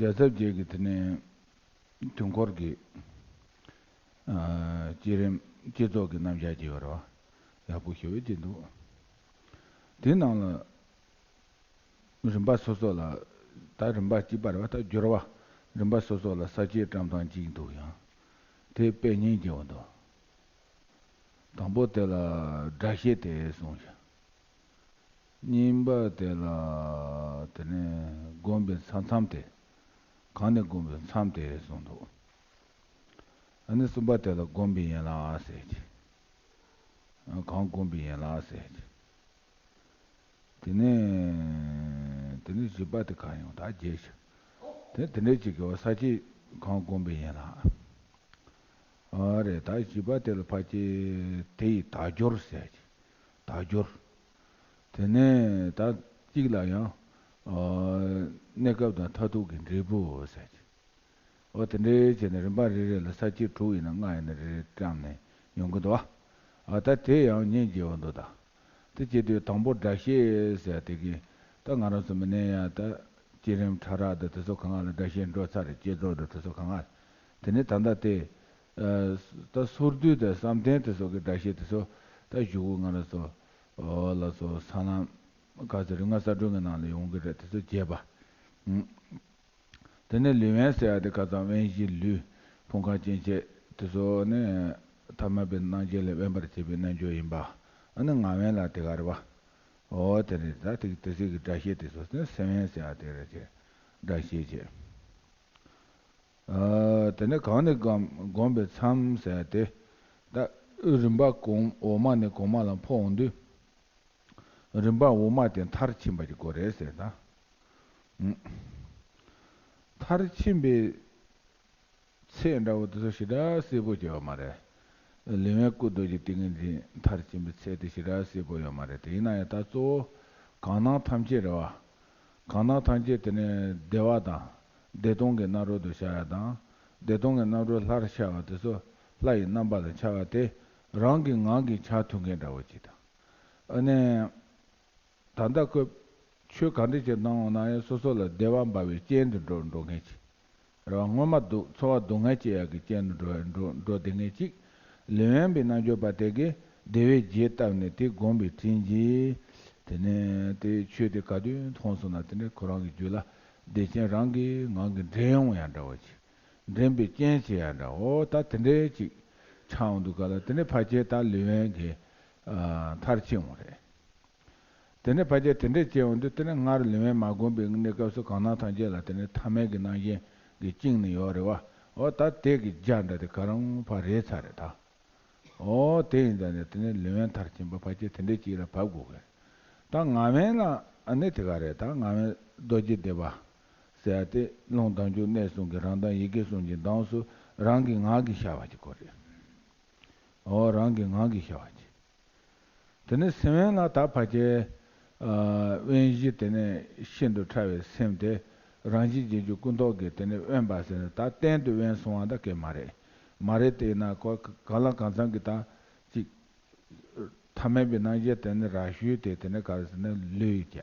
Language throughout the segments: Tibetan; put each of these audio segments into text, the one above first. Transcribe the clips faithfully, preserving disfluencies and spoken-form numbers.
རྒྱལ་ཚབ་རྗེ་གི་དེ་ནས་དུས་འཁོར་གྱི་ཨ་བསྐྱེད་རིམ་བསྐྱེད་རྫོགས་ཀྱི་རྣམ་གཞག་ཅིག་ཡོད་རེད་བ། ཡག་པོ་ཞེ་པོ་ཅིག་འདུག་དེའི་ནང་ལ་རིམ་པ་སོ་སོ་ལ་ད་རིམ་པ་གཅིག་པ་རེད་བ། ད་སྦྱོར་བ་རིམ་པ་སོ་སོ་ལ་ས་བཅད་བཀྲམ་སྟངས་གཅིག་འདུག་ཡང་དེ་དཔེ་སྙིང་རྗེ་བོ་འདུག་དང་པོ་དེ་ལ་སྒྲ་བཤད་དེ་གསུངས་ཤིང་། གཉིས་པ་དེ་ལ་དེ་ནས་བསྒོམ་པའི་མཚམས་མཚམས་དེ། གང་ནས་བསྒོམ་པའི་མཚམས་དེ་གསུངས་འདུག་ཨ་ནི་གསུམ་པ་དེ་ལ་བསྒོམ་པའི་ཡན་ལག་ཟེར་གྱི། གང་བསྒོམ་པའི་ཡན་ལག་ཟེར་གྱི། དེ་ནས་དེ་ནས་བཞི་པ་དེ་གང་ཡོང་ད་རྒྱས་ཤིང་། དེ་དེ་འདྲའི་ཅིག་གི་ས་བཅད་གང་བསྒོམ་པའི་ཡན་ལག་ཨ་རེད། ད་བཞི་པ་དེ་ལ་ཕལ་ཆེར་དེ་ཡི་དག་སྦྱོར་ཟེར་གྱི། དག་སྦྱོར། དེ་ནས་ད་གཅིག་ལ་ཡང་ཨ་གནས་སྐབས་དང་མཐར་ཐུག་གི་འབྲས་བུ་ཟེར་གྱི། འོ་དེ་འདྲའི་བྱས་ནས་རིམ་པ་རེ་རེ་ལ་ས་བཅད་དྲུག་ཡིན་ན་ལྔ་ཡིན་ན་རེ་རེ་བཀྲམ་ནས་ཡོང་གི་འདུག་བ། ཨ་ད་དེ་ཡང་སྙིང་རྗེ་བོ་འདུག་ད། དེ་བྱེད་དུས་དང་པོ་སྒྲ་བཤད་ཟེར་དེ་གི་ད་ང་རང་ཚོ་མི་ནས་ཡང་ད་བསྐྱེད་རིམ་ཕྲ་རགས་དང་དེ་ཚོ་གང་ག་ལ་སྒྲ་བཤད་འགྲོ་ཚར་རེད། བསྐྱེད་རྫོགས་དང་དེ་ཚོ་གང་ག་ལ། དེ་ནས་ད་ལྟ་དེ་ཨ་ད་སོར་སྡུད་དང་བསམ་གཏན་དེ་ཚོ་གི་སྒྲ་བཤད་དེ་ཚོ་ད་གཞུག་གུ་ང་རང་ཚོ་ཨོ་ལ་སོ་ས་ལམ་ག་ཚོད་རིམ་ལྔ་གསལ་སྒྲོན་གི་ནང་ལ་ཡོང་གི་རེད། དེ་ཚོ་རྒྱས་པ། དེ་ནས་ལུས་དབེན་ཟེར་ཡ་དེ་ཁ་སང་དབེན་གཞི་ལུས་ཕུང་ཁ་སྐྱེ་མཆེད་དེ་ཚོ་ནི་ཐ་མལ་པའི་སྣང་བྱེད་ལས་དབེན་པར་བྱེད་པའི་རྣལ་འབྱོར་ཡིན་པ། ཨ་ནི་ངག་དབེན་ལ་དེ་ག་རེད་བ། འོ་དེ་རེད། ད་དེ་དེ་སྲིད་ཀྱི་སྒྲ་བཤད་དེ་ཚོ་ནི་སེམས་དབེན་ཟེར་ཡ་དེ་རེད་ཅེས་སྒྲ་བཤད་ཅེས། ཨ་དེ་ནས་གང་ནས་བསྒོམ་བསྒོམ་པའི་མཚམས་ཟེར་ཡ་དེ་ད་རིམ་པ་གོང་འོག་མ་ནས་གོང་མ་ལ་འཕོ་འོང་དུས། རིམ་པ་འོག་མ་དེ་མཐར་ཕྱིན་པ་གྱི་སྐོར་རེད་ཟེར་ད། མཐར་ཕྱིན་པའི་ཚད་འདྲ་བོ་དེ་ཚོ་ཞེ་དྲག་གསལ་པོ་ཅིག་ཡོད་མ་རེད། ལུས་དབེན་སྐུ་རྡོ་རྗེ་ཏིང་ངེ་འཛིན་མཐར་ཕྱིན་པའི་ཚད་དེ་ཞེ་དྲག་གསལ་པོ་ཡོད་མ་རེད། དེ་ཡིན་ན་ཡང་ད་གཙོ་བོ་གང་སྣང་ཐམས་ཅད་རེད་བ། གང་སྣང་ཐམས་ཅད་དེ་ནི་བདེ་བ་དང་བདེ་སྟོང་གི་རྣམ་རོལ་དུ་ཤར་ཡ་དང་། བདེ་སྟོང་གི་རྣམ་རོལ་ལྷར་ཤར་བ་དེ་ཚོ་ལྷ་ཡི་རྣམ་པ་ལ་འཆར་བ་དེ་རང་གི་ངང་གིས་འཆར་ཐུབ་མཁན་འདྲ་བོ་ཅིག་དང་། ཨ་ནི། ད་ལྟ་ཁོས་ཆོས་ག་འདྲ་ཅིག་གནང་འོང་ན་ཡང་སོ་སོ་ལ་བདེ་བ་འབར་བའི་རྐྱེན་དུ་འགྲོ་འགྲོ་མཁན་ཅིག་རེད་བ། སྔོན་མ་སྡུག་ཚོར་བ་སྡུག་བསྔལ་སྐྱེ་ཡག་གི་རྐྱེན་དུ་འགྲོ་འགྲོ་འགྲོ་བསྡད་མཁན་ཅིག་ལུས་དབེན་པའི་རྣལ་འབྱོར་པ་དེ་གིས་བདེ་བའི་རྒྱས་བཏབ་ནས་དེ་བསྒོམས་པའི་དྲིན་གྱིས། དེ་ནས་དེ་ཆོས་དེ་ག་དུས་མཐོང་སོང་ན་དེ་ནས་ཁོ་རང་གི་རྒྱུད་ལ་བདེ་ཆེན་རང་གི་ངང་གིས་འདྲེན་ཡོང་ཡག་འདྲ་བོ་ཅིག་འདྲེན་པའི་རྐྱེན་བྱེད་ཡག་འདྲ་བོ་ད་དེ་འདྲའི་ཅིག་ཆགས་འོང་དུས་ག་ལ་དེ་ནས་ཕལ་ཆེར་ད་ལུས་དབེན་གྱི་ཨ་མཐར་ཕྱིན་འོང་རེད། དེ་ནས་ཕལ་ཆེར་དེ་འདྲས་བྱས་འོང་དུས་དེ་ནས་སྔར་ལུས་དབེན་མ་བསྒོམས་པའི་གནས་སྐབས་སུ་གང་སྣང་ཐམས་ཅད་ལ་དེ་ནས་ཐ་མལ་གྱི་སྣང་ཞེན་གྱིས་བཅིངས་ནས་ཡོད་རེད་བ། འོ་ད་དེ་གི་རྒྱ་འདྲ་དེ་ག་རང་ཕར་རེད་ཚར་རེད་ད། འོ་དེ་ཡིན་ཙང་ནས་དེ་ནས་ལུས་དབེན་མཐར་ཕྱིན་པ་ཕལ་ཆེར་དེ་འདྲས་ཅིག་ལ་བབས་དགོས་ཀྱི་རེད། ད་ངག་དབེན་ལ་ཨ་ནི་དེ་ག་རེད། ད་ངག་དབེན་རྡོ་རྗེ་སྡེ་པ་ཟེར་ཡ་དེ་ལུང་དང་རྒྱུ་གནས་གསུམ་གྱི་རང་གདམས་ཡི་གེ་གསུམ་གྱི་གདངས་སུ་རང་གི་ངག་གིས་ཤར་བ་གྱི་སྐོར་རེད། འོ་རང་གི་ངག་གིས་ཤར་བ་གྱི། དེ་ནས་སེམས་དབེན་ལ་ད་ཕལ་ཆེར་ཨ་དབེན་གཞི་དེ་ནས་ཤིན་ཏུ་ཕྲ་བའི་སེམས་དེ་རང་བཞིན་གྱིས་རྒྱུ་ཀུན་རྟོག་གིས་དེ་ནས་དབེན་པ་ཟེར་ནས་ད་གཏན་དུ་དབེན་སོང་བ་ད་གས་མ་རེད། མ་རེད་དེ་ཡིན་ན་ཁོ་གང་ལ་གང་འཚམ་གྱི་ད་ཅིག་ཐ་མལ་པའི་སྣང་ཞེན་དེ་ནི་རགས་ཞུས་ཏེ་དེ་ནས་ག་རེ་ཟེར་ན་ལུས་ཀྱི་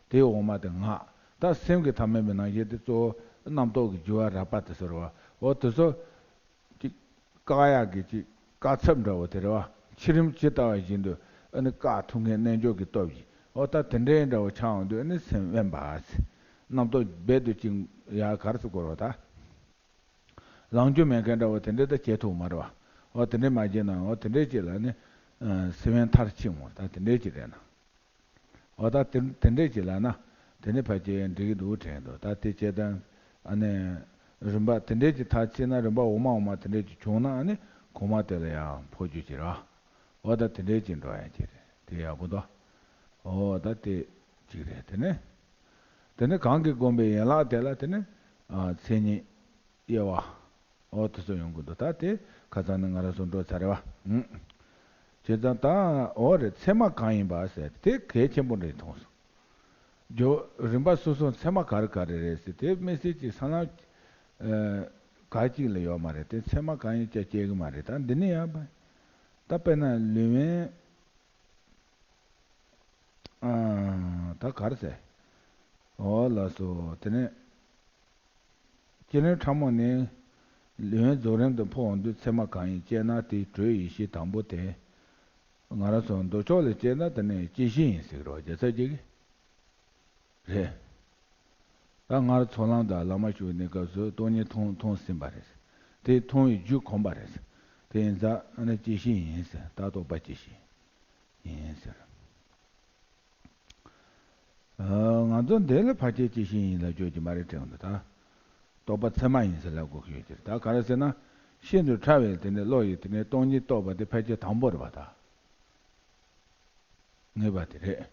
དེའི་འོག་མ་དེ་ངག་ད་སེམས་ཀྱི་ཐ་མལ་པའི་སྣང་ཞེན་དེ་གཙོ་བོ་རྣམ་རྟོག་གི་རྒྱུ་བ་རགས་པ་དེ་ཚོ་རེད་བ། འོ་དེ་ཚོ་ཅིག་བཀག་ཡག་གི་ཅིག་བཀག་ཚབ་འདྲ་བོ་དེ་རེད་བ། འཆི་རིམ་ཇི་ལྟ་བ་བཞིན་དུ་ཨ་ནི་བཀག་ཐུབ་མཁན་རྣལ་འབྱོར་གྱི་སྟོབས་ཀྱིས། འོ་ད་དེ་འདྲའི་འདྲ་བོ་ཆགས་འོང་དུས་ཨ་ནི་སེམས་དབེན་པ། རྣམ་རྟོག་རྦད་དུ་ཅིག་ཡ་ག་རེ་ཟེར་དགོས་རེད་བ་ད། ལངས་རྒྱུ་མེད་མཁན་འདྲ་བོ་དེ་འདྲའི་ད་བྱེད་ཐུབ་མ་རེད་བ། འོ་དེ་འདྲའི་མ་བྱས་ན་འོ་དེ་འདྲའི་ཅིག་ལ་ནི་ཨ་སེམས་དབེན་མཐར་ཕྱིན་འོང་ད་དེ་འདྲའི་ཅིག་རེད་ན། འོ་ད་དེ་དེ་འདྲའི་ཅིག་ལ་ན་དེ་ནི་ཕལ་ཆེར་འགྲིག་གི་འདུག་དྲན་འདུག་ད་དེ་བྱས་ཙང་ཨ་ནི་རིམ་པ་དེ་འདྲའི་ཅིག་མཐར་ཕྱིན་ན་རིམ་པ་འོག་མ་འོག་མ་དེ་འདྲའི་ཅིག་བྱུང་ན་ཨ་ནི་གོང་མ་དེ་ལ་ཡང་འཕོ་རྒྱུ་ཅིག་རེད་བ། འོ་ད་དེ་འདྲའི་ཅིག་འགྲོ་ཡ་ཅིག་རེད། དེ་ཡག་པོ་འདུག་འོ་ད་དེ་ཅིག་རེད། དེ་ནི་དེ་ནི་གང་གིས་བསྒོམས་པའི་ཡན་ལག་དེ་ལ་དེ་ནི་ཨ་མཚན་ཉིད་དབྱེ་བ། འོ་དེ་ཚོ་ཡོང་གི་འདུག་ད་དེ་ཁ་སང་ནས་ང་རང་ཚོ་འགྲོ་ཚར་རེད་བ། ཨུམ། བྱས་ཙང་ད་འོ་རེད། ཚད་མ་གང་ཡིན་པ་ཟེར་དེ་གལ་ཆེན་པོ་འདྲ་མཐོང་སོང་། རྒྱུ་རིམ་པ་སོ་སོ་ཚད་མ་ག་རེ་ག་རེ་རེད་ཟེར་དེ་དམིགས་བསལ་གྱི་ས་ལམ་ཨ་ག་གཅིག་ལ་ཡོད་མ་རེད། དེ་ཚད་མ་གང་ཡིན་ཀྱང་སྐྱེ་གི་མ་རེད། ད་འདི་ནས་ཡང་ད་དཔེར་ན་ལུས་དབེན་ཨ་ད་ག་རེ་ཟེར། འོ་ལགས་སོ། དེ་ནས། བསྐྱེད་རིམ་ཕྲ་མོ་ནི་ལུས་ཡོན་རྫོགས་རིམ་དུ་འཕོ་འོང་དུས་ཚད་མ་གང་ཡིན་དཔྱད་ན་དེའི་གྲོལ་ཡེ་ཤེས་དང་པོ་དེ། ང་རང་ཚོ་མདོ་ཕྱོགས་ལ་དཔྱད་ན་དེ་ནི་བསྐྱེད་ཤེས་ཡིན་ཟེར་གི་རེད་བ། རྒྱལ་ཚབ་རྗེ་གིས། རེད། ད་སྔར་ཚོགས་ལམ་དང་བླ་མ་ཞུ་བའི་གནས་སྐབས་སུ་སྟོང་ཉིད་མཐོང་མཐོང་ཟིན་པ་རེད། དེ་མཐོང་བའི་རྒྱུ་གོམས་པ་རེད། དེ་ཡིན་ཙང་ཨ་ནི་བསྐྱེད་ཤེས་ཡིན་ཟེར། ད་རྟོགས་པ་བསྐྱེད་ཤེས་ཡིན་ཟེར། ཨ། ང་ཚོ་འདི་ལ་ཕར་ཆེར་བསྐྱེད་ཤེས་ཡིན་ལབ་ཆོག་གི་མ་རེད་དྲན་འདུག་ད་རྟོགས་པ་ཚད་མ་ཡིན་ཟེར་ལབ་དགོས་ཀྱི་ཡོད་ཀྱི་རེད། ད་ག་རེ་ཟེར་ན། ཤིན་ཏུ་ཕྲ་བའི་དེ་ནི་བློ་ཡིས་དེ་ནི་སྟོང་ཉིད་རྟོགས་པ་དེ་ཕལ་ཆེར་དང་པོ་རེད་པ་ད། ངེས་པ་དེ་རེད།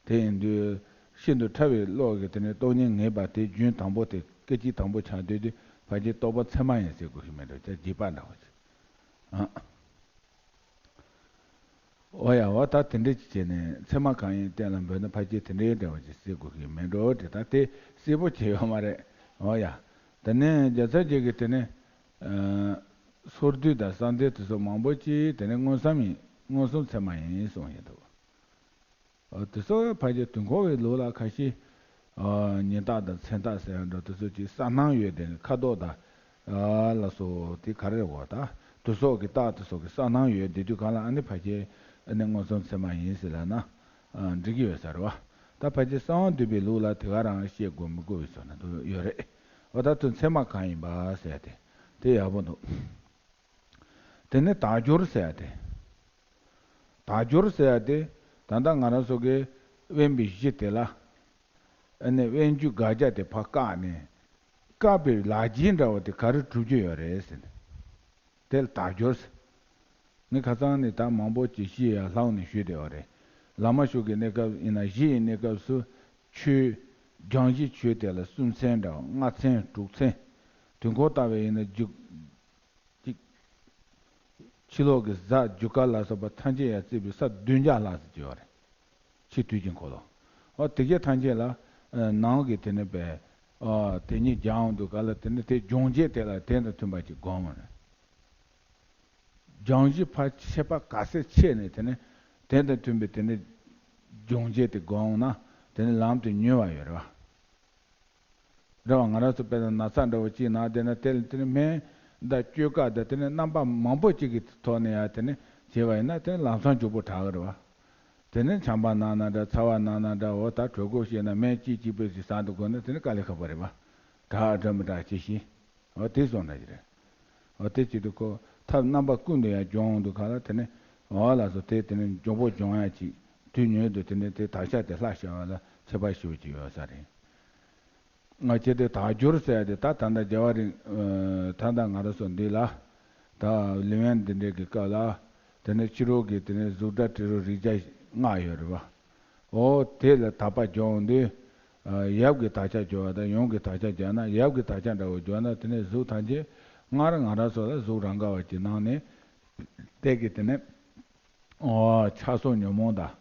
དེ་ཡིན་དུས་ཤིན་ཏུ་ཕྲ་བའི་བློ་གིས་དེ་ནི་སྟོང་ཉིད་ངེས་པ་དེ་རྒྱུན་དང་པོ་དེ་སྐད་ཅིག་དང་པོ་ཆགས་དུས་དེ་ཕལ་ཆེར་རྟོགས་པ་ཚད་མ་ཡིན་ཟེར་དགོས་ཀྱི་མེད་འགྲོ་ཅག་རྗེས་དཔག་འདྲ་བ་ཅིག་ཨ། འོ་ཡ། འོ་ད་དེ་འདྲ་ཅིག་བྱས་ནས་ཚད་མ་གང་ཡིན་གཏན་ལ་འབེབས་ན་ཕལ་ཆེར་དེ་འདྲའི་འདྲ་བ་ཅིག་ཟེར་དགོས་ཀྱི་མེད་འགྲོ་དེ། ད་དེ་གསལ་པོ་བྱས་ཡོད་མ་རེད། འོ་ཡ། དེ་ནས་རྒྱལ་ཚབ་རྗེ་གིས་དེ་ནས། ཨ། སོར་སྡུད་དང་གསང་སྡུད་དེ་ཚོ་མང་པོ་ཅིག་དེ་ནས་མངོན་སུམ་ཡིན་མངོན་སུམ་ཚད་མ་ཡིན་གསུངས་ཡོད་འདུག་ཨ། དེ་ཚོ་ཕལ་ཆེར་དུས་འཁོར་བའི་ལུགས་ལ་ཁ་ཤས། ཨ། ཉིན་རྟགས་དང་མཚན་རྟགས་ཟེར་ཡ་འདྲ་དེ་ཚོ་ཅིག་གསལ་སྣང་ཡོད་དེ་ཁ་དོག་དང་། ཨ། ལ་སོགས་དེ་ག་རེ་རེད་གོ་ད། དུས་སོགས་ཀྱི་རྟགས་དེ་ཚོ་གི་གསལ་སྣང་ཡོད་དེ་དུས་གང་ལ་ཨ་ནི་ཕལ་ཆེར་ཨ་ནི་མངོན་སུམ་ཚད་མ་ཡིན་ཟེར་ལབ་ན། ཨ། འགྲིག་གི་ཡོད་ས་རེད་བ། ད་ཕལ་ཆེར་གསང་བ་འདུས་པའི་ལུགས་ལ་དེ་ག་རང་བཤད་དགོས་མི་དགོས་པའི་ཚོད་ན་དུ་ཡོད་རེད། འོ་ད་དུ་ཚད་མ་གང་ཡིན་པ་ཟེར་ཏེ། དེ་ཡག་པོ་འདུག་དེ་ནས་དག་སྦྱོར་ཟེར་ཡ་དེ། དག་སྦྱོར་ཟེར་ཡ་དེ། ད་ལྟ་ང་རང་ཚོ་གིས་དབེན་པའི་གཞི་དེ་ལ། ཨ་ནི་དབེན་རྒྱུ་དགག་བྱ་དེ་ཕར་བཀག་ནས། བཀག་པའི་ལག་རྗེས་འདྲ་བ་དེ་ག་རེ་གྲུབ་ཀྱི་ཡོད་རེད་ཟེར་ནས། དེ་ལ་དག་སྦྱོར་ཟེར། ངས་ཁ་སང་ནས་ད་མང་པོ་ཅིག་བཤད་ཡ་ལྷག་ནས་ཞུས་བསྡད་པ་རེད། བླ་མ་ཞུ་གི་གནས་སྐབས་ཡིན་ན་བཞི་ཡི་གནས་སྐབས་སུ། ཆོས། སྦྱང་གཞི་ཆོས་དེ་ལ་སུམ་ཚན་འདྲ་བ་ལྔ་ཚན་དྲུག་ཚན། དུས་འཁོར་ལྟ་བུ་ཡིན་ན་རྒྱུ། གཅིག་ཕྱི་ལོགས་ཀྱི་གཟའ་རྒྱུ་སྐར་ལ་སོགས་པ་ཐམས་ཅད་ཡང་བརྩིས་པའི་ས་བདུན་བརྒྱ་ལྷག་ཙམ་ཅིག་ཡོད་རེད། ཕྱི་དུས་ཀྱི་འཁོར་ལོ། འོ་དེ་གའི་ཐམས་ཅད་ལ། ཨ། ནང་གི་དེ་ནི་པའི། ཨ། དེ་ཉིད་སྦྱང་འོང་དུས་ག་ལ་དེ་ནི་དེ་སྦྱོང་བྱེད་དེ་ལ་དེ་དང་མཐུན་པ་ཅིག་སྒོམ་རེད། སྦྱང་གཞི་ཕར་ཆད་པ་ག་ཚད་ཆད་ནས་དེ་ནི་དེ་དང་མཐུན་པའི་དེ་ནི་སྦྱོང་བྱེད་དེ་སྒོམ་འོང་ན་དེ་ནི་ལམ་དེ་མྱུར་བ་ཡོད་རེད་བ། རེད་བ། ང་རང་ཚོ་དཔེར་ན་ན་ཚ་འདྲ་བོ་གཅིག་ན་དེ་ན་དེ་ལ་དེ་ནི་སྨན་དང་བཅོས་སྐབས་དང་དེ་ནི་རྣམ་པ་མང་པོ་གཅིག་གི་ཐོག་ནས་ཡང་དེ་ནི་བྱས་པ་ཡིན་ན་དེ་ནི་ལམ་སང་མགྱོགས་པོ་དྲག་གི་རེད་བ། དེ་ནི་ཆམ་པ་ན་ན་འདྲ་ཚ་བ་ན་ན་འདྲ་འོ་ད་གྲོད་ཁོག་བཤལ་ན་སྨན་གཅིག་གཅིག་པོ་ཞིག་ཟ་འདུག་དགོས་ན་དེ་ནི་དཀའ་ལས་ཁག་པོ་རེད་བ། དྲག་འདྲ་མི་དྲག་ཅི་ཞིག་འོ་དེ་སོང་འདྲ་ཞིག་རེད། འོ་དེ་བྱེད་དུས་ཁོ་ཐབས་རྣམ་པ་ཀུན་ཏུ་ཡང་སྦྱོང་འོང་དུས་ག་ལ་དེ་ནི་འོ་ལགས་སོ་དེ་དེ་ནི་མགྱོགས་པོ་སྦྱོང་ཡ་ཅིག་དུས་མྱུར་དུ་དེ་ནི་དེ་དག་ཆ་དེ་ལྷག་བྱ་བ་ལ་ཁྱད་པར་ཞེ་པོ་ཅིག་ཡོད་ས་རེད། ང་བཅས་དེ་དག་སྦྱོར་ཟེར་ཡ་དེ་ད་ད་ལྟ་རྒྱལ་བ་རིན། ཨ། ད་ལྟ་ང་རང་ཚོ་འདི་ལ། ད་ལུས་དབེན་འདི་འདྲའི་གི་སྐབས་ལ། དེ་ནས་ཕྱི་རོལ་གྱི་དེ་ནས་གཟུགས་སྒྲ་དྲི་རོ་རེག་བྱ་ལྔ་ཡོད་རེད་བ། འོ་དེ་ལ་དག་པ་སྦྱོང་དུས། ཨ། ཡབ་ཀྱི་དག་ཆ་སྦྱོར་བ་དང་ཡུམ་གྱི་དག་ཆ་སྦྱོར་ན་ཡབ་ཀྱི་དག་ཆ་འདྲ་བོ་སྦྱོར་ན་དེ་ནས་གཟུགས་ཐམས་ཅད་སྔར་ང་རང་ཚོ་ལ་གཟུགས་རང་ག་བ་གྱི་ནང་ནས། དེ་གི་དེ་ནས། ཨོ། ཆགས་སོགས་ཉོན་མོངས་དང་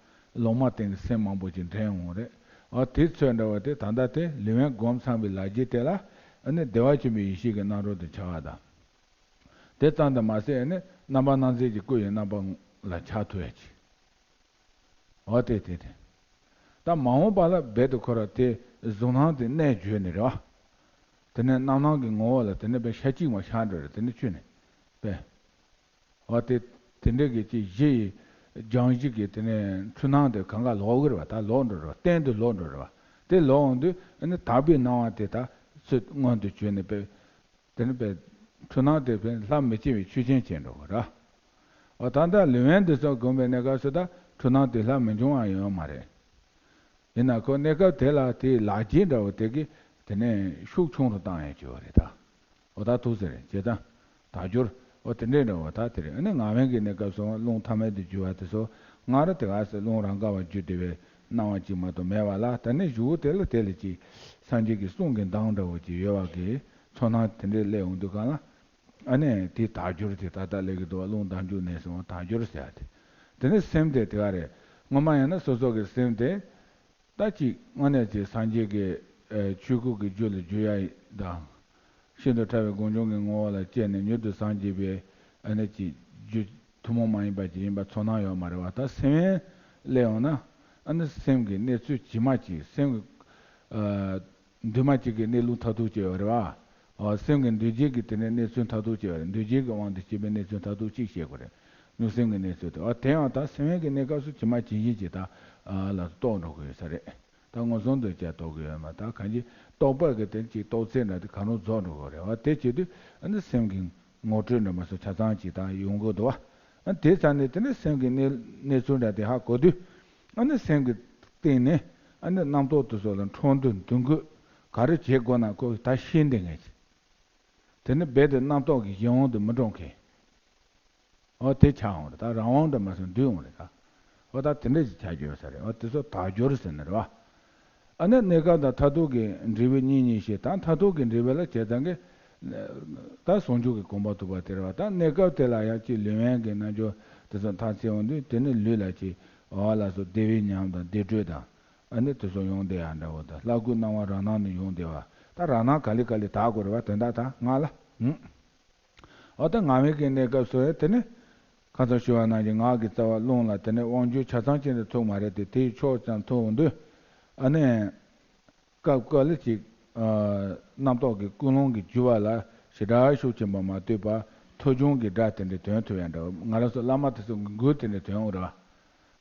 ལོག་སྨྲ་སྟེང་གི་སེམས་མང་པོ་ཅིག་འདྲེན་འོང་རེད། ཨོ་དེ་ཚོས་འདྲ་བ་དེ་ད་ལྟ་དེ་ལུས་དབེན་སྒོམ་ཚང་བའི་ལག་རྗེས་དེ་ལ་ཨ་ནི་བདེ་བ་ཆེན་པོའི་ཡེ་ཤེས་ཀྱི་རྣམ་རོལ་དུ་འཆར་བ་དང་། དེ་ཙམ་དུ་མ་ཟད་ཨ་ནི་རྣམ་པར་སྣང་མཛད་ཀྱི་སྐུ་ཡི་རྣམ་པ་ལ་འཆར་ཐུབ་ཡ་ཅིག་ཨོ་དེ་དེ་དེ། ད་མ་འོངས་པ་ལ་རྦད་དེ་ཁོ་ར་དེ་གཟུགས་སྣང་དེ་གནས་བརྗོད་ནས་རེད་བ། དེ་ནས་རྣམ་སྣང་གི་ངོ་བོ་ལ་དེ་ནས་དཔེ་ཤ་གཅིག་མ་ཤར་འགྲོ་རེད་དེ་ནས་ཆུ་ནས་དཔེ། འོ་དེ་དེ་འདྲའི་གི་ཅིག་གཞི་ཡི་སྦྱང་གཞི་གི་དེ་ནས་འཁྲུལ་སྣང་དེ་གང་ག་ལོག་གི་རེད་བ། ད་ལོག་འགྲོ་རེད་བ། གཏན་དུ་ལོག་འགྲོ་རེད་བ། དེ་ལོག་འོང་དུས་ཨ་ནི་དག་པའི་སྣང་བ་དེ་ད་ཚུར་མངོན་དུ་གྱུར་ནས་དཔེ། དེ་ནི་དཔེ། འཁྲུལ་སྣང་དེ་དཔེ་ལྷར་མི་ཕྱིན་པའི་ཆོས་ཅན་བྱས་འགྲོ་གི་རེད། འོ་ད་ལྟ་ལུས་དབེན་དེ་ཚོ་བསྒོམས་པའི་གནས་སྐབས་སུ་ད་འཁྲུལ་སྣང་དེ་ལྷར་མི་འབྱུང་བ་ཡོད་མ་རེད། ཡིན་ན་ཁོ་གནས་སྐབས་དེ་ལ་དེའི་ལག་རྗེས་འདྲ་བོ་དེ་གིས་དེ་ནས་ཤུགས་ཆུང་རུ་བཏང་ཡས་བྱས་པ་རེད་ད། འོ་ད་ཐུགས་ཟེར་རེད་བྱས་ཙང་། དག་སྦྱོར། འོ་དེ་འདྲའི་འདྲ་བོ་ད་དེ་རེད། ཨ་ནི་ངག་དབེན་གྱི་གནས་སྐབས་སུ་རླུང་ཐ་མལ་དུ་རྒྱུ་བ་དེ་ཚོ་སྔར་དེ་ག་ཚོད་རླུང་རང་ག་བར་རྒྱུ་དེ་བས་སྣང་བ་གཅིག་མ་གཏོགས་མེད་པ་ལ་ད་ནི་གཞུག་དེ་ལ་དེ་ལ་ཅིག་སངས་རྒྱས་ཀྱི་གསུང་གི་གདངས་འདྲ་བོ་ཅིག་ཡོད་པ་གི་ཚོར་སྣང་དེ་འདྲའི་སླེབས་འོང་དུས་གང་ལ། ཨ་ནི་དེ་དག་སྦྱོར་དེ་ད་ལྟ་སླེབས་ཀྱི་འདུག་བ། རླུང་ལྡང་འཇུག་ནས་སོང་བ་དག་སྦྱོར་ཟེར་ཡ་དེ། དེ་ནི་སེམས་དེ་དེ་ག་རེད། སྔོན་མ་ཡིན་ན་སོ་སོ་གི་སེམས་དེ། ད་ཅིག་དངོས་གནས་ཀྱི་སངས་རྒྱས་ཀྱི་ཨ་ཆོས་སྐུ་གི་རྒྱུད་ལ་འཇུག་ཡ་དང་། ཤིན་ཏུ་ཕྲ་བའི་སྒོམ་བྱུང་གི་ངོ་བོ་ལ་སྐྱེས་ནས་མྱུར་དུ་སངས་རྒྱས་པའི་ཨ་ནི་ཅིག་རྒྱུད་ཐུན་མོང་མ་ཡིན་པ་ཅིག་ཡིན་པ་ཚོར་སྣང་ཡོད་མ་རེད་བ། ད་སེམས་དབེན་སླེབས་ཡོང་ན་ཨ་ནི་སེམས་ཀྱི་གནས་ཚུལ་ཇི་མ་ཅིག་སེམས་ཀྱི་ཨ་འདུས་མ་བྱས་ཀྱི་གནས་ལུགས་མཐར་ཐུག་ཅིག་ཡོད་རེད་བ། ཨ་སེམས་ཀྱི་འདུ་བྱེད་ཀྱི་དེ་ནས་གནས་ཚུལ་མཐར་ཐུག་བྱས་པ་རེད། འདུ་བྱེད་ཀྱི་དབང་དུ་བྱས་པའི་གནས་ཚུལ་མཐར་ཐུག་གཅིག་བཤད་དགོས་རེད། མྱོང་སེམས་ཀྱི་གནས་ཚུལ་དེ། ཨ་དེ་ཡང་ད་སེམས་ཀྱི་གནས་སྐབས་སུ་ཇི་མ་ཇི་བཞིན་གྱི་ད་ཨ་ལ་རྟོགས་འགྲོ་དགོས་ས་རེད། ད་མངོན་སུམ་དུ་ཅིག་རྟོགས་དགོས་ཡོད་མ་རེད། ད་གང་ཅི་རྟོག་པ་གི་དེ་ཅིག་རྟོགས་ཚད་འདྲ་དེ་གང་རུང་རྫོགས་འགྲོ་དགོས་རེད་བ། དེ་བྱེད་དུས་ཨ་ནི་སེམས་ཀྱི་ངོ་སྤྲོད་འདྲ་མ་སོགས་ཆ་ཚང་ཅིག་ད་ཡོང་གི་འདུག་བ། ཨ་དེ་ཚ་ནས་དེ་ནི་སེམས་ཀྱི་གནས་གནས་ཚུལ་འདྲ་དེ་ཧ་གོ་དུས། ཨ་ནི་སེམས་ཀྱི་སྟེང་ནས་ཨ་ནི་རྣམ་རྟོག་དེ་ཚོ་ལ་འཕྲོ་འདུ་འདུ་འགོད་ག་རེ་བྱེད་དགོས་ན་ཁོ་ད་ཤེས་འདི་ངེས་ཀྱི། དེ་ནི་རྦད་དེ་རྣམ་རྟོག་གི་གཞན་དབང་དུ་མི་འགྲོ་མཁན། ཨོ་དེ་ཆགས་འོང་རེད། ད་རང་དབང་འདྲ་མ་སོང་འདུས་འོང་རེད་ད། ཨོ་ད་དེ་འདྲ་ཞིག་ཆགས་རྒྱུ་ཡོད་ས་རེད། ཨོ་དེ་ཚོ་དག་སྦྱོར་ཟེར་ནི་རེད་བ། ཨ་ནི་གནས་སྐབས་དང་མཐར་ཐུག་གི་འབྲས་བུ་གཉིས་གཉིས་ཤིག་ད་མཐར་ཐུག་གི་འབྲས་བུ་ལ་བྱས་ཙང་གི། ད་ཟུང་འཇུག་གི་གོ་འཕང་ཐོབ་པ་དེ་རེད་བ། ད་གནས་སྐབས་དེ་ལ་ཡང་ཅིག་ལུས་དབེན་གྱི་རྣལ་འབྱོར་དེ་ཚོ་མཐར་ཕྱིན་འོང་དུས་དེ་ནི་ལུས་ལ་ཅིག་ཨོ་ལགས་སོ་བདེ་བའི་ཉམས་དང་བདེ་དྲོད་དང་། ཨ་ནི་དེ་ཚོ་ཡོང་བསྡད་ཡ་འདྲ་བོ་དང་ལྷ་སྐུ་སྣང་བ་རང་སྣང་ནས་ཡོང་བསྡད་བ། ད་རང་སྣང་ག་ལེ་ག་ལེ་དག་དགོས་རེད་བ། དེ་འདྲ་ད་ང་ལ། ཧུམ། ཨོ་ད་ངག་དབེན་གྱི་གནས་སྐབས་སུ་དེ་ནི། ཁ་སང་ཞུ་བ་ནང་བཞིན་ངག་གི་རྩ་བ་རླུང་ལ་དེ་ནས་དབང་རྒྱུ་ཆ་ཚང་ཅན་དུ་ཐུག་མ་རེད་དེ། དེའི་ཕྱོགས་ཙམ་ཐུག་འོང་དུས། ཨ་ནི། སྐབས་སྐབས་ལ་ཅིག་ཨ་རྣམ་རྟོག་གི་ཀུན་སློང་གི་རྒྱུ་བ་ལ་ཞེ་དྲག་ཤུགས་ཆེན་པོ་མ་ལྟོས་པར་ཐོས་བྱུང་གི་སྒྲ་དེ་འདྲ་དོན་ཐུབ་ཡ་འདྲ་བོ། ང་རང་ཚོ་བླ་མ་དེ་ཚོ་གི་མགུར་དེ་འདྲ་དོན་འོང་རེད་བ།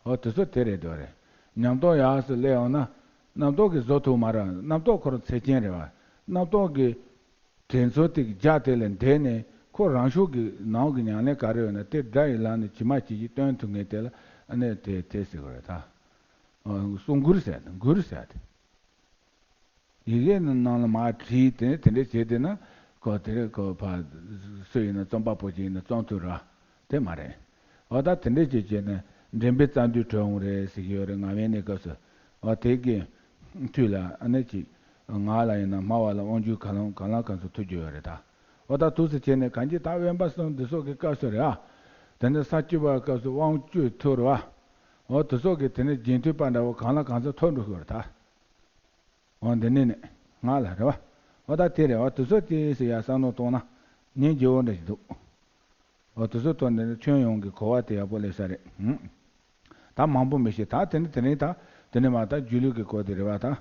ཨོ་དེ་ཚོ་དེ་རེད་འདོད་རེད། ཉམས་རྟོགས་ཡག་སུ་སླེབས་འོང་ན། རྣམ་རྟོག་གིས་བཟོ་ཐུབ་མ་རེད། རྣམ་རྟོག་ཁོ་རང་ཚད་ཅན་རེད་བ། རྣམ་རྟོག་གི་དྲན་ཚུལ་དེ་གི་རྒྱ་དེ་ལས་འདས་ནས་ཁོ་རང་ཤུགས་ཀྱིས་ནང་གི་ཉམས་ལེན་ག་རེ་ཡོད་ན་དེ་སྒྲ་ཡི་ལམ་ནས་ཇི་མ་ཇི་བཞིན་སྟོན་ཐུབ་མཁན་དེ་ལ་ཨ་ནི་དེ་དེ་ཟེར་གི་རེད་ད། ཨ་གསུང་མགུར་ཟེར་ན་མགུར་ཟེར་ཏེ། ཡི་གེ་ནང་ལ་མར་བྲིས་ཏེ་དེ་འདྲ་བྱས་བསྡད་ན་ཁོ་དེ་རེད། ཁོ་ཕ་སུ་ཡིན་ན་རྩོམ་པ་པོ་ཅིག་ཡིན་ན་རྩོམ་ཐུབ་ར་དེ་མ་རེད། འོ་ད་དེ་འདྲ་ཅིག་བྱས་ནས་འདྲེན་པའི་རྩ་མདུད་གྲོལ་འོང་རེད་ཟེར་གྱི་ཡོད་རེད། ངག་དབེན་གནས་སྐབས་སུ། འོ་དེ་གི་དུས་ལ་ཨ་ནི་ཅིག་ངག་ལ་ཡིན་ན་སྨྲ་བ་ལ་དབང་བསྒྱུར་གང་ལ་གང་ལ་གང་འཚམ་ཐུབ་རྒྱུ་ཡོད་རེད་ད། འོ་ད་འདུག་སེ་བྱས་ནས་གང་ཅི་ད་དབེན་པ་གསུམ་འདི་སོགས་ཀྱི་སྐབས་སུ་རེད་ཨ། དེ་ནས་ས་བཅུ་པའི་སྐབས་སུ་དབང་བསྒྱུར་ཐུབ་རེད་བ། འོ་དེ་སོགས་ཀྱི་དེ་ནས་རྗེས་མཐུན་པ་འདྲ་བོ་གང་ལ་གང་འཚམ་ཐོབ་འགྲོ་གི་ཡོད་རེད་ད། འོ་འདི་ནས་ནི་ང་ལ་རེ་བ། འོ་ད་དེ་རེ་བ་དུ་སོ་དེ་སི་ཡ་བསམ་བློ་གཏོང་ན་ཉིན་རྗེ་བོ་འདྲ་ཞིག་འདུག་འོ་དུ་སོ་ཐོག་འདི་ནི་ཁྱོན་ཡོངས་ཀྱི་གོ་བ་དེ་ཡག་པོ་སླེབས་ས་རེད། ཧུམ། ད་མང་པོ་མི་ཤེས། ད་དེ་ནི་དེ་རིང་ད་དེ་ནི་མ་ད་སྒྱུ་ལུས་ཀྱི་སྐོར་དེ་རེ་བ་ད།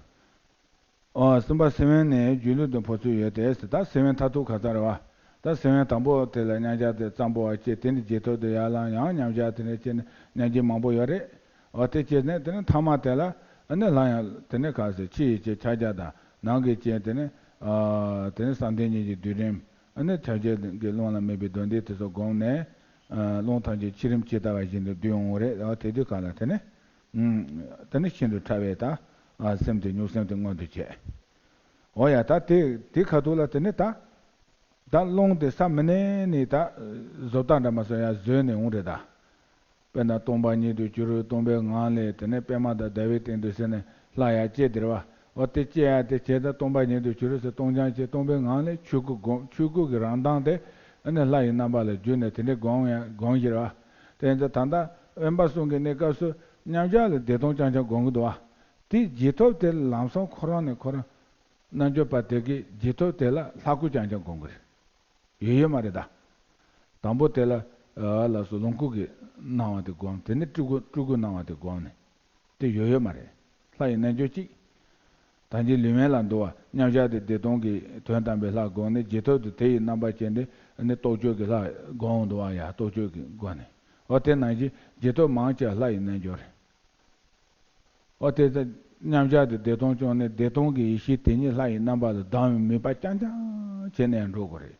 འོ་གསུམ་པ་སེམས་དབེན་ནས་སྒྱུ་ལུས་དུ་འཕོ་ཚུལ་ཡོད་དེ། ད་སེམས་དབེན་མཐར་ཐུག་ག་ཚར་རེ་བ། ད་སེམས་དབེན་དང་པོ་དེ་ལ་མཉམ་བཞག་དེ་གཙང་པོ་བ་སྐྱེས། དེ་ནི་རྗེས་ཐོབ་དེ་ཡར་ལངས་ཡང་མཉམ་བཞག་དེ་ནས་སྐྱེས་ནས་མཉམ་རྗེས་མང་པོ་ཡོད་རེད། འོ་དེ་སྐྱེས་ནས་དེ་ནི་ཐ་མ་དེ་ལ་ཨ་ནི་ལྷ་ཡང་དེ་ནི་ག་ཟེར་ཕྱི་ཡི་སྐྱེས་ཕྱག་རྒྱ་དང་ནང་གི་སྐྱེས་དེ་ནི་ཨ་དེ་ནི་བསམ་གཏན་གཉིས་ཀྱི་སྡུད་རིམ། ཨ་ནི་ཕྱག་རྒྱ་གི་རླུང་ལ་དམིགས་པའི་སྡོམ་ལྡན་དེ་ཚོ་བསྒོམས་ནས་ཨ་རླུང་ཐམས་ཅད་ཕྱི་རིམ་ཇི་ལྟ་བ་བཞིན་དུ་སྡུད་འོང་རེད། འོ་དེ་དུས་ག་ལ་དེ་ནི་ཨ་དེ་ནི་ཤིན་ཏུ་ཕྲ་བའི་ད་ཨ་སེམས་དེ་མྱུག་སེམས་དེ་མངོན་དུ་བྱས། འོ་ཡ་ད་དེ་དེ་ཁ་ཐུག་ལ་དེ་ནི་ད། ད་རླུང་དེ་ས་མི་གནས་ནས་ད་བཟོ་ལྟ་འདྲ་མ་སོང་ཡ་བཟོས་ནས་འོང་རེད་ད། དཔེར་ན་སྟོང་པ་ཉིད་དུ་གྱུར་སྟོང་པའི་ངང་ལས་དེ་ནས་པདྨ་དང་ཟླ་བའི་སྟེང་དུ་ཟེར་ནས་ལྷ་ཡ་སྐྱེས་དེ་རེད་བ། འོ་དེ་སྐྱེ་ཡ་དེ་བྱས་ད་སྟོང་པ་ཉིད་དུ་གྱུར་ཟེར་སྟོང་རྐྱང་བྱས་སྟོང་པའི་ངང་ལས་ཆོས་སྐུ་བསྒོམ། ཆོས་སྐུ་གི་རང་མདངས་དེ་ཨ་ནི་ལྷ་ཡི་རྣམ་པ་ལ་བསྒྱུར་ནས་དེ་འདྲའི་བསྒོམ་ཡ་བསྒོམ་བཞིན་རེད་བ། དེ་ཡིན་ཙང་ད་ལྟ་དབེན་པ་གསུམ་གྱི་གནས་སྐབས་སུ་མཉམ་བཞག་ལ་བདེ་སྟོང་རྐྱང་རྐྱང་བསྒོམ་གྱི་འདུག་བ། དེ་རྗེས་ཐོབ་དེ་ལམ་སང་ཁོ་རང་ནས་ཁོ་རང་། རྣལ་འབྱོར་པ་དེ་གིས་རྗེས་ཐོབ་དེ་ལ་ལྷ་སྐུ་རྐྱང་རྐྱང་བསྒོམ་གྱི་རེད། ཡོད་ཡོད་མ་རེད་ད། དང་པོ་དེ་ལ་ཨ་ལགས་སོ་ལོངས་སྐུ་གི་སྣང་བ་དེ་བསྒོམ། དེ་ནས་སྤྲུལ་སྐུ་སྤྲུལ་སྐུ་སྣང་བ་དེ་བསྒོམ་ནས། དེ་ཡོད་ཡོད་མ་རེད། ལྷ་ཡི་རྣལ་འབྱོར་གཅིག་ད་ཅི་ལུས་དབེན་ལ་འདུག་བ། མཉམ་བཞག་དེ་བདེ་སྟོང་གི་དོན་དམ་པའི་ལྷ་བསྒོམ་ནས་རྗེས་ཐོབ་དེ་དེ་ཡི་རྣམ་པ་ཅན་དེ་ནི་རྟོག་དཔྱོད་ཀྱི་ལྷ་བསྒོམ་འདུག་བ། ཡ་རྟོག་དཔྱོད་ཀྱི་སྒོ་ནས། འོ་དེ་ནང་བཞིན་རྗེས་ཐོབ་མང་ཆེ་བ་ལྷ་ཡི་རྣལ་འབྱོར་རེད། འོ་དེ་ལྟར་མཉམ་བཞག་དེ་བདེ་སྟོང་སྐྱོང་ནས་བདེ་སྟོང་གི་ཡེ་ཤེས་དེ་ཉིད་ལྷ་ཡི་རྣམ་པ་ལ་ལྡང་བའི་མོས་པ་རྐྱང་རྐྱང་བྱས་ནས་ཡང་འགྲོ་དགོས་རེད།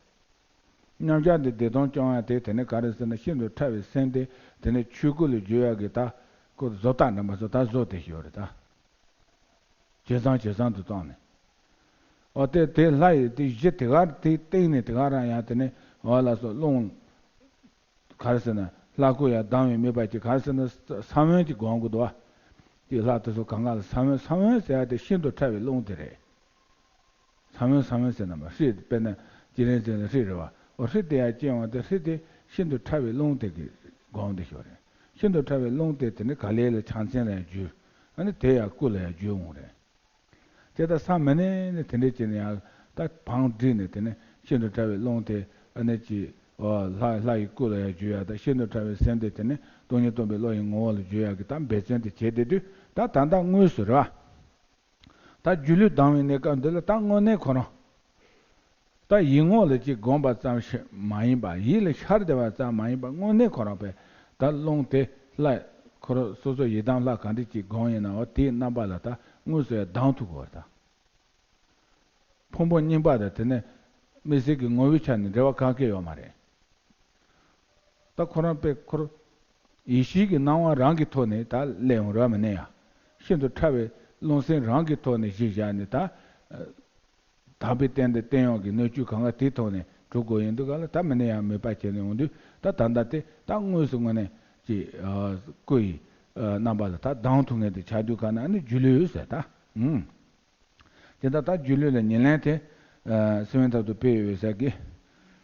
མཉམ་བཞག་དེ་བདེ་སྟོང་སྐྱོང་ཡ་དེ་དེ་ནི་ག་རེ་ཟེར་ན་ཤིན་ཏུ་ཕྲ་བའི་སེམས་དེ་དེ་ནི་ཆོས་སྐུ་ལ་བསྒྱུར་ཡ་གི་ད་ཁོ་བཟོ་ལྟ་འདྲ་མ་བཟོ་ལྟ་བཟོ་དེ་ཞིག་ཡོད་རེད་ད། ཇེ་བཟང་ཇེ་བཟང་དུ་བཏང་ནས། འོ་དེ་དེ་ལྷ་ཡི་དེ་གཞི་དེ་ག་དེ་སྟེང་ནས་དེ་ག་རང་ཡང་དེ་ནི་འོ་ལགས་སོ་རླུང་། ག་རེ་ཟེར་ན་ལྷ་སྐུ་ཡང་ལྡང་བའི་མོས་པ་ཅིག་ག་རེ་ཟེར་ན་ས་བོན་ཅིག་སྒོམ་དགོས་འདུག་བ། དེ་ལྷ་དེ་ཚོ་གང་ག་ལ་ས་བོན་ས་བོན་ཟེར་ཡ་དེ་ཤིན་ཏུ་ཕྲ་བའི་རླུང་དེ་རེད། ས་བོན་ས་བོན་ཟེར་ན་མ་ཧྲི་དཔེར་ན་སྤྱི་ལེན་ཟེར་ན་ཧྲི་རེད་བ། འོ་ཧྲི་དེ་ཡང་སྐྱེ་འོང་དེ་ཧྲི་དེ་ཤིན་ཏུ་ཕྲ་བའི་རླུང་དེ་གི་སྒོམ་དེ་ཤོར་རེད། ཤིན་ཏུ་ཕྲ་བའི་རླུང་དེ་དེ་ནི་ག་ལེ་ལ་ཕྱག་མཚན་ལ་ཡང་བསྒྱུར། ཨ་ནི་དེ་ཡང་སྐུ་ལ་ཡང་བསྒྱུར་འོང་རེད། དེ་ལྟར་ས་མི་གནས་ནས་དེ་འདྲས་བྱས་ནས་ཡང་ད་བང་བསྒྲིགས་ནས་དེ་ནས་ཤིན་ཏུ་ཕྲ་བའི་རླུང་དེ་ཨ་ནི་ཅི་ཨོ་ལྷ་ལྷ་ཡི་སྐུ་ལ་ཡང་བསྒྱུར་ཡ་ད་ཤིན་ཏུ་ཕྲ་བའི་སེམས་དེ་དེ་ནས་སྟོང་ཉིད་སྟོང་པའི་བློ་ཡི་ངོ་བོ་ལ་བསྒྱུར་ཡ་གི་ད་འབད་བརྩོན་དེ་བྱས་བསྡད་དུས་ད་ད་ལྟ་དངོས་སུ་རེད་བ། ད་སྒྱུ་ལུས་ལྡང་བའི་གནས་སྐབས་འདི་ལ་ད་དངོས་གནས་ཁོ་རང་ ད་ཡིད་ངོ་ལ་ཅིག་བསྒོམས་པ་ཙམ་ཞིག་མ་ཡིན་པ། ཡིད་ལ་ཤར་བསྡད་པ་ཙམ་མ་ཡིན་པ། དངོས་གནས་ཁོ་རང་པས་ད་རླུང་དེ་ལྷ་ཁོ་རང་སོ་སོ་ཡི་དམ་ལྷ་ག་འདྲ་ཅིག་བསྒོམས་ཡིན་ནའང་དེའི་རྣམ་པ་ལ་ད་དངོས་སུ་ཡང་ལྡང་ཐུབ་དགོས་པ་རེད་ད། ཕུང་པོ་རྙིང་པ་དང་དེ་ནས་དམིགས་བསལ་གྱི་ངོ་བོའི་ཆ་ནས་འབྲེལ་བ་གང་ག་ཡོད་མ་རེད། ད་ཁོ་རང་པས་ཁོ་རང་ཡེ་ཤེས་ཀྱི་སྣང་བ་རང་གི་ཐོག་ནས་ད་སླེབས་ཡོང་ར་མི་གནས་ཡ། ཤིན་ཏུ་ཕྲ་བའི་རླུང་སེམས་རང་གི་ཐོག་ནས་གཞི་བཞག་ནས་ད། དག་པའི་རྟེན་དང་བརྟན་གཡོ་གི་སྣོད་བཅུད་གང་ག་དེའི་ཐོག་ནས་གྲུབ་དགོས་ཡིན་དུས་ག་ལ་ད་མི་གནས་ཡ་མོས་པ་བྱས་ནས་ཡོང་དུས་ད་ད་ལྟ་དེ་ད་དངོས་སུ་དངོས་གནས་ཀྱི་སྐུ་ཡི་རྣམ་པ་ལ་ད་ལྡང་ཐུབ་མཁན་དེ་ཆགས་དུས་ག་ན་ནི་སྒྱུ་ལུས་ཟེར་ད། ཨུམ། དེ་ལྟར་ད་སྒྱུ་ལུས་ལ་ཉེར་ལེན་དེ། སེམས་དཔའི་མཐར་ཐུག་དཔལ་ཡུལ་འོད་གསལ་གྱི།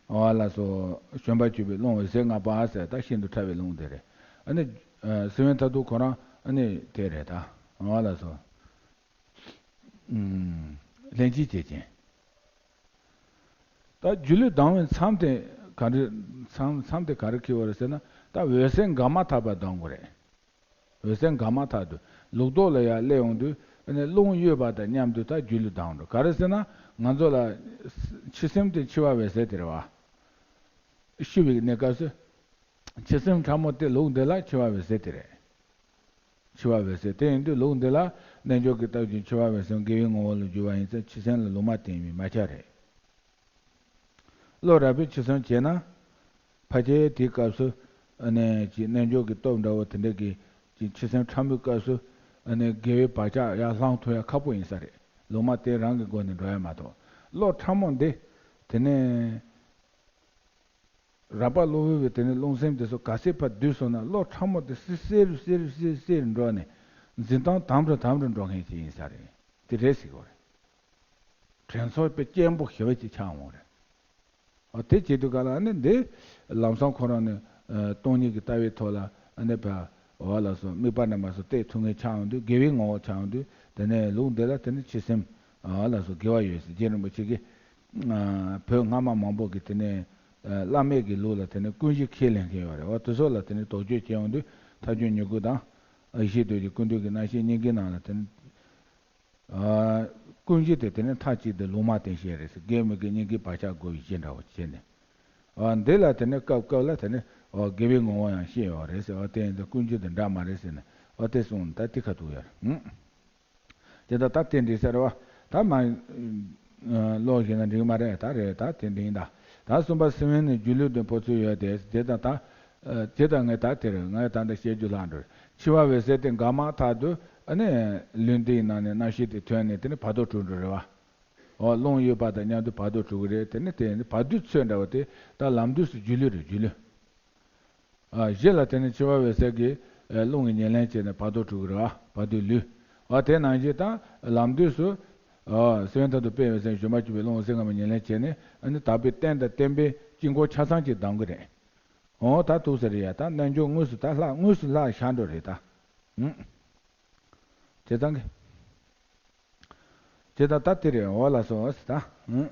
འོ་ལགས་སོ། བྱོན་པ་བཅུ་པའི་རླུང་འོད་ཟེར་ལྔ་པ་ཟེར་ད་ཤིན་ཏུ་ཕྲ་བའི་རླུང་དེ་རེད། ཨ་ནི། སེམས་དཔའི་མཐར་ཐུག་ཁོ་རང་ཨ་ནི་དེ་རེད་ད། འོ་ལགས་སོ། ལྷན་ཅིག་སྐྱེས་ཅན། ད་སྒྱུ་ལུས་ལྡང་བའི་མཚམས་དེ་ག་རེ། མཚམས་མཚམས་དེ་ག་རེ་འཁེལ་བ་རེད་ཟེར་ན་ད་འོད་གསལ་འགག་མ་ཐག་པ་ལྡང་དགོས་རེད། འོད་གསལ་འགག་མ་ཐག་ཏུ་ལུགས་ལྡོག་ལ་ཡར་སླེབས་ཡོང་དུས་ཨ་ནི་རླུང་གཡོས་པ་དང་མཉམ་དུ་ད་སྒྱུ་ལུས་ལྡང་འགྲོ། ག་རེ་ཟེར་ན་ང་ཚོ་ལ་འཆི་སེམས་དེ་འཆི་བ་འོད་གསལ་དེ་རེད་བ། ཤི་བའི་གནས་སྐབས་སུ་འཆི་སེམས་ཕྲ་མོ་དེ་ལུགས་འདི་ལ་འཆི་བ་འོད་གསལ་དེ་རེད། འཆི་བ་འོད་གསལ་དེ་ཡིན་དུས་ལུགས་འདི་ལ་རྣལ་འབྱོར་གྱི་སྟོབས་ཀྱིས་འཆི་བ་འོད་གསལ་དགེ་བའི་ངོ་བོ་ལ་བསྒྱུར་བ་ཡིན་ཙང་འཆི་སེམས་ལ་ལུང་མ་བསྟན་པའི་མ་ཁྱབ་རེད། བློ་རགས་པས་འཆི་སེམས་བྱས་ན། ཕལ་ཆེར་དེའི་སྐབས་སུ་ཨ་ནི་ཅིག་རྣལ་འབྱོར་གྱི་སྟོབས་འདྲ་བོ་དེ་འདྲ་གིས་ཅིག་འཆི་སེམས་ཕྲ་མོའི་སྐབས་སུ་ཨ་ནི་དགེ་བའི་བག་ཆགས་ཡར་བསླང་ཐུབ་ཡ་ཁག་པོ་ཡིན་ས་རེད། ལུང་མ་བསྟན་རང་གི་སྒོ་ནས་འགྲོ་ཡ་མ་གཏོགས། བློ་ཕྲ་མོ་འདི་དེ་ནས་རགས་པ་གློ་བུར་བའི་དེ་ནས་རླུང་སེམས་དེ་ཚོ་ག་ཚད་ཕར་བསྡུས་སོང་ན་བློ་ཕྲ་མོ་དེ་སིལ་སིལ་སིལ་སིལ་སིལ་འགྲོ་ནས་འཛིན་སྟངས་དམ་དུ་དམ་དུ་འགྲོ་མཁན་ཅིག་ཡིན་ས་རེད། དེ་རེད་ཟེར་གྱི་ཡོད་རེད། དྲན་གསོ་དཔེ་སྐྱེན་པོ་ཞེ་པོ་ཅིག་ཆགས་འོང་རེད། འོ་དེ་བྱེད་དུས་ག་ལ་ཨ་ནི་འདི་ལམ་སང་ཁོ་རང་ནི་སྟོང་ཉིད་ཀྱི་ལྟ་བའི་ཐོག་ལ་ཨ་ནི་བ་འོ་ལགས་སོ་དམིགས་པ་རྣམ་པ་སོགས་གཏད་ཐུབ་མཁན་ཆགས་འོང་དུས་དགེ་བའི་ངོ་བོ་ཆགས་འོང་དུས་དེ་ནས་ལུགས་འདི་ལ་དེ་ནི་འཆི་སེམས་འོ་ལགས་སོ་དགེ་བ་ཡོད་ཟེར། རྗེ་རིན་པོ་ཆེ་གིས་བོད་སྔ་མ་མང་པོ་གི་དེ་ནས་བླ་མེད་ཀྱི་ལུགས་ལ་དེ་ནས་ཀུན་གཞི་ཁས་ལེན་མཁན་ཡོད་རེད། འོ་དེ་ཚོ་ལ་དེ་ནས་དོགས་གཅོད་བྱས་འོང་དུས་ཐལ་འགྱུར་ཉེར་དགུ་དང་། ཡེ་ཤེས་རྡོ་རྗེ་ཀུན་འདུས་ཀྱི་རྣམ་བཤད་སྙིང་གའི་ནང་ལ་དེ་ནི། ཀུན་གཞི་དེ་དེ་ནི་མཐའ་གཅིག་ཏུ་ལུང་མ་བསྟན་བཤད་རེད་ཟེར། དགེ་མི་དགེ་སྙིང་གའི་བག་ཆགས་བསྒོ་བའི་གཞི་འདྲ་བོ་བྱས་ནས། འདི་ལ་དེ་ནི་སྐབས་སྐབས་ལ་དེ་ནི་དགེ་བའི་ངོ་བོ་ཡང་བཤད་ཡོད་རེད་ཟེར། དེ་ཡིན་ཙང་ཀུན་གཞི་དེ་འདྲ་མ་རེད་ཟེར་ནས་དེ་གསུངས་ད་དེ་ཁ་ཐུག་ཡོད་རེད། དེ་ལྟ་ད་དེ་འདྲ་ཟེར་བ་ད་མ། ཨ། ཀློག་བཞིན་ན་འགྲིག་མ་རེད། ད་རེད་ད་དེ་འདྲ་ཡིན་ད། ད་གསུམ་པ་སེམས་དབེན་ནི་སྒྱུ་ལུས་དུ་འཕོ་ཚུལ་ཡོད་དེ། དེ་ལྟ་ད། ཨ། དེ་ལྟ་ངས་ད་དེ་རེད། ངས་ད་ལྟ་བཤད་རྒྱུ་ལྷག་འགྲོ་རེད། འཆི་བ་འོད་གསལ་དེ་འགག་མ་ཐག་ཏུ་ཨ་ནི་ལུས་འདི་ཡི་ནང་ནས་རྣམ་ཤེས་དེ་ཐོན་ནས་དེ་ནི་བར་དོ་གྲུབ་འགྲོ་རེད་བ། འོ་རླུང་གཡོས་པ་དང་མཉམ་དུ་བར་དོ་གྲུབ་ཀྱི་རེད། དེ་ནི་དེ་ནི་བར་དོའི་ཚུལ་འདྲ་བ་དེ་ད་ལམ་དུས་སུ་སྒྱུ་ལུས་རེད། སྒྱུ་ལུས། ཨ། གཞི་ལ་དེ་ནི་འཆི་བ་འོད་གསལ་གྱི་ཨ་རླུང་གི་ཉེར་ལེན་བྱས་ནས་བར་དོ་གྲུབ་ཀྱི་རེད་བ། བར་དོའི་ལུས། འོ་དེ་ནང་བཞིན་ད་ལམ་དུས་སུ། ཨ། སེམས་དཔའི་མཐར་ཐུག་དཔལ་ཡུལ་འོད་གསལ་བྱོན་པ་བཅུ་པའི་རླུང་འོད་ཟེར་ལྔ་པ་ཉེར་ལེན་བྱས་ནས་ཨ་ནི་དག་པའི་རྟེན་དང་བརྟེན་པའི་དཀྱིལ་འཁོར་ཆ་ཚང་གཅིག་ལྡང་གི་རེད། འོ་ད་ཐུགས་ཟེར་ཡ་ད་རྣལ་འབྱོར་དངོས་སུ་ད་ལྷ་དངོས་སུ་ལྷ་ཤར་འགྲོ་རེད་ད། ཨུམ། བྱས་ཙང་གི། དེ་ལྟ་ད་དེ་རེད། འོ་ལགས་སོ་ཟེར་ད། ཨང་།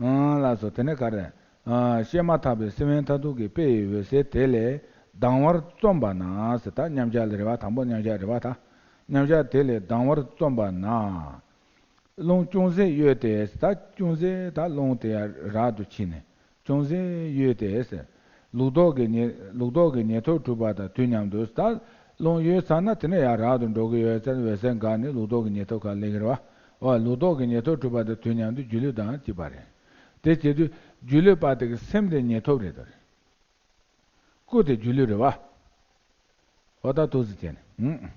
ཨང་ལགས་སོ། དེ་ནས་ག་རེ། ཨ། བཤད་མ་ཐག་པའི་སེམས་དཔའི་མཐར་ཐུག་གི་དཔལ་ཡི་འོད་ཟེར་དེ་ལས་ལྡང་བར་རྩོམ་པ་ན་ཟེར་ད། མཉམ་གཞག་ལ་རེད་བ། དང་པོ་མཉམ་གཞག་རེད་བ་ད། མཉམ་གཞག་དེ་ལས་ལྡང་བར་རྩོམ་པ་ན། རླུང་ཅུང་ཟད་གཡོས་ཏེ་ཟེར་ད། ཅུང་ཟད་ད་རླུང་དེ་ཡང་རགས་སུ་ཕྱིན་ནས། ཅུང་ཟད་གཡོས་ཏེ་ཟེར། ལུགས་ལྡོག་གི་ཉེ། ལུགས་ལྡོག་གི་ཉེར་ཐོབ་གྲུབ་པ་དང་དུས་མཉམ་དུ་ད་རླུང་གཡོས་ཚར་ན་དེ་ནས་ཡང་རགས་སུ་འགྲོ་གི་ཡོད་ཙང་འོད་གསལ་འགགས་ནས་ལུགས་ལྡོག་གི་ཉེར་ཐོབ་ཁ་སླེབས་ཀྱི་རེད་བ། འོ་ལུགས་ལྡོག་གི་ཉེར་ཐོབ་གྲུབ་པ་དང་དུས་མཉམ་དུ་སྒྱུ་ལུས་དང་གཅིག་པ་རེད། དེ་བྱེད་དུས་སྒྱུ་ལུས་པ་དེ་གི་སེམས་དེ་ཉེར་ཐོབ་རེད་དོ། སྐུ་དེ་སྒྱུ་ལུས་རེད་བ། འོ་ད་ཐུགས་སུ་བྱས་ནས། ཨུམ།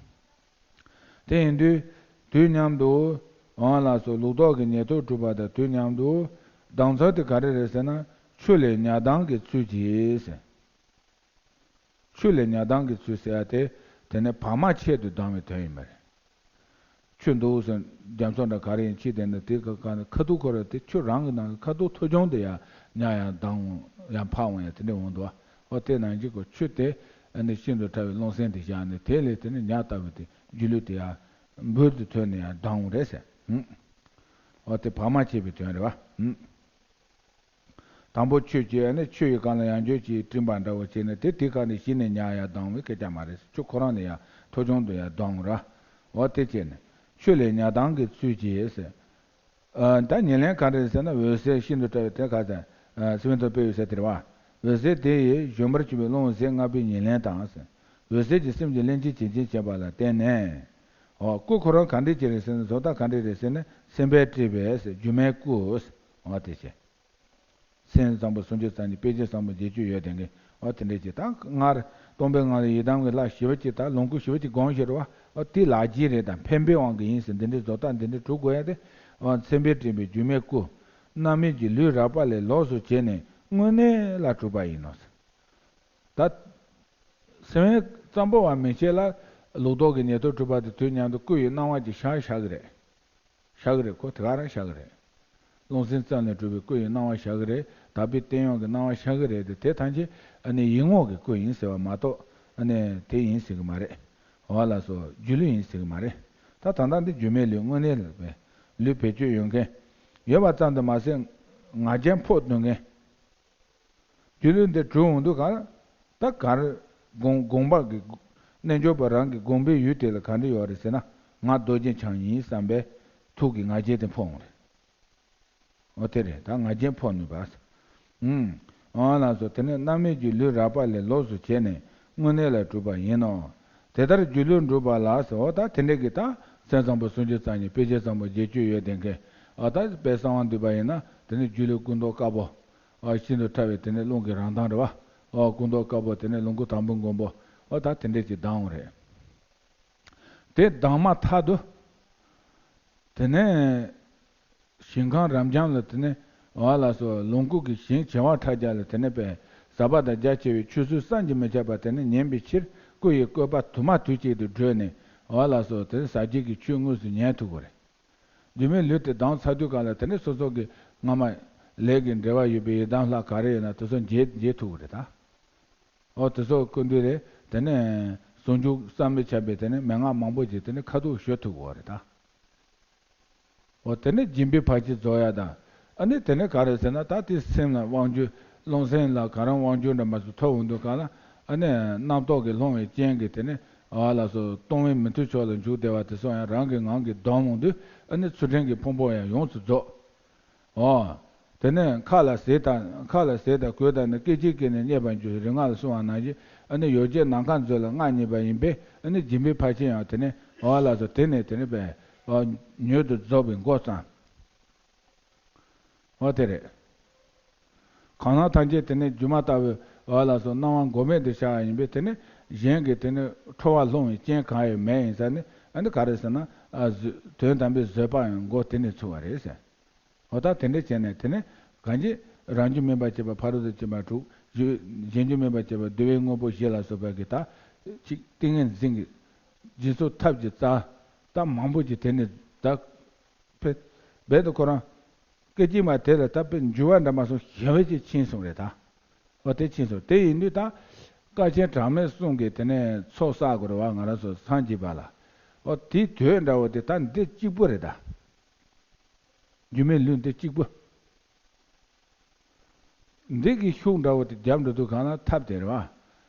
དེ་ཡིན་དུས་དུས་མཉམ་དུ། འོ་ལགས་སོ། ལུགས་ལྡོག་གི་ཉེར་ཐོབ་གྲུབ་པ་དང་དུས་མཉམ་དུ། ལྡང་ཚུལ་དེ་ག་རེ་རེད་ཟེར་ན། ཆུ་ལས་ཉ་ལྡང་གི་ཚུལ་གྱིས་ཟེར། ཆུ་ལས་ཉ་ལྡང་གི་ཚུལ་ཟེར་ཡ་དེ། དེ་ནི་བག་མ་ཆད་དུ་ལྡང་བའི་དོན་ཡིན་པ་རེད། ཆུ་འདུག་ཟེར། རྒྱ་མཚོ་འདྲ་ག་རེ་ཡིན་ཕྱིན་དེ་འདྲ་དེ་ག་ག་ནས་ཁ་ཐུག་ཁོ་ར་དེ་ཆུ་རང་གི་ནང་གི་ཁ་ཐུག་ཐོ་ཆུང་དེ་ཡང་ཉ་ཡང་ལྡང་འོང་ཡང་འཕར་འོང་ཡང་དེ་འདྲ་འོང་འདུག་བ། འོ་དེ་ནང་བཞིན་གོ་ཆུ་དེ་ཨ་ནི་ཤིན་ཏུ་ཕྲ་བའི་རླུང་སེམས་དེ་བཞག་ནས་དེ་ལས་དེ་ནི་ཉ་ལྟ་བུ་དེ་སྒྱུ་ལུས་དེ་ཡང་འབུར་དུ་ཐོན་ནས་ཡང་ལྡང་འོང་རེད་ཟེར། ཧུམ། འོ་དེ་བག་མ་ཆད་པའི་དོན་རེད་བ། ཧུམ། དང་པོ་ཆུ་སྐྱེས་ནས་ཆུ་ཡི་སྒང་ལ་ཡང་འགྱུར་གྱིས་སྤྲིན་པ་འདྲ་བོ་བྱས་ནས་དེ་དེ་ག་ནས་གཞི་ནས་ཉ་ཡང་ལྡང་བའི་སྐད་ཆ་མ་རེད། ཆུ་ཁོ་རང་ནས་ཡང་ཐོ་ཆུང་དུ་ཡང་ལྡང་ར། འོ་དེ་བྱས་ནས་ཆུ་ལས་ཉ་ལྡང་གི་ཚུལ་གྱིས་ཟེར། ཨ། ད་ཉེར་ལེན་ག་འདྲ་རེད་ཟེར་ན། འོད་གསལ་ཤིན་ཏུ་བྲལ་བའི་དེ་ག་ཟེར། ཨ། སེམས་དང་དཔེ་ཡོད་ས་དེ་རེད་བ། འོད་གསལ་དེ་ཡི་བཞོན་པར་གྱུར་པའི་རླུང་འོད་ཟེར་ལྔ་པོའི་ཉེར་ལེན་དང་ཟེར། འོད་གསལ་གྱི་སེམས་ཀྱི་ལྷན་སྐྱེས་ཇི་བཞིན་བྱེད་པ་ལ་བརྟེན་ནས། འོ། སྐུ་ཁོ་རང་ག་འདྲ་ཅིག་རེད་ཟེར་ན། བཟོ་ལྟ་ག་འདྲ་རེད་ཟེར་ན། སེམས་དཔས་སྤྲས་པའི་ཟེར། སྒྱུ་མའི་སྐུ་ཟེར། འོ་དེ་བྱས། མཚན་བཟང་པོ་སུམ་ཅུ་རྩ་གཉིས། དཔེ་བྱད་བཟང་པོ་བརྒྱད་ཅུ་ཡོད་ལྡན་གྱི། འོ་དེ་འདྲ་ཅིག་ད་སྔར་སྟོང་པའི་ངང་ལ་ཡི་དམ་གྱི་ལྷ་ཞི་བ་ཅིག་ད་ལོངས་སྐུ་ཞི་བ་ཅིག་དགོངས་ཞེས་རེད་བ། འོ་དེ་ལག་རྗེས་རེད། ད་འཕེན་པའི་དབང་གིས་ཡིན་ཟེར། འདི་འདྲའི་བཟོ་ལྟ་འདི་འདྲའི་གྲུབ་དགོས་ཡ་དེ། འོ་མཚན་དཔས་སྤྲས་པའི་སྒྱུ་མའི་སྐུ། རྣམ་སྨིན་གྱི་ལུས་རགས་པ་ལས་ལོགས་སུ་བྱས་ནས་དངོས་གནས་ལ་གྲུབ་པ་ཡིན་ནོ། ད་སེམས་ཙམ་པོ་བ་མི་བྱེད་ལ། ལོག་རྟོག་གི་ཉེར་ཐོབ་གྲུབ་པ་དེ་དུས་མཉམ་དུ་སྐུ་ཡི་སྣང་བ་ཅིག་ཤར་ཤར་གི་རེད། ཤར་གི་རེད། ཁོ་དེ་ག་རང་ཤར་གི་རེད། རླུང་སེམས་ཙམ་ལས་གྲུབ་པའི་སྐུ་ཡི་སྣང་བ་ཤར་གི་རེད། དག་པའི་བརྟན་གཡོ་གི་སྣང་བ་ཤར་གི་རེད་དེ། དེ་ཐམས་ཅད་ཨ་ནི་ཡིད་ངོ་གི་སྐུ་ཡིན་ཟེར་བ་མ་གཏོགས། ཨ་ནི་དེ་ཡིན་ཟེར་གི་མ་རེད། འོ་ལགས་སོ། སྒྱུ་ལུས་ཡིན་ཟེར་གི་མ་རེད། ད་ད་ལྟ་འདི་སྒྱུ་མའི་ལུས། དངོས་གནས་ལུས་བེད་སྤྱོད་ཡོད་མཁན། ཡོད་པ་ཙམ་དུ་མ་ཟད་ང་རྒྱལ་ཕོག་སྡོད་མཁན། སྒྱུ་ལུས་འདི་གྲུབ་འོང་དུས་གང་ལ། ད་ག་རེ། དགོངས་དགོངས་པ་གི། རྣལ་འབྱོར་པ་རང་གི་དགོངས་པའི་ཡུལ་དེ་ལ་ག་འདྲ་ཡོད་རེད་ཟེར་ན། ང་རྡོ་རྗེ་འཆང་ཡིན་བསམ་པའི་ཐུགས་ཀྱི་ང་རྒྱལ་དེ་འཕོ་འོང་རེད། འོ་དེ་རེད། ད་ང་རྒྱལ་འཕོ་ནུས་པ། ཨུམ། འོ་ལགས་སོ། དེ་ནས་རྣམ་སྨིན་གྱི་ལུས་རགས་པ་ལས་ལོགས་སུ་བྱས་ནས་དངོས་གནས་ལ་གྲུབ་པ་ཡིན་ནོ། དེ་ལྟར་སྒྱུ་ལུས་འགྲུབ་པ་ལ་ཟེར། འོ་ད་དེ་འདྲ་གི་ད་མཚན་བཟང་པོ་སུམ་ཅུ་རྩ་གཉིས། དཔེ་བྱད་བཟང་པོ་བརྒྱད་ཅུ་ཡོད་ལྡན་གྱི། འོ་ད་དཔེ་གསང་བ་འདུས་པ་ཡིན་ན་དེ་ནི་སྒྱུ་ལུས་སྐུ་མདོག་དཀར་པོ། ཨ། ཤིན་ཏུ་ཕྲ་བའི་དེ་ནས་རླུང་གི་རང་མདངས་རེད་བ། ཨ། སྐུ་མདོག་དཀར་པོ་དེ་ནས་ལོངས་སྐུ་དང་པོ་མགོན་པོ། ཨ། ད་དེ་འདྲས་ཅིག་ལྡང་བ་རེད། དེ་ལྡང་མ་ཐག་ཏུ། དེ་ནས་ཞིང་ཁམས་རབ་འབྱམས་ལ། དེ་ནས་འོ་ལགས་སོ། ལོངས་སྐུ་གི་ཞིང་བྱེ་བ་ཕྲག་བརྒྱ་ལ། དེ་ནས་པའི་ཟབ་པ་དང་རྒྱ་ཆེ་བའི་ཆོས་ཚུལ་བསམ་གྱིས་མི་ཁྱབ་པ་དེ་ནས་ཉན་པའི་ཕྱིར། སྐུ་ཡི་བཀོད་པ་དུ་མ་དུས་གཅིག་ཏུ་བགྲོད་ནས། འོ་ལགས་སོ། དེ་ནས་ཟབ་རྒྱས་ཀྱི་ཆོས་དངོས་སུ་ཉན་ཐུབ་དགོས་རེད། སྒྱུ་མའི་ལུས་དེ་ལྡང་ཚར་དུས་གང་ལ། དེ་ནས་སོ་སོ་གི་སྔ་མ་ལས་ཀྱི་འབྲེལ་བ་ཡོད་པའི་ཡི་དམ་ལྷ་ག་རེ་ཡོད་ན་དེ་ཚོ་མཇལ་མཇལ་ཐུབ་ཀྱི་རེད་ད། འོ་དེ་ཚོ་སྐུ་མདུན་རེད། དེ་ནས་ཟུང་འཇུག་བསམ་མི་ཁྱབ་པའི་དེ་ནས་མན་ངག་མང་པོ་ཅིག་དེ་ནས་ཁ་ཐུག་ཞུ་ཐུབ་ཀྱི་རེད་ད། འོ་དེ་ནས་སྦྱིན་པའི་ཕར་ཕྱིན་རྫོགས་ཡ་དང་། ཨ་ནི་དེ་ནས་ག་རེ་ཟེར་ན། ད་དེ་སེམས་ལ་དབང་བསྒྱུར། རླུང་སེམས་ལ་ག་རང་དབང་བསྒྱུར་འདྲ་མ་སོགས་ཐོབ་འོང་དུས་གང་ལ། ཨ་ནི་རྣམ་རྟོག་གིས་སློང་བའི་རྐྱེན་གྱིས་དེ་ནས། ཨ་ལགས་སོ། སྟོང་པའི་མི་མཐུན་ཕྱོགས་ལ་འཇུག་བདེ་བ་དེ་ཚོ་ཡང་རང་གི་ངང་གིས་འདོར་འོང་དུས། ཨ་ནི་ཚུལ་ཁྲིམས་ཀྱི་ཕུང་པོ་ཡང་ཡོངས་སུ་རྫོགས། འོ། དེ་ནས་མཁའ་ལ་ཟས་དང་། མཁའ་ལ་ཟས་དང་གོས་དང་ནི། སྐད་ཅིག་གིས་ནི་རྙེད་པར་འགྱུར། རིག་སྔགས་ལ་གསུངས་པ་ནང་བཞིན། ཨ་ནི་ཡོ་བྱད་ནམ་མཁའ་མཛོད་ལ་མངའ་བརྙེས་པ་ཡིན་པས། ཨ་ནི་སྦྱིན་པའི་ཕར་ཕྱིན་ཡང་དེ་ནས། འོ་ལགས་སོ། དེ་ནས་དེ་ནས་པས། འོ། མྱུར་དུ་རྫོགས་པའི་འགོ་བརྩམས། འོ་དེ་རེད། གང་ཟག་ཐམས་ཅད་དེ་ནས་སྒྱུ་མ་ལྟ་བུའི། འོ་ལགས་སོ། སྣང་བ་མགོ་མེད་དུ་ཤར་བ་ཡིན་པས། དེ་ནས་གཞན་གྱི་དེ་ནས་ཁྲོ་བ་སློང་བའི་རྐྱེན་གང་ཡང་མེད་ཡིན་ཙང་ནི། ཨ་ནི་ག་རེ་ཟེར་ན། ཨ། བཟོད། དོན་དམ་པའི་བཟོད་པ་ཡང་མགོ་དེ་ནས་ཚུགས་པ་རེད་ཟེར། འོ་ད་དེ་འདྲ་བྱས་ནས་དེ་ནས་གང་ཅི། རང་རྒྱུད་སྨིན་པར་བྱེད་པ་ཕ་རོལ་ཏུ་ཕྱིན་པ་དྲུག། གཞན་རྒྱུད་སྨིན་པར་བྱེད་པ་བསྡུ་བའི་དངོས་པོ་བཞི་ལ་སོགས་པ་གི། ད་ཅིག་ཏིང་ངེ་འཛིན་གྱི་རྗེས་སུ་ཐབས་ཀྱི་རྩ་ད་མང་པོ་ཅིག་དེ་ནས་ད། ཕེ། རྦད་དེ་ཁོ་རང་སྐད་ཅིག་མ་དེ་ལ་ད་དཔེ་འགྱུར་བ་འདྲ་མ་སོང་། ཞེ་བ་ཅིག་ཕྱིན་སོང་རེད་ད། འོ་དེ་ཕྱིན་སོང་། དེ་ཡིན་དུས་ད་དཀའ་ཆེན་གྲངས་མེད་གསུམ་གྱི་དེ་ནས་ཚོགས་བསགས་དགོས་རེད་བ། ང་རང་ཚོ་སངས་རྒྱས་པ་ལ། འོ་དེའི་དོན་འདྲ་བོ་དེ་ད་འདི་གཅིག་པུ་རེད་ད། སྒྱུ་མའི་ལུས་འདི་གཅིག་པུ། འདི་གི་ཤུགས་འདྲ་བོ་དེ་རྒྱབ་འགྲོ་དུས་གང་ལ། ཐབས་དེ་རེད་བ།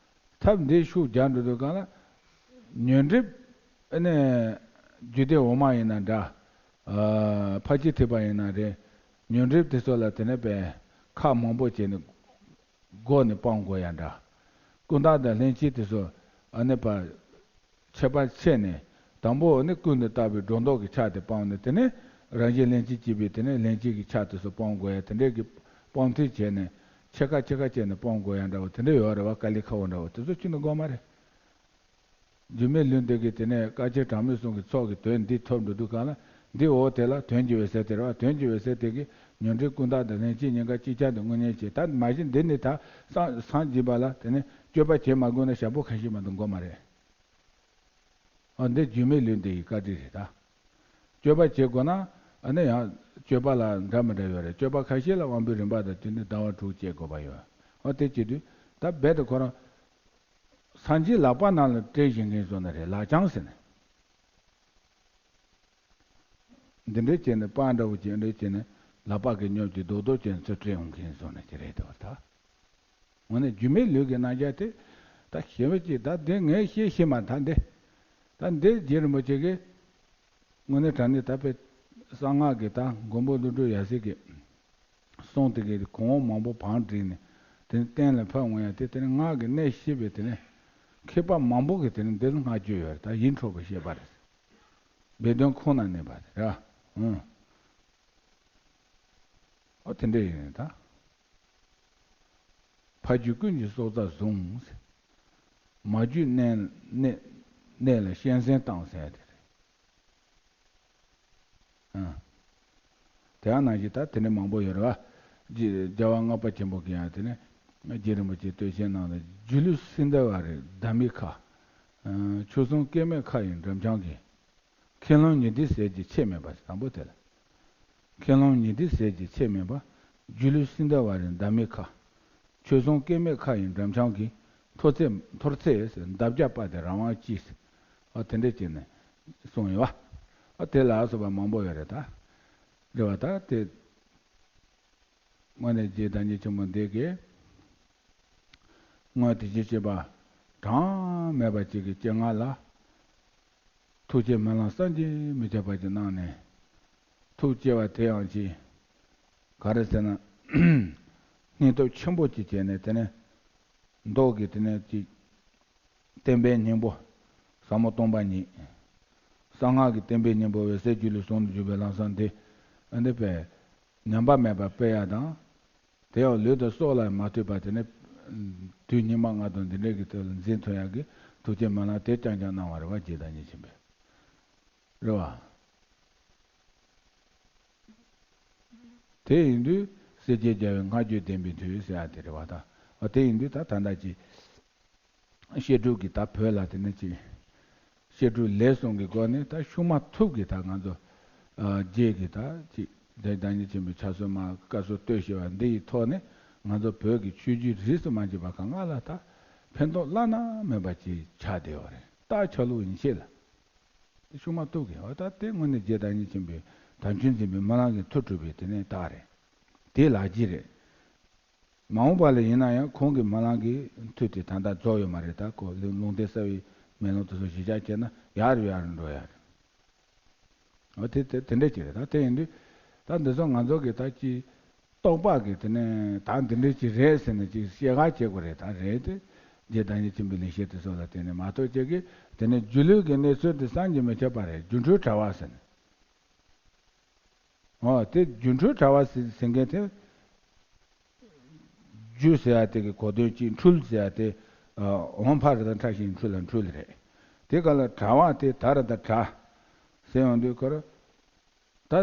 ཐབས་འདིའི་ཤུགས་རྒྱབ་འགྲོ་དུས་གང་ལ། ཉོན་སྒྲིབ། ཨ་ནི་རྒྱུད་སྡེ་འོག་མ་ཡིན་ན་འདྲ། ཨ། ཕར་ཕྱིན་ཐེག་པ་ཡིན་ན་རེད། ཉོན་སྒྲིབ་དེ་ཚོ་ལ་དེ་ནས་པས་ཁག་མང་པོ་བྱས་ནས་སྒོ་ནས་སྤང་དགོས་ཡ་འདྲ། ཀུན་བརྟགས་དང་ལྷན་སྐྱེས་དེ་ཚོ་ཨ་ནི་པ། ཁྱད་པར་ཕྱེ་ནས། དང་པོ་ནི་ཀུན་ཏུ་བརྟགས་པའི་སྒྲོ་འདོགས་ཀྱི་ཆ་དེ་སྤངས་ནས། དེ་ནས་རང་བཞིན་ལྷན་སྐྱེས་སྐྱེས་པའི་དེ་ནས་ལྷན་སྐྱེས་ཀྱི་ཆ་དེ་ཚོ་སྤང་དགོས་ཡ། དེ་འདྲས་ཀྱི་སྤང་ཐུན་བྱས་ནས་ཕྱེད་ཀ་ཕྱེད་ཀ་བྱས་ནས་སྤང་དགོས་ཡ་འདྲ་བོ་དེ་འདྲ་ཡོད་རེད་བ། དཀའ་ལས་ཁག་པོ་འདྲ་བོ་དེ་ཚོ་ཅི་ནས་དགོས་མ་རེད། སྒྱུ་མའི་ལུས་འདི་གི་དེ་ནས་དཀའ་ཆེན་གྲངས་མེད་གསུམ་གྱི་ཚོགས་ཀྱི་དོན་འདི་ཐོབ་འགྲོ་དུས་གང་ལ། འདི་འོ་དེ་ལ་དོན་གྱི་འོད་གསལ་དེ་རེད་བ། དོན་གྱི་འོད་གསལ་དེ་གི་ཉོན་སྒྲིབ་ཀུན་བརྟགས་དང་ལྷན་སྐྱེས་གཉིས་ཀ་གཅིག་ཆར་དུ་དངོས་གཉེན་བྱེད། ད་མ་གཞི་འདི་ནི་ད་སངས་སངས་རྒྱས་པ་ལ་དེ་ནས་སྤྱོད་པ་བྱེད་མ་དགོས་ན་ཞག་པོ་ཁ་ཤས་མ་གཏོགས་དགོས་མ་རེད། ཨ། འདི་སྒྱུ་མའི་ལུས་འདི་ཡི་བཀའ་དྲིན་རེད་ད། སྤྱོད་པ་བྱེད་དགོས་ན་ཨ་ནི་ཡང་སྤྱོད་པ་ལ་འདྲ་མི་འདྲ་ཡོད་རེད། སྤྱོད་པ་ཁ་ཤས་ལ་དབང་པོའི་རིམ་པ་དང་བསྟུན་ནས་ཟླ་བ་དྲུག་བྱེད་དགོས་པ་ཡོད། ཨ། དེ་བྱེད་དུས་ད་རྦད་དེ་ཁོ་རང་སངས་རྒྱས་ལག་པ་ནང་ལ་སྤྲད་བཞིན་མཁན་བཟོ་ནི་རེད། ལག་བཅངས་ཟེར་ནས། འདི་འདྲས་བྱས་ནས་པར་འདྲ་བོ་ཅིག་འདྲས་བྱས་ནས་ལག་པ་གི་སྙོབ་ཀྱི་རྡོག་རྡོག་ཅན་ཚུར་སྤྲད་འོང་མཁན་བཟོ་ནས་ཅི་རེད་དོ་ད། དངོས་གནས་སྒྱུ་མའི་ལུས་ཀྱི་རྣམ་གཞག་དེ་ད་ཞེ་པོ་ཅིག་ད་འདི་ངས་བཤད་ཤེས་མ་ཐག་འདི། ད་འདི་རྗེ་རིན་པོ་ཆེ་གིས་དངོས་གནས་དྲང་གནས་ད་དཔེ་ གསང་སྔགས་ཀྱི་ད་མགོན་པོ་ཀླུ་སྒྲུབ་ཡབ་སྲས་ཀྱི་གསུང་དེ་གའི་གོང་འོག་མང་པོ་བང་བསྒྲིགས་ནས་དེ་ནི་གཏན་ལ་ཕབ་འོང་ཡ་དེ་དེ་ནི་སྔགས་ཀྱི་གནད་ཤེས་པའི་དེ་ནི་མཁས་པ་མང་པོ་གིས་དེ་ནི་འདིར་བསྔགས་བརྗོད་ཡོད་རེད། ད་ཡིད་འཕྲོག་པའི་བཤད་པ་རེད། སྦས་དོན་ཁོང་ན་གནས་པ་རེད། ཨང་། ཨོ་དེ་འདྲ་ཡིན་ད། ཕ་རྒྱུད་ཀུན་གྱི་སྲོག་རྩ་བཟུང་། མ་རྒྱུད་གནས་གནས་གནས་ལ་གཤན་གཟན་བཏང་ཟེར་དེ་རེད། ཨ། དེ་ཡང་ནང་བཞིན་ད་དེ་འདྲ་མང་པོ་ཡོད་རེད་བ། རྒྱལ་བ་ལྔ་པ་ཆེན་པོ་གི་ཡང་དེ་ནས་རྗེ་རིན་པོ་ཆེ་སྟོད་ཆེན་ནང་ལ་སྒྱུ་ལུས་སིནྡྷ་ཝ་རའི་འདབ་མའི་ཁ། ཆོས་སྲུང་སྐྱེ་མེད་ཁ་ཡི་འགྲམ་ཆང་གིས། མཁན་སློབ་ཉི་ཟླའི་ཟས་ཀྱི་ཆེད་མིན་པ་དང་པོ་དེ་ལ། མཁན་སློབ་ཉི་ཟླའི་ཟས་ཀྱི་ཆེད་མིན་པ། སྒྱུ་ལུས་སིནྡྷ་ཝ་རའི་འདབ་མའི་ཁ། ཆོས་སྲུང་སྐྱེ་མེད་ཁ་ཡི་འགྲམ་ཆང་གིས། འཐོར་ཚེ་འཐོར་ཚེ་འདབ་བརྒྱ་པ་དེ་རང་དབང་གྱིས། ཨ་དེ་འདྲ་བྱས་ནས་གསུངས་ཡོད་བ། ཨ་དེ་ལ་སོགས་པ་མང་པོ་ཡོད་རེད་ད། རེད་བ་ད་དེ། དངོས་གནས་རྗེ་བདག་ཉིད་ཆེན་པོ་འདི་གིས། སྔོན་དེ་བཞིན་གཤེགས་པ་གྲངས་མེད་པ་ཅིག་གི་སྤྱན་སྔར་ལ། ཐུགས་རྗེ་སྨོན་ལམ་བསམ་གྱིས་མི་ཁྱབ་པ་ཅིག་གནང་ནས། ཐུགས་སྐྱེ་བ་དེ་ཡང་ཅིག་ག་རེ་ཟེར་ན། སྙིང་སྟོབས་ཆེན་པོ་ཅིག་བྱས་ནས་དེ་ནས། མདོ་གི་དེ་ནས་ཅིག་བསྟན་པའི་སྙིང་པོ། ཟབ་མོ་སྟོང་པ་ཉིད། གསང་སྔགས་ཀྱི་བསྟན་པའི་སྙིང་པོ་འོད་གསལ་སྒྱུ་ལུས་ཟུང་དུ་འཇུག་པའི་ལམ་བཟང་འདི། ཨ་འདི་པས། ཉམས་པ་མེད་པར་སྤེལ་ཡ་དང་། དེ་ཡང་ལུས་དང་སྲོག་ལ་མ་ལྟོས་པར་དེ་ནས། དུས་སྙིགས་མ་ལྔ་དང་འདི་འདྲའི་གི་དེ་ལ་འཛིན་ཐུབ་ཡ་གི་ཐུགས་རྗེ་སྨོན་ལམ་དེ་རྐྱང་རྐྱང་གནང་བ་རེད་བ། རྗེ་བདག་ཉིད་ཆེན་པོས། རེད་བ། དེ་ཡིན་དུས་སྲས་བཅས་རྒྱལ་བའི་བསྔགས་བརྗོད་ལྡན་པའི་མཐུས་ཟེར་ཡ་དེ་རེད་བ་ད། ཨ་དེ་ཡིན་དུས་ད་ད་ལྟ་ཅི། བཤད་སྒྲུབ་ཀྱི་ད་བོད་ལ་དེ་ནས་ཅི། བཤད་སྒྲུབ་ལས་གསུམ་གྱི་སྒོ་ནས་ད་ཤུགས་མ་ཐུབ་ཀྱི་ད་ང་ཚོ། ཨ་རྗེས་ཀྱི་ད་ཅི། རྗེ་བདག་ཉིད་ཆེན་པོའི་ཕྱག་སྲོལ་མ་བཀའ་སྲོལ་གཏོད་བཞིན་པ་འདི་ཡི་ཐོག་ནས་ང་ཚོ་བོད་ཀྱི་ཆོས་བརྒྱུད་རིས་སུ་མ་ཆད་པ་གང་ག་ལ་ད་ཕན་ཐོགས་བླ་ན་མེད་པ་ཅིག་ཆགས་བསྡད་ཡོད་རེད། རྟགས་ཆ་ལུགས་ཡིན་ཤེས་ལ། དེ་ཤུགས་མ་ཐུབ་ཀྱི་འོ་ད་དེ་དངོས་གནས་རྗེ་བདག་ཉིད་ཆེན་པོའི་དམ་ཆོས་འཛིན་པའི་སྨོན་ལམ་གྱི་མཐུ་གྲུབ་པའི་དེ་ནས་རྟགས་རེད། དེ་ལག་རྗེས་རེད། མ་འོངས་པ་ལ་ཡིན་ན་ཡང་ཁོང་གི་སྨོན་ལམ་གྱི་མཐུ་དེ་ད་ལྟ་རྫོགས་ཡོད་མ་རེད། ད་ཁོ་ལུང་ལུང་བསྟན་གསལ་བའི་མེ་ལོང་དེ་ཚོ་གཞི་བཞག་བྱས་ན་ཡར་ཡར་འགྲོ་ཡ་རེད། འོ་དེ་དེ་དེ་འདྲ་ཅིག་རེད། ད་དེ་ཡིན་དུས་ད་འདི་ཚོ་ང་ཚོ་གི་ད་ཅི་རྟོག་པ་གི་དེ་ནས་ད་འདི་འདྲ་ཅིག་རེད་ཟེར་ནས་ཅིག་བཤད་ག་བྱེད་དགོས་རེད། ད་རེད་དེ་རྗེ་བདག་ཉིད་ཆེན་པོའི་ལེགས་བཤད་དེ་ཚོ་ལ་བརྟེན་ནས་མ་གཏོགས་ཅིག་གི་དེ་ནས་སྒྱུ་ལུས་ཀྱི་གནས་ཚུལ་དེ་བསམ་གྱིས་མི་ཁྱབ་པ་རེད། སྒྱུ་འཕྲུལ་དྲ་བ་ཟེར་ནས། འོ་དེ་སྒྱུ་འཕྲུལ་དྲ་བ་ཟེར་ཟེར་མཁན་དེ། སྒྱུ་ཟེར་ཡ་དེ་གི་གོ་དོན་གཅིག་འཕྲུལ་ཟེར་ཡ་དེ། འོང་ཕར་དང་ཕྲ་ཞིང་འཕྲུལ་ལ་འཕྲུལ་རེད། དེ་ག་ལ་དྲ་བ་དེ་དར་དང་དྲ། ཟེར་ཡོང་དུས་ཁོ་ར། ད་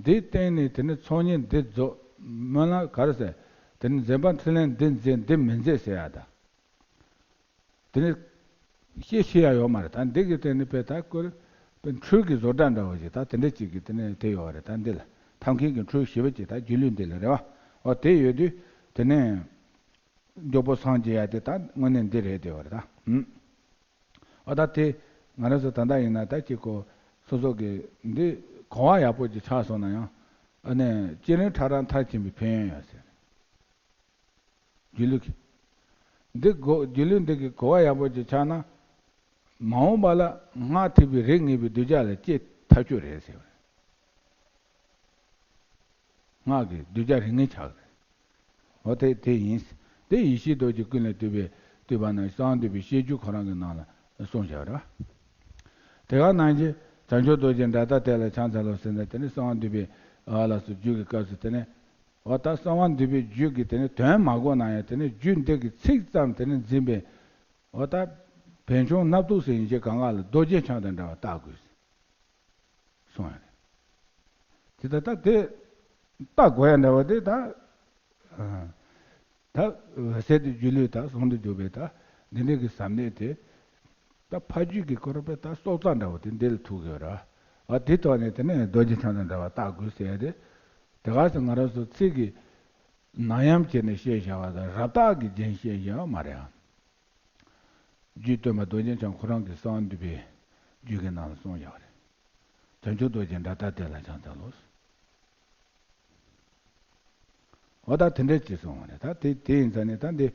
འདི་བསྟན་ནས་དེ་ནི་ཚོགས་གཉིས་འདི་རྫོགས། སྨོན་ལམ་ག་རེ་ཟེར། དེ་ནི་འཛིན་པ་འཕྲིན་ལས་འདི་མཛད་འདི་མི་མཛད་ཟེར་ཡ་ད། དེ་ནི་བཤད་ཤེས་ཡ་ཡོད་མ་རེད། ད་འདི་གི་སྟེང་ནས་དཔེ་ད་སྐོར་དཔེ་འཕྲུལ་གྱི་བཟོ་གྲྭ་འདྲ་བོ་ཞིག་ད་དེ་འདྲ་ཅིག་གི་དེ་ནས་དེ་ཡོད་རེད། ད་འདི་ལ་ཐབས་མཁས་ཀྱི་འཕྲུལ་ཞེ་པོ་ཅིག་ད་སྒྱུ་ལུས་འདི་ལ་རེད་བ། འོ་དེ་ཡོད་དུས་དེ་ནས་མགྱོགས་པོ་སངས་རྒྱས་ཡ་དེ་ད་དངོས་གནས་འདི་རེད་དེ་ཡོད་རེད་ད། ཨུམ། འོ་ད་དེ་ང་རང་ཚོ་ད་ལྟ་ཡིན་ན་ད་ཅིག་གོ་སོ་སོ་གི་འདི་གོ་བ་ཡག་པོ་ཅིག་ཆགས་སོང་ན་ཡང་ཨ་ནི་སྤྱན་རས་ཁྲ་རལ་མཐར་ཕྱིན་པའི་ཕན་ཡོན་ཡོད་ཟེར། སྒྱུ་ལུས་ཀྱི། འདི་གོ་སྒྱུ་ལུས་འདི་གི་གོ་བ་ཡག་པོ་ཅིག་ཆགས་ན། མ་འོངས་པ་ལ་སྔར་ཐེག་པའི་རིགས་ངེས་པའི་གདུལ་བྱ་ལ་སྐྱེ་ཐག་ཆོད་རེད་ཟེར་བ་རེད། སྔགས་ཀྱི་གདུལ་བྱ་རིགས་ངེས་ཆགས་རེད། འོ་དེ་དེ་ཡིན། དེ་ཡེ་ཤེས་རྡོ་རྗེ་ཀུན་ལས་བཏུས་པའི་བཏུས་པ་ན་གསང་བ་འདུས་པའི་བཤད་རྒྱུད་ཁོ་རང་གི་ནང་ལ་གསུངས་བཞག་རེད་བ། དེ་ག་ནང་བཞིན་བྱང་ཆུབ་རྡོ་རྗེ་འདྲ་ལྟ་དེ་ལ་ཕྱག་འཚལ་ལོ་ཟེར་ནས་དེ་ནས་གསང་བ་འདུས་པའི་ཨ་ལ་སོགས་རྒྱུད་ཀྱི་སྐབས་སུ་དེ་ནས། འོ་ད་གསང་བ་འདུས་པའི་རྒྱུད་ཀྱི་དེ་ནས་དོན་མ་གོ་ན་ཡང་དེ་ནས་རྒྱུད་འདི་གི་ཚིག་ཙམ་དེ་ནས་འཛིན་པའི། འོ་ད་བན་ཆུང་སྣབས་ཏོག་ཟེར་ཡིན་གྱི་གང་ག་ལ་རྡོ་རྗེ་འཆང་དང་འདྲ་བ་བལྟ་དགོས་གསུངས་ཡོད་རེད། དེ་ལྟ་ད་དེ་བལྟ་དགོས་ཡ་འདྲ་བ་དེ་ད། ད་འོད་གསལ་དུ་སྒྱུ་ལུས་ད་ཟུང་དུ་འཇུག་པའི་ད་འདི་འདྲ་གི་ཟབ་གནད་དེ། ད་ཕ་རྒྱུད་ཀྱི་སྐོར་པའི་ད་སྲོག་རྩ་འདྲ་བོ་དེ་འདི་ལ་ཐུག་ཡོད་ར། ཨ་དེ་ཐོག་ནས་དེ་ནས་རྡོ་རྗེ་འཆང་དང་འདྲ་བ་བལྟ་དགོས་ཟེར་ཡ་དེ། དེ་ག་ཚོད་ང་རང་ཚོ་ཚིག་གི་ནང་ཡམ་བྱས་ནས་བཤད་བཞག་པ་དང་རབ་བཏགས་ཀྱི་རྒྱན་བཤད་བཞག་པ་མ་རེད་ཨ། རྒྱུད་སྟོན་པ་རྡོ་རྗེ་འཆང་ཁོ་རང་གི་གསང་བ་འདུས་པའི་རྒྱུད་ཀྱི་ནང་ལ་གསུངས་བཞག་པ་རེད། བྱང་ཆུབ་རྡོ་རྗེ་འདྲ་ལྟ་དེ་ལ་ཕྱག་འཚལ་ལོ། འོ་ད་དེ་འདྲ་ཅིག་གསུངས་པ་རེད། ད་དེ་དེ་ཡིན་ཙང་ནས་ད་འདི་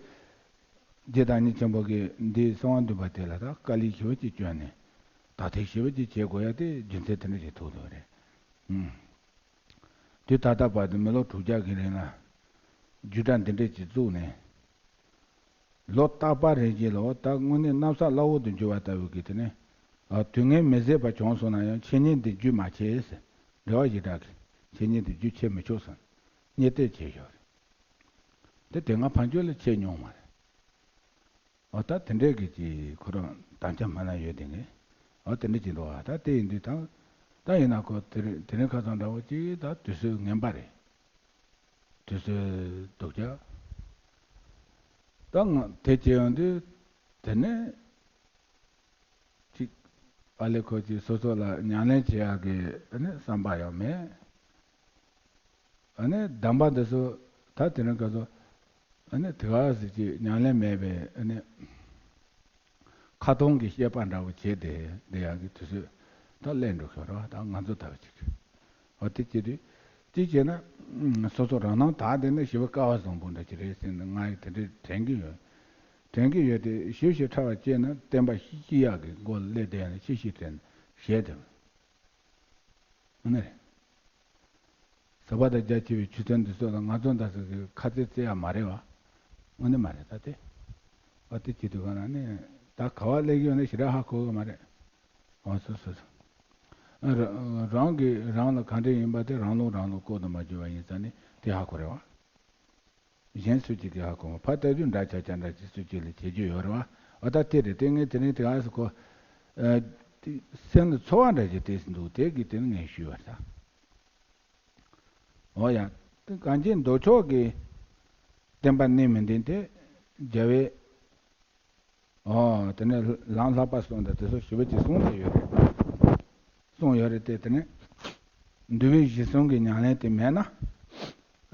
རྗེ་བདག་ཉིད་ཆེན་པོ་གིས་འདི་གསང་བ་འདུས་པ་དེ་ལ་ད་དཀའ་ལས་ཞེ་པོ་ཅིག་བསྐྱོན་ནས་དག་ཐེར་ཞེ་པོ་ཅིག་བྱེད་དགོས་ཡ་དེ་རྒྱུ་མཚན་དེ་འདྲ་ཅིག་ཐུག་འདུག་རེད། ཨུམ། དུས་ད་ལྟ་བར་དུ་མི་ལོ་དྲུག་བརྒྱ་གི་རིང་ལ་རྒྱུད་གྲྭ་འདི་འདྲས་ཅིག་བཙུགས་ནས། ལོ་རྟག་པ་རེ་བཞིན་ལ་ད་དངོས་གནས་གནམ་ས་བླ་འོག་ཏུ་འགྱུར་བ་ལྟ་བུ་གི་དེ་ནས། ཨ། དུས་ངན་མི་བཟད་པ་བྱུང་སོང་ན་ཡང་འཆད་ཉན་འདི་རྒྱུན་མ་ཆད་ཟེར། རེ་བ་ཞེ་དྲག་གིས་འཆད་ཉན་འདི་རྒྱུན་ཆད་མི་ཆོག་ཟེར། གཉེར་གཏད་བྱས་ཡོད་རེད། དེ་དེ་སྔ་ཕན་ཆོད་ལ་ཆད་མྱོང་མ་རེད། འོ་ད་དེ་འདྲས་ཀྱི་ཅིག་ཁོ་རང་དམ་བཅའ་སྨོན་ལམ་ཡོད་དེ་ངས། འོ་དེ་འདྲས་ཅིག་འདུག་ཨ། ད་དེ་ཡིན་དུས་ད། ད་ཡིན་ན་ཁོ་དེ་རིང་དེ་རིང་ཁ་སང་འདྲ་བོ་ཅིག་ད་དུས་ཚོད་ངན་པ་རེད། དུས་ཚོད་སྡུག་ཅག་ད་ང་དེ་བྱེད་ཡོང་དུས་དེ་ནས་ཅིག་ཨ་ལེ་ཁོ་ཅིག་སོ་སོ་ལ་ཉམས་ལེན་བྱེད་ཡག་གི་ཨ་ནི་བསམ་པ་ཡང་མེད། ཨ་ནི་གདམས་པ་འདི་ཚོ་ད་དེ་རིང་སྐབས་སུ་ཨ་ནི་དེ་ག་ཟེ་ཅིག་ཉམས་ལེན་མེད་པའི་ཨ་ནི་ཁ་སྟོང་གི་བཤད་པ་འདྲ་བོ་བྱས་ཏེ་བསྡད་ཡག་གི་དུས་ཚོད་ད་སླེབས་འགྲོ་ཤོར་བ་ད་ང་ཚོ་ལྟ་བུ་ཅིག་རེད། འོ་དེ་བྱེད་དུས་གཅིག་བྱས་ན་སོ་སོ་རང་སྣང་དག་བསྡད་ན་ཞི་བ་ཀ་བ་བཟང་པོ་འདྲ་ཅིག་རེད་ཟེར་ནས་ང་ཡི་དེ་འདྲའི་དྲན་གྱི་ཡོད། དྲན་གྱི་ཡོད་དེ་ཞིབ་ཞིབ་ཕྲ་བ་བྱས་ན་བསྟན་པ་ཤི་ཤི་ཡག་གི་སྒོ་ལ་སླེབས་བསྡད་ཡག་ནས་ཤི་ཤི་དྲན་ཞེས་དེ། དངོས་གནས་རེད། ཟབ་པ་དང་རྒྱ་ཆེ་བའི་ཆོས་ཚན་འདི་ཚོ་ལ་ང་ཚོ་འདྲ་ཟེར་གི་ཁ་རྩེ་རྩེ་ཡག་མ་རེད་བ། དངོས་གནས་མ་རེད་ད་དེ། བ་དེ་བྱེད་དུས་ག་ན་ནི་ད་ག་བ་སླེབས་ཀྱི་ཡོད་ན་ཞེ་དྲག་ཧ་གོ་གི་མ་རེད། འོ་སོ་སོ་སོ། ར- རང་གིས་རང་ལ་ག་འདྲ་ཡིན་པ་དེ་རང་བློ་རང་བློ་ལྐོག་ཏུ་མ་གྱུར་བ་ཡིན་ཙང་ནི་དེ་ཧ་གོ་རེད་བ། གཞན་སུ་གཅིག་གིས་ཧ་གོ་མ་ཕར་ལྟ་དུས་འདྲ་ཆགས་ཆགས་འདྲ་ཅིག་སུ་གཅིག་ལ་བྱེད་རྒྱུ་ཡོད་རེད་བ། འོ་ད་དེ་རེད་དེ་ངས་དེ་རིང་དེ་ག་སུ་གོ་ཨ། དེ་སེམས་ལ་ཚོར་བ་འདྲ་ཞིག་དེ་འདུག་དེ་གི་དེ་ནི་ངས་ཞུས་པ་རེད་ད། འོ་ཡ། དེ་གངས་ཅན་མདོ་ཕྱོགས་ཀྱི་བསྟན་པ་གནས་མི་བདེན་ཏེ། རྒྱལ་བའི། འོ་དེ་ནས་ལམ་བསླབ་པ་གསུམ་དང་དེ་ཚོ་ཞེ་པོ་ཅིག་གསུངས་ཏེ་ཡོད་རེད། གསུངས་ཡོད་རེད་དེ་དེ་ནས། འདུལ་བའི་གཞི་གསུམ་གྱི་ཉམས་ལེན་དེ་མེད་ན།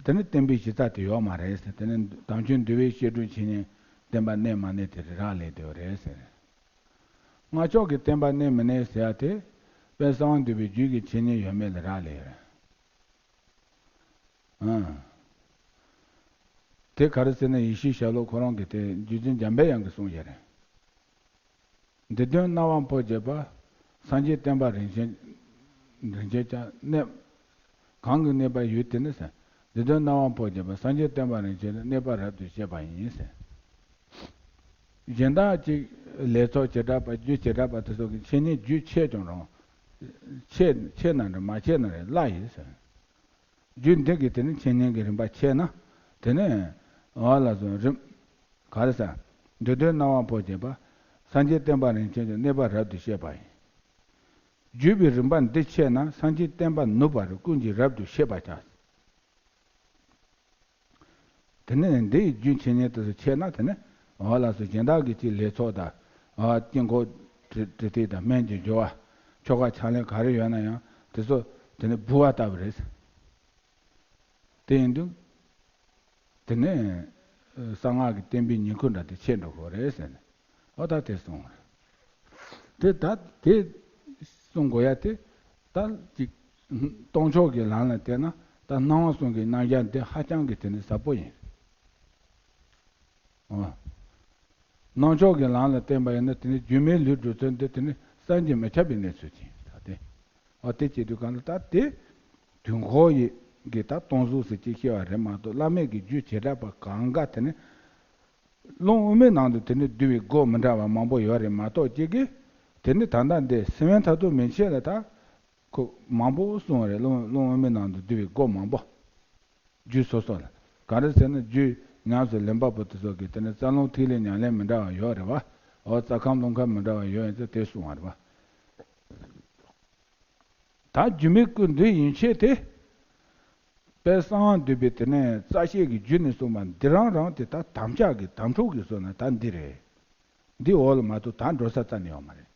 དེ་ནི་བསྟན་པའི་གཞི་རྩ་དེ་ཡོད་མ་རེད་ཟེར། དེ་ནི་དམ་ཆོས་འདུལ་བའི་བཤད་སྒྲུབ་འཆད་ཉན་བསྟན་པ་གནས་མ་གནས་དེ་རེ་རག་ལས་དེ་རེད་ཟེར། སྔགས་ཕྱོགས་ཀྱི་བསྟན་པ་གནས་མི་གནས་ཟེར་ཡ་དེ། དཔལ་གསང་བ་འདུས་པའི་རྒྱུད་ཀྱི་འཆད་ཉན་ཡོད་མེད་ལ་རག་ལས་ཡོད་རེད། ཨང་། དེ་ག་རེ་ཟེར་ན་ཡེ་ཤེས་ཞལ་སློབ་ཁོ་རང་གི་དེ་རྗེ་བཙུན་འཇམ་དཔལ་དབྱངས་ཀྱིས་གསུངས་ཡོད་རེད། འདི་དོན་སྣང་བ་འཕོ་བྱེད་པ། སངས་རྒྱས་བསྟན་པ་རིན་ཆེན། རིན་ཆེན་ཀྱང་གནས། གང་གིས་གནས་པ་ཡུལ་དེ་ནི་ཟེར། འདི་དོན་སྣང་བ་འཕོ་བྱེད་པ་སངས་རྒྱས་བསྟན་པ་རིན་ཆེན་གནས་པ་རབ་ཏུ་ཤེས་པ་ཡིན་ཟེར། གཞན་དག་ཅིག་ལས་ཚོགས་བྱེ་བྲག་པ་རྒྱུད་བྱེ་བྲག་པ་དེ་ཚོ་གི་འཆད་ཉན་རྒྱུན་ཆད་ཀྱང་རུང་། ཆད་ཆད་ན་རེད་མ་ཆད་ན་རེད་སླ་ཡིན་ཟེར། རྒྱུད་འདི་གི་དེ་ནི་འཆད་ཉན་གྱི་རིམ་པ་ཆད་ན། དེ་ནི། འོ་ལགས་སོ་རིམ། ག་རེ་ཟེར། འདི་དོན་སྣང་བ་འཕོ་བྱེད་པ། སངས་རྒྱས་བསྟན་པ་རིན་ཆེན་གྱི་གནས་པ་རབ་ཏུ་ཤེས་པ་ཡིན། བརྒྱུད་པའི་རིམ་པ་འདི་ཆད་ན་སངས་རྒྱས་བསྟན་པ་ནུབ་པ་རེད་ཀུན་གྱིས་རབ་ཏུ་ཤེས་པར་བྱ། དེ་ནས་འདི་ཡི་རྒྱུན་འཆད་ཉན་དེ་ཚོ་ཆད་ན་དེ་ནས་འོ་ལགས་སོ་གཞན་དག་གི་ཅིག་ལས་ཚོགས་དང་། འོ་དཀྱིལ་འཁོར་གྲི་གྲི་ཐིག་དང་སྨན་གྱི་སྦྱོར་བ། ཆོ་ག་ཕྱག་ལེན་ག་རེ་ཡོད་ན་ཡང་དེ་ཚོ་དེ་ནས་འབུལ་བ་ལྟ་བུ་རེད། དེ་ཡིན་དུས། དེ་ནས་གསང་སྔགས་ཀྱི་བསྟན་པའི་ཉིང་ཁུ་འདྲ་དེ་ཆད་འགྲོ་དགོས་རེད་ཟེར་ནས། འོ་ད་དེ་གསུངས་པ་རེད། དེ་ད་དེ་གསུང་དགོས་ཡ་དེ་ད་ཅིག་སྟོང་ཕྱོགས་ཀྱི་ལམ་ལ་བལྟས་ན་ད་སྣང་བ་གསུམ་གྱི་རྣམ་གཞག་འདི་ཧ་ཅང་གི་དེ་ནི་ཟབ་པོ་ཡིན། འོ། སྣང་ཕྱོགས་ཀྱི་ལམ་ལ་བརྟེན་པ་ཡིན་ན་དེ་ནི་སྒྱུ་མའི་ལུས་སྒྲུབ་ཚུལ་འདི་དེ་ནི་བསམ་གྱིས་མི་ཁྱབ་པའི་གནས་ཚུལ་ཅིག་ད་དེ། འོ་དེ་བྱེད་དུས་གང་ལ་ད་དེ། དུས་འཁོར་ཡི་གི་ད་སྟོང་གཟུགས་ཟེར་ཅིག་ཤེས་པ་རེད་མ་གཏོགས་བླ་མེད་ཀྱི་རྒྱུད་བྱེ་བྲག་པ་གང་ག་དེ་ནི། ཀློང་དབུ་མའི་ནང་དུ་དེ་ནི་བསྡུས་པའི་སྒོ་མི་འདྲ་བ་མང་པོ་ཡོད་རེད་མ་གཏོགས་ཅིག་གིས། དེ་ནི་ད་ལྟ་འདི་སེམས་དཔའི་མཐར་ཐུག་མན་ཆད་ལ་ད། ཁོ་མང་པོ་གསུངས་པ་རེད་ཀློང་ཀློང་དབུ་མའི་ནང་དུ་བསྡུས་པའི་སྒོ་མང་པོ། རྒྱུད་སོ་སོ་ལ། ག་རེ་ཟེར་ན་རྒྱུད་ཉམས་སུ་ལེན་པ་པོ་དེ་ཚོ་གིས་དེ་ནི་རྩ་རླུང་ཐིག་ལེ་ཉམས་ལེན་མི་འདྲ་བ་ཡོད་རེད་བ། འོ་རྩ་ཁམས་རླུང་ཁམས་མི་འདྲ་བ་ཡོད་ཡིན་ཚེ་དེ་གསུང་བ་རེད་བ། ད་སྒྱུ་མའི་སྐུ་འདི་ཡན་ཆད་དེ། དཔལ་གསང་བ་འདུས་པའི་དེ་ནས་རྩ་ཤེས་ཀྱི་རྒྱུད་ནས་གསུངས་པ་འདི་རང་རང་དེ་ད་དམ་བཅའ་གི་དམ་ཕྲུག་གི་བཟོ་ན་ད་འདི་རེད། འདི་འོག་ལ་མ་གཏོགས་ད་འགྲོ་ས་རྩ་ནས་ཡོད་མ་རེད།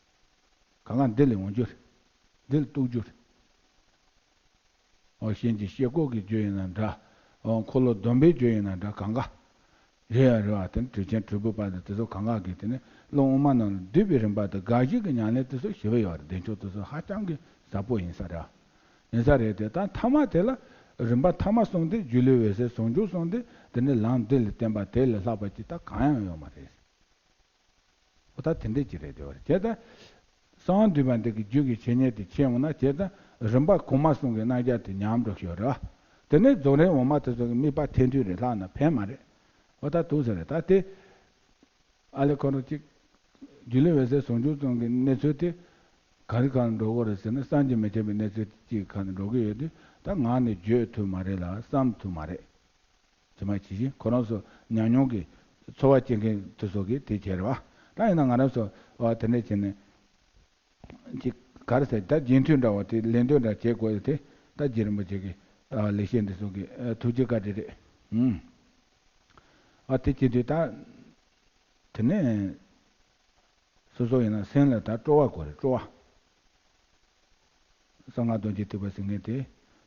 གང་ག་འདི་ལས་འོང་རྒྱུ་རེད། འདི་ལ་གཏུག་རྒྱུ་རེད། འོ་གཞན་གྱི་ཤེལ་སྒོ་གི་རྒྱུ་ཡིན་ན་འདྲ། འོ་འཁོར་ལོ་སྡོམ་པའི་རྒྱུ་ཡིན་ན་འདྲ་གང་ག་རེད་ཡ་རེད་བ་དེ་ནི་དྲི་ཆེན་དྲིལ་བུ་པ་དང་དེ་ཚོ་གང་ག་གི་དེ་ནི་ཀློང་དབུ་མ་ནང་ལ་བསྡུས་པའི་རིམ་པ་དང་དགག་གཞི་གི་ཉམས་ལེན་དེ་ཚོ་ཞེ་པོ་ཡོད་རེད་བདེ་མཆོག་དེ་ཚོ་ཧ་ཅང་གི་ཟབ་པོ་ཡིན་ས་རེད། ཡིན་ས་རེད་དེ་ད་མཐའ་མ་དེ་ལ་རིམ་པ་ཐ་མ་གསུངས་ཏེ་སྒྱུ་ལུས་འོད་གསལ་ཟུང་འཇུག་གསུངས་ཏེ་དེ་ནི་ལམ་འདི་ལ་བརྟེན་པ་དེ་ལས་ལྷག་པ་ཅིག་ད་གང་ཡང་ཡོད་མ་རེད། འོ་ད་དེ་འདྲས་ཅིག་རེད་དེ་བ་རེད་བྱས་ཙང་། གསང་བ་འདུས་པ་འདི་གི་རྒྱུད་ཀྱི་འཆད་ཉན་དེ་ཆད་འོང་ན་བྱས་ཙང་རིམ་པ་གོང་མ་གསུམ་གྱི་རྣམ་གཞག་དེ་ཉམས་འགྲོ་ཤོག་རེད་ དེ་ནས་རྫོགས་རིམ་འོག་མ་དེ་ཚོ་གི་དམིགས་པ་ཐེར་འདོན་རེད་ལྷག་ན་ཕན་མ་རེད། འོ་ད་འདུག་ཟེར་རེད། ད་དེ་ཨ་ལས་ཁོ་རང་གཅིག་སྒྱུ་ལུས་འོད་གསལ་ཟུང་འཇུག་ཙམ་གྱི་གནས་ཚུལ་དེ་ག་རེ་གང་འགྲོ་གི་རེད་ཟེར་ན། བསམ་གྱིས་མི་ཁྱབ་པའི་གནས་ཚུལ་གཅིག་གང་འགྲོ་གི་ཡོད་དུས། ད་ངག་ནས་བརྗོད་ཐུབ་མ་རེད་ལ་བསམ་ཐུབ་མ་རེད། ཇི་མ་ཇི་བཞིན་ཁོ་རང་ཚོ་ཉམས་མྱོང་གི་ཚོར་བ་སྐྱེ་མཁན་དེ་ཚོ་གིས་དེ་བྱས་རེད་བ། ད་ཡིན་ན་ང་རང་ཚོ་བ་དེ་འདྲ་བྱས་ནས་ཅིག་ག་རེ་ཟེར། ད་རྗེས་མཐུན་འདྲ་བོ་དེ་ལན་ལྡོན་འདྲ་བྱེད་དགོས་ཡོད་དེ། ད་རྗེ་རིན་པོ་ཆེ་གི་ལེགས་བཤད་འདི་ཚོ་གི་ཐུགས་རྗེ་བཀའ་དྲིན་རེད། ཨུམ། ཨ་དེ་བྱེད་དུས་ད་དེ་ནས་སོ་སོ་ཡིན་ན་སེམས་ལ་ད་སྤྲོ་བ་དགོས་རེད། སྤྲོ་བ། གསང་སྔགས་རྡོ་རྗེ་ཐེག་པ་ཟེར་མཁན་དེ།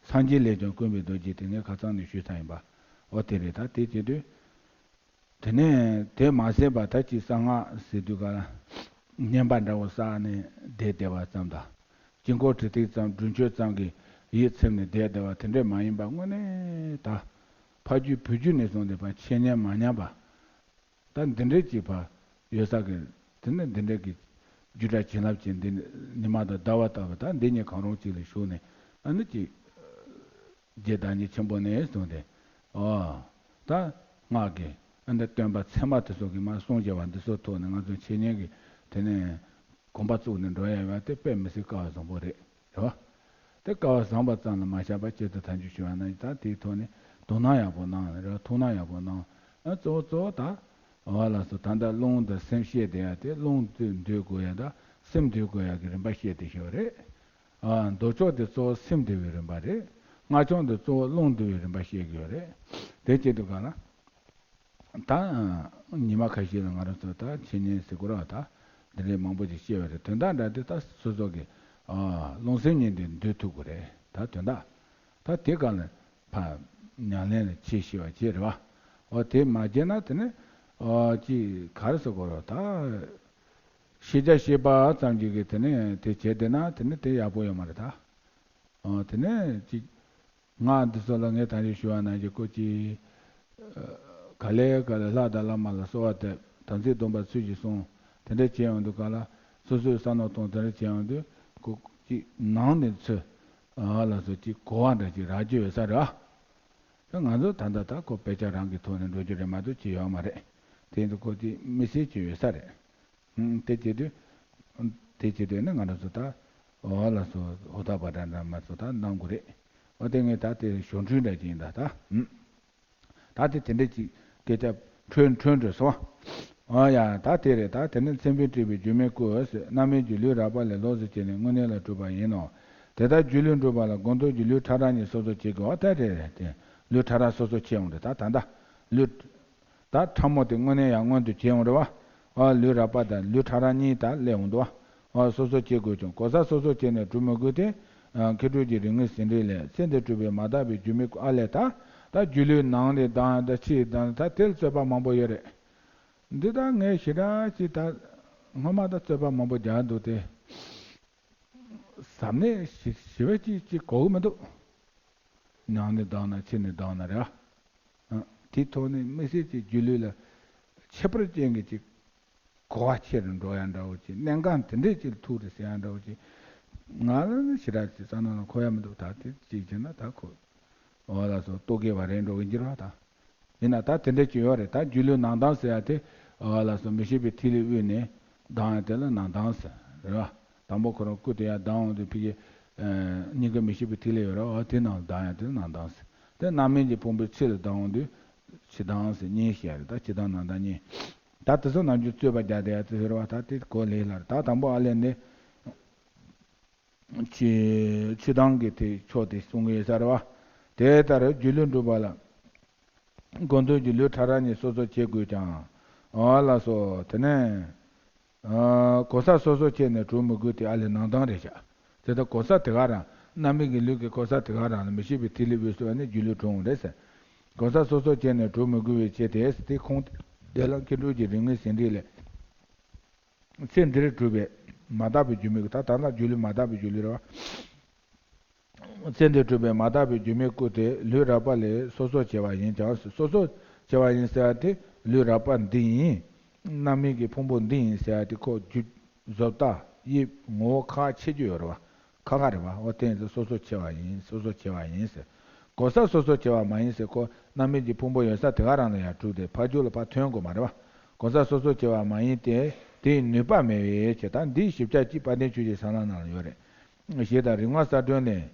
སངས་རྒྱས་ལས་ཀྱང་དཀོན་པའི་རྡོ་རྗེ་དེ་ངས་ཁ་སང་ནས་ཞུས་ཚར་ཡིན་པ། འོ་དེ་རེད། ད་དེ་བྱེད་དུས། དེ་ནས་དེ་མ་ཟད་པ་ད་ཅིག་གསང་སྔགས་ཟེར་དུས་ག་ལ་བསྙེན་པ་འདྲ་བོ་བསགས་ནས་བསྡད་བསྡད་པ་ཙམ་དང་། དཀྱིལ་འཁོར་བྲི་སྟེགས་ཙམ་སྒྲུབ་མཆོད་ཙམ་གྱིས་ཡིད་ཚིམ་ནས་བསྡད་བསྡད་པ་དེ་འདྲས་མ་ཡིན་པ། དངོས་གནས་ད་ཕ་རྒྱུད་བུ་རྒྱུད་ནས་བཟུང་སྟེ་ཕར་འཆད་ཉན་མ་ཉམས་པ། ད་འདི་འདྲའི་ཅིག་ཕར་ཡོད་ས་གི། དེ་ནས་འདི་འདྲའི་གི་རྒྱུད་གྲྭ་བྱིན་རླབས་ཅན་འདི་ཉི་མ་དང་ཟླ་བ་ལྟ་བུ། ད་འདི་གཉིས་གང་རུང་གཅིག་ལ་ཞུགས་ནས་ཨ་ནི་ཅིག་རྗེ་བདག་ཉིད་ཆེན་པོ་ནས་བཟུང་སྟེ། ཨོ། ད་སྔགས་ཀྱི་ཨ་འདི་སྟོན་པ་ཚད་མ་དེ་ཚོ་གིས་མར་གསུངས་བཞག་པ་འདི་ཚོ་ཐོག་ནས་ང་ཚོ་འཆད་ཉན་གྱི་དེ་ནས་གོམ་པ་བཙུགས་ནས་འགྲོ་ཡ་ཡོད་པ་དེ་དཔེ་མི་སྲིད་སྐལ་བ་བཟང་པོ་རེད། རེད་བ། དེ་སྐལ་བ་བཟང་པ་ཙམ་ལ་མ་ཆགས་པར་སྤྱིར་དུ་ཐམས་ཅད་ཞུ་བ་ན། ད་དེའི་ཐོག་ནས་དོ་སྣང་ཡག་པོ་གནང་རེད་བ། ཐུགས་སྣང་ཡག་པོ་གནང་། ཨ་གཙོ་བོ་གཙོ་བོ་ད། འོ་ལགས་སོ། ད་ལྟ་རླུང་དང་སེམས་བཤད་བསྡད་ཡ་དེ། རླུང་དེ་འདུལ་དགོས་ཡ་དང་སེམས་འདུལ་དགོས་ཡ་གི་རིམ་པ་བཤད་བསྡད་ཡོད་རེད། ཨ་མདོ་ཕྱོགས་དེ་གཙོ་བོ་སེམས་འདུལ་བའི་རིམ་པ་རེད། སྔགས་ཕྱོགས་འདི་གཙོ་བོ་རླུང་འདུལ་བའི་རིམ་པ་བཤད་ཀྱི་ཡོད་རེད། དེ་བྱེད་དུས་ག་ལ། ད་ཉི་མ་ཁ་ཤས་ལ་ང་རང་ཚོ་ད་འཆད་ཉན་ཟེར་དགོས་རེད་བ། ད་འདི་འདྲའི་མང་པོ་ཅིག་བཤད་པ་རེད། དོན་དག་འདྲ་དེ་ད་སོ་སོ་གི་ཨ་རླུང་སེམས་གཉིས་འདི་འདུལ་ཐུབ་དགོས་རེད། ད་དོན་དག་ད་དེ་ག་ལ་ཕར་ཉམས་ལེན་ལ་བྱེད་ཤེས་པ་བྱེད་རེད་བ། འོ་དེ་མ་བྱས་ན་དེ་ནས་ཨ་ཅིག་ག་རེ་ཟེར་དགོས་རེད། ད་ཤེས་བྱ་ཤེས་པ་ཙམ་གྱིས་གི་དེ་ནས་དེ་བྱས་བསྡད་ན་དེ་ནས་དེ་ཡག་པོ་ཡོད་མ་རེད་ད། ཨ་དེ་ནས་ཅིག་སྔགས་འདི་ཚོ་ལ་ངས་ད་རེས་ཞུ་བ་ནང་བཞིན་ཁོ་ཅིག་ག་ལེ་ག་ལེ་ལྷ་དང་བླ་མ་ལ་གསོལ་བ་འདེབས། དམ་ཚིག་སྡོམ་པ་ཚུལ་བཞིན་སྲུང་། དེ་འདྲ་བྱས་ཡོང་དུས་ག་ལ་སོ་སོའི་བསམ་མནོ་གཏོང་། དེ་འདྲ་བྱས་ཡོང་དུས་ཁོ་ཅིག་ནང་ནས་ཚུར་ཨ་ལ་སོ་ཅིག་གོ་བ་འདྲ་ཅིག་རག་རྒྱུ་ཡོད་ས་རེད་བ། ད་ང་ཚོ་ད་ལྟ་ད་ཁོ་དཔེ་ཆ་རང་གི་ཐོག་ནས་འགྲོ་རྒྱུ་རེད་མ་གཏོགས་ཅི་ཡོད་མ་རེད། དེ་ཡིན་དུས་ཁོ་ཅིག་མི་སེར་ཅིག་ཡོད་ས་རེད། ཧུམ། དེ་བྱེད་དུས། དེ་བྱེད་དུས་ནི་ང་རང་ཚོ་ད། འོ་ལགས་སོ། ཧོ་ཐག་པ་འདྲ་འདྲ་མ་ཚོ་ད་གནང་དགོས་རེད། འོ་དེ་ངས་ད་དེ་ཞོར་འཕྲོས་འདྲ་ཅིག་ཡིན་ད་ད། ཧུམ། ད་དེ་དེ་འདྲ་ཅིག་སྐད་ཆ་འཕྲོས་འཕྲོས་འགྲོ་སོང་། འོ་ཡ། ད་དེ་རེད། ད་དེ་ནི་མཚན་དཔེས་སྤྲས་པའི་སྒྱུ་མའི་སྐུ་ཟེར། རྣམ་སྨིན་གྱི་ལུས་རགས་པ་ལས་ལོགས་སུ་གྱེས་ནས་དངོས་གནས་ལ་གྲུབ་པ་ཡིན་ནོ། དེ་ལྟར་སྒྱུ་ལུས་འགྲུབ་པ་ལ་སྒོམ་དོན་གྱི་ལུས་ཕྲ་རགས་གཉིས་སོ་སོར་བྱེད་དགོས་པ། ད་དེ་རེད་དེ། ལུས་ཕྲ་རགས་སོ་སོར་ཕྱེ་འོང་རེད། ད་ད་ད་ལུས། ད་ཕྲ་མོ་དེ་དངོས་གནས་ཡང་མངོན་དུ་བྱེད་འོང་རེད་བ། ཨ་ལུས་རགས་པ་དང་ལུས་ཕྲ་རགས་གཉིས་ད་སླེབས་འོང་འདུག་བ། ཨ་སོ་སོར་བྱེད་དགོས་ཀྱང་། གོལ་ས་སོ་སོར་བྱས་ནས་གྲུབ་མི་དགོས་ཏེ། ཨ་མཁས་གྲུབ་ཀྱི་རིགས་ངེས་ཟིན་བྲིས་ལས། ཚེ་འདིར་གྲུབ་པའི་མ་དག་པའི་སྒྱུ་མའི་སྐུ། ཨ་ལས་ད། ད་སྒྱུ་ལུས་ནང་ལས་ལྡང་ཡང་ད་ཕྱིའི་ལྡང་ད་དེ་ལ་རྩོད་པ་མང་པོ་ཡོད་རེད། འདི་ད་ངས་ཞེ་དྲག་ཅིག་ད་སྔོན་མ་ད་རྩོད་པ་མང་པོ་རྒྱག་འདུག་སྟེ། ཟབ་གནད་ཞི་ཞི་བའི་ཅིག་ཅིག་གོ་གི་མི་འདུག་ནང་ནས་ལྡང་ན་ཕྱི་ནས་ལྡང་ན་རེད་བ། ཨ་དེའི་ཐོག་ནས་དམིགས་བསལ་གྱི་སྒྱུ་ལུས་ལ་ཁྱད་པར་ཅན་གྱི་ཅིག་གོ་བ་ཆེ་རུ་འགྲོ་ཡ་འདྲ་བོ་ཅིག་གནད་འགག་དེ་འདྲས་ཅིག་ལ་ཐུག་རེད་ཟེར་ཡ་འདྲ་བོ་ཅིག་ང་ལ་ནི་ཞེ་དྲག་ཅིག་བསམ་བློ་ལ་འཁོར་ཡ་མི་འདུག་ད་དེ་ཅིག་བྱས་ན་ད་ཁོ། འོ་ལགས་སོ། རྟོག་གེ་བ་རེད་འགྲོ་གི་འགྱུར་བ་དང་། ཡིན་ན་ད་དེ་འདྲ་ཅིག་ཡོད་རེད། ད་སྒྱུ་ལུས་ནང་ལྡང་ཟེར་ཡ་དེ། འོ་ལགས་སོ། མི་ཤེས་པའི་ཐིག་ལེ་དབུས་ནས་ལྡང་ཡ་དེ་ལ་ནང་ལྡང་ཟེར་རེད་བ། དང་པོ་ཁོ་རང་སྐུ་དེ་ཡར་ལྡང་འོང་དུས་ཕ་གི་སྙིང་གའི་མི་ཤེས་པའི་ཐིག་ལེ་ཡོད་རེད་བ། དེ་ནང་ལྡང་ཡ་དེ་ལ་ནང་ལྡང་ཟེར། དེ་རྣམ་སྨིན་གྱི་ཕུང་པོའི་ཕྱི་ལ་ལྡང་འོང་དུས་ཕྱི་ལྡང་ཟེར་གཉིས་བཤད་རེད། ད་ཕྱི་ལྡང་ནང་ལྡང་གཉིས། ད་དེ་ཚོ་ནམ་རྒྱུན་རྩོད་པ་རྒྱག་བསྡད་ཡ་དེ་ཟེར་བ། ད་དེ་གོ་ལེ་ལ་རེད། ད་དང་པོ་ཨ་ལས་ནི། ཕྱི་ཕྱི་ལྡང་གི་དེ་ཕྱོགས་དེ་གསུང་གི་ཡོད་ས་རེད་བ། དེ་ལྟར་སྒྱུ་ལུས་འགྲུབ་པ་ལ། སྒོམ་དོན་གྱི་ལུས་ཕྲ་རགས་གཉིས་སོ་སོར་བྱེད་དགོས་ཀྱང་། འོ་ལགས་སོ། དེ་ནས་ཨ་གོལ་ས་སོ་སོར་བྱས་ནས་གྲུབ་མི་དགོས་ཏེ། ཨ་ལས་ནང་ལྡང་རེད་བཞག་དེ་ལྟར་གོལ་ས་དེ་ག་རང་། རྣམ་སྨིན་གྱི་ལུས་ཀྱི་གོལ་ས་དེ་ག་རང་ལ་མི་ཤེས་པའི་ཐིག་ལེ་དབུས་སུ་ནི་སྒྱུ་ལུས་གྲུབ་འོང་རེད་ཟེར། གོལ་ས་སོ་སོར་བྱས་ནས་གྲུབ་མི་དགོས་པའི་ཕྱིར་ཏེ། དེ་ཁུངས་དེ་ལ་མཁས་གྲུབ་ཀྱི་རིགས་ངེས་ཟིན་བྲིས་ལས། ཚེ་འདིར་གྲུབ་པའི་མ་དག་པའི་སྒྱུ་མའི་སྐུ། ད་ད་ལྟ་སྒྱུ་ལུས་མ་དག་པའི་སྒྱུ་ལུས་རེད་བ། ཚེ་འདིར་གྲུབ་པའི་མ་དག་པའི་སྒྱུ་མའི་སྐུ་དེ་ལུས་རགས་པ་ལས་སོ་སོར་བྱས་པ་ཡིན་ཀྱང་། སོ་སོར་བྱས་པ་ཡིན་ཟེར་ཡ་དེ་ལུས་རགས་པ་འདི་ཡིན། རྣམ་སྨིན་གྱི་ཕུང་པོ་འདི་ཡིན་ཟེར་ཡ་དེ་ཁོ་རྒྱུ་བཟོ་ལྟ་དབྱིབས་ངོ་བོ་ཁག་ཁག་ཕྱེ་རྒྱུ་ཡོད་རེད་བ། ཁག་ཁག་རེད་བ། འོ་དེ་ཡིན་ཙང་སོ་སོར་ཕྱེ་བ་ཡིན། སོ་སོར་ཕྱེ་བ་ཡིན་ཟེར། གོ་ས་སོ་སོ་ཆེ་བ་མ་ཡིན་ཟེར། ཁོ་རྣམ་སྨིན་གྱི་ཕུང་པོ་ཡོད་ས་དེ་ག་རང་ལ་ཡང་གྲུབ་སྟེ་ཕར་རྒྱུག་ལ་ཕར་ཐོན་དགོས་མ་རེད་བ། གོ་ས་སོ་སོ་ཆེ་བ་མ་ཡིན་ཏེ། དེའི་ནུས་པ་མེད་པའི་ཕྱིར། ད་འདིའི་ཞིབ་ཆ་གཅིག་དཔལ་ལྡན་ཆོས་ཀྱི་ཟབ་ལམ་ནང་ལ་ཡོད་རེད། ཞེས་དང་རིམ་ལྔ་གསལ་སྒྲོན་ནས།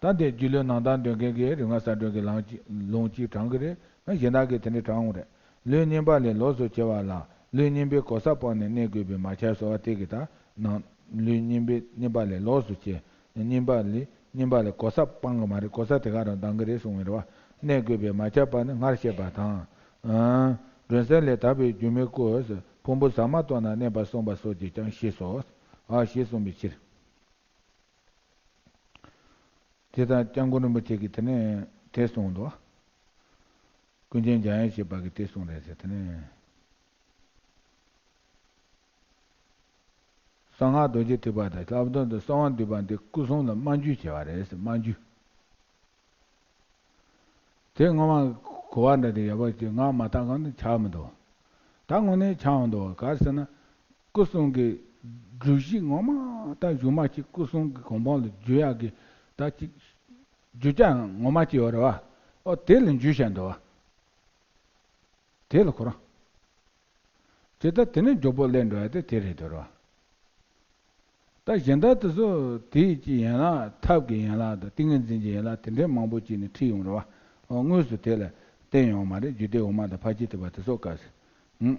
ད་འདི་སྒྱུ་ལུས་ནང་ལྟར་འདོན་མཁན་གྱིས་རིམ་ལྔ་གསལ་སྒྲོན་གྱི་ལུང་གཅིག་ལུང་གཅིག་དྲངས་ཀྱི་རེད། གཞན་དག་གིས་དེ་འདྲ་དྲངས་འོང་རེད། ལུས་རྙིང་པ་ལས་ལོགས་སུ་ཕྱེ་བ་ལ། ལུས་རྙིང་པའི་གོ་ས་སྤངས་ནས་གནས་དགོས་པས་མ་ཁྱབ་ཟེར་བ་དེ་གི་ད་ནང་། ལུས་རྙིང་པའི་རྙིང་པ་ལས་ལོགས་སུ་ཕྱེ། རྙིང་པ་ལས་རྙིང་པ་ལས་གོ་ས་སྤང་གི་མ་རེད། གོ་ས་དེ་ག་རང་འདང་གི་རེད་གསུངས་པ་རེད་བ། གནས་དགོས་པས་མ་ཁྱབ་པ་ནི་སྔར་བཤད་པ་དང་། ཨ། སྒྲོན་གསལ་ལས་དག་པའི་སྒྱུ་མའི་སྐུ་ཕུང་པོ་ཟ་མ་ཏོག་ན་གནས་པར་གསུངས་པ་སོགས་ཀྱིས་ཀྱང་ཤེས་སོ། ཨ། ཞེས་གསུངས་པའི་ཕྱིར། དེ་ལྟར་སྐྱབས་མགོན་རིན་པོ་ཆེ་གིས་དེ་ནས་དེ་གསུངས་འདུག། ཀུན་མཁྱེན་འཇམ་དབྱངས་བཞད་པ་གིས་དེ་གསུངས་རེད་ཟེར། དེ་ནས་གསང་སྔགས་རྡོ་རྗེ་ཐེག་པ་དང་། ལྷག་དོན་དུ་གསང་བ་འདུས་པ་འདི་སྐུ་གསུམ་ལ་སྨྲ་བརྗོད་བྱས་པ་རེད་ཟེར། སྨྲ་བརྗོད། དེ་ངོ་མ་གོ་བ་འདྲ་དེ་ཡག་པོ་ཅིག་ངག་མ་བཏགས་གོང་དུ་ཆགས་མི་འདུག། ད་དངོས་གནས་ཆགས་འདུག། ག་རེ་ཟེར་ན། སྐུ་གསུམ་གྱི་སྒྲུབ་གཞི་ངོ་མ། ད་གཞུག་མ་ཅིག་སྐུ་གསུམ་གྱི་གོ་འཕང་ལ་འཇུག་ཡག་གི་ད་ཅིག་རྒྱུ་ཆ་ངོ་མ་ཅིག་ཡོད་རེད་བ། ཨོ་དེ་ལ་འཇུག་བྱས་འདུག་བ། དེ་ལ་ཁོ་རང་། ཇི་ལྟར་དེ་ནས་མགྱོགས་པོ་སླེབས་འགྲོ་ཡ་དེ་དེ་རེད་འདོད་རོ། ད་གཞན་དག་དེ་ཚོ་དེའི་ཀྱི་ཡན་ལག་ཐབས་ཀྱི་ཡན་ལག་དང་ཏིང་ངེ་འཛིན་གྱི་ཡན་ལག་དེ་འདྲའི་མང་པོ་ཅིག་ནས་ཁྲིད་ཡོང་རོ། དངོས་སུ་དེ་ལ་བསྟན་ཡོང་མ་རེད། རྒྱུད་སྡེ་འོག་མ་དང་ཕར་ཕྱིན་ཐེག་པ་དེ་ཚོ་སྐབས་སུ།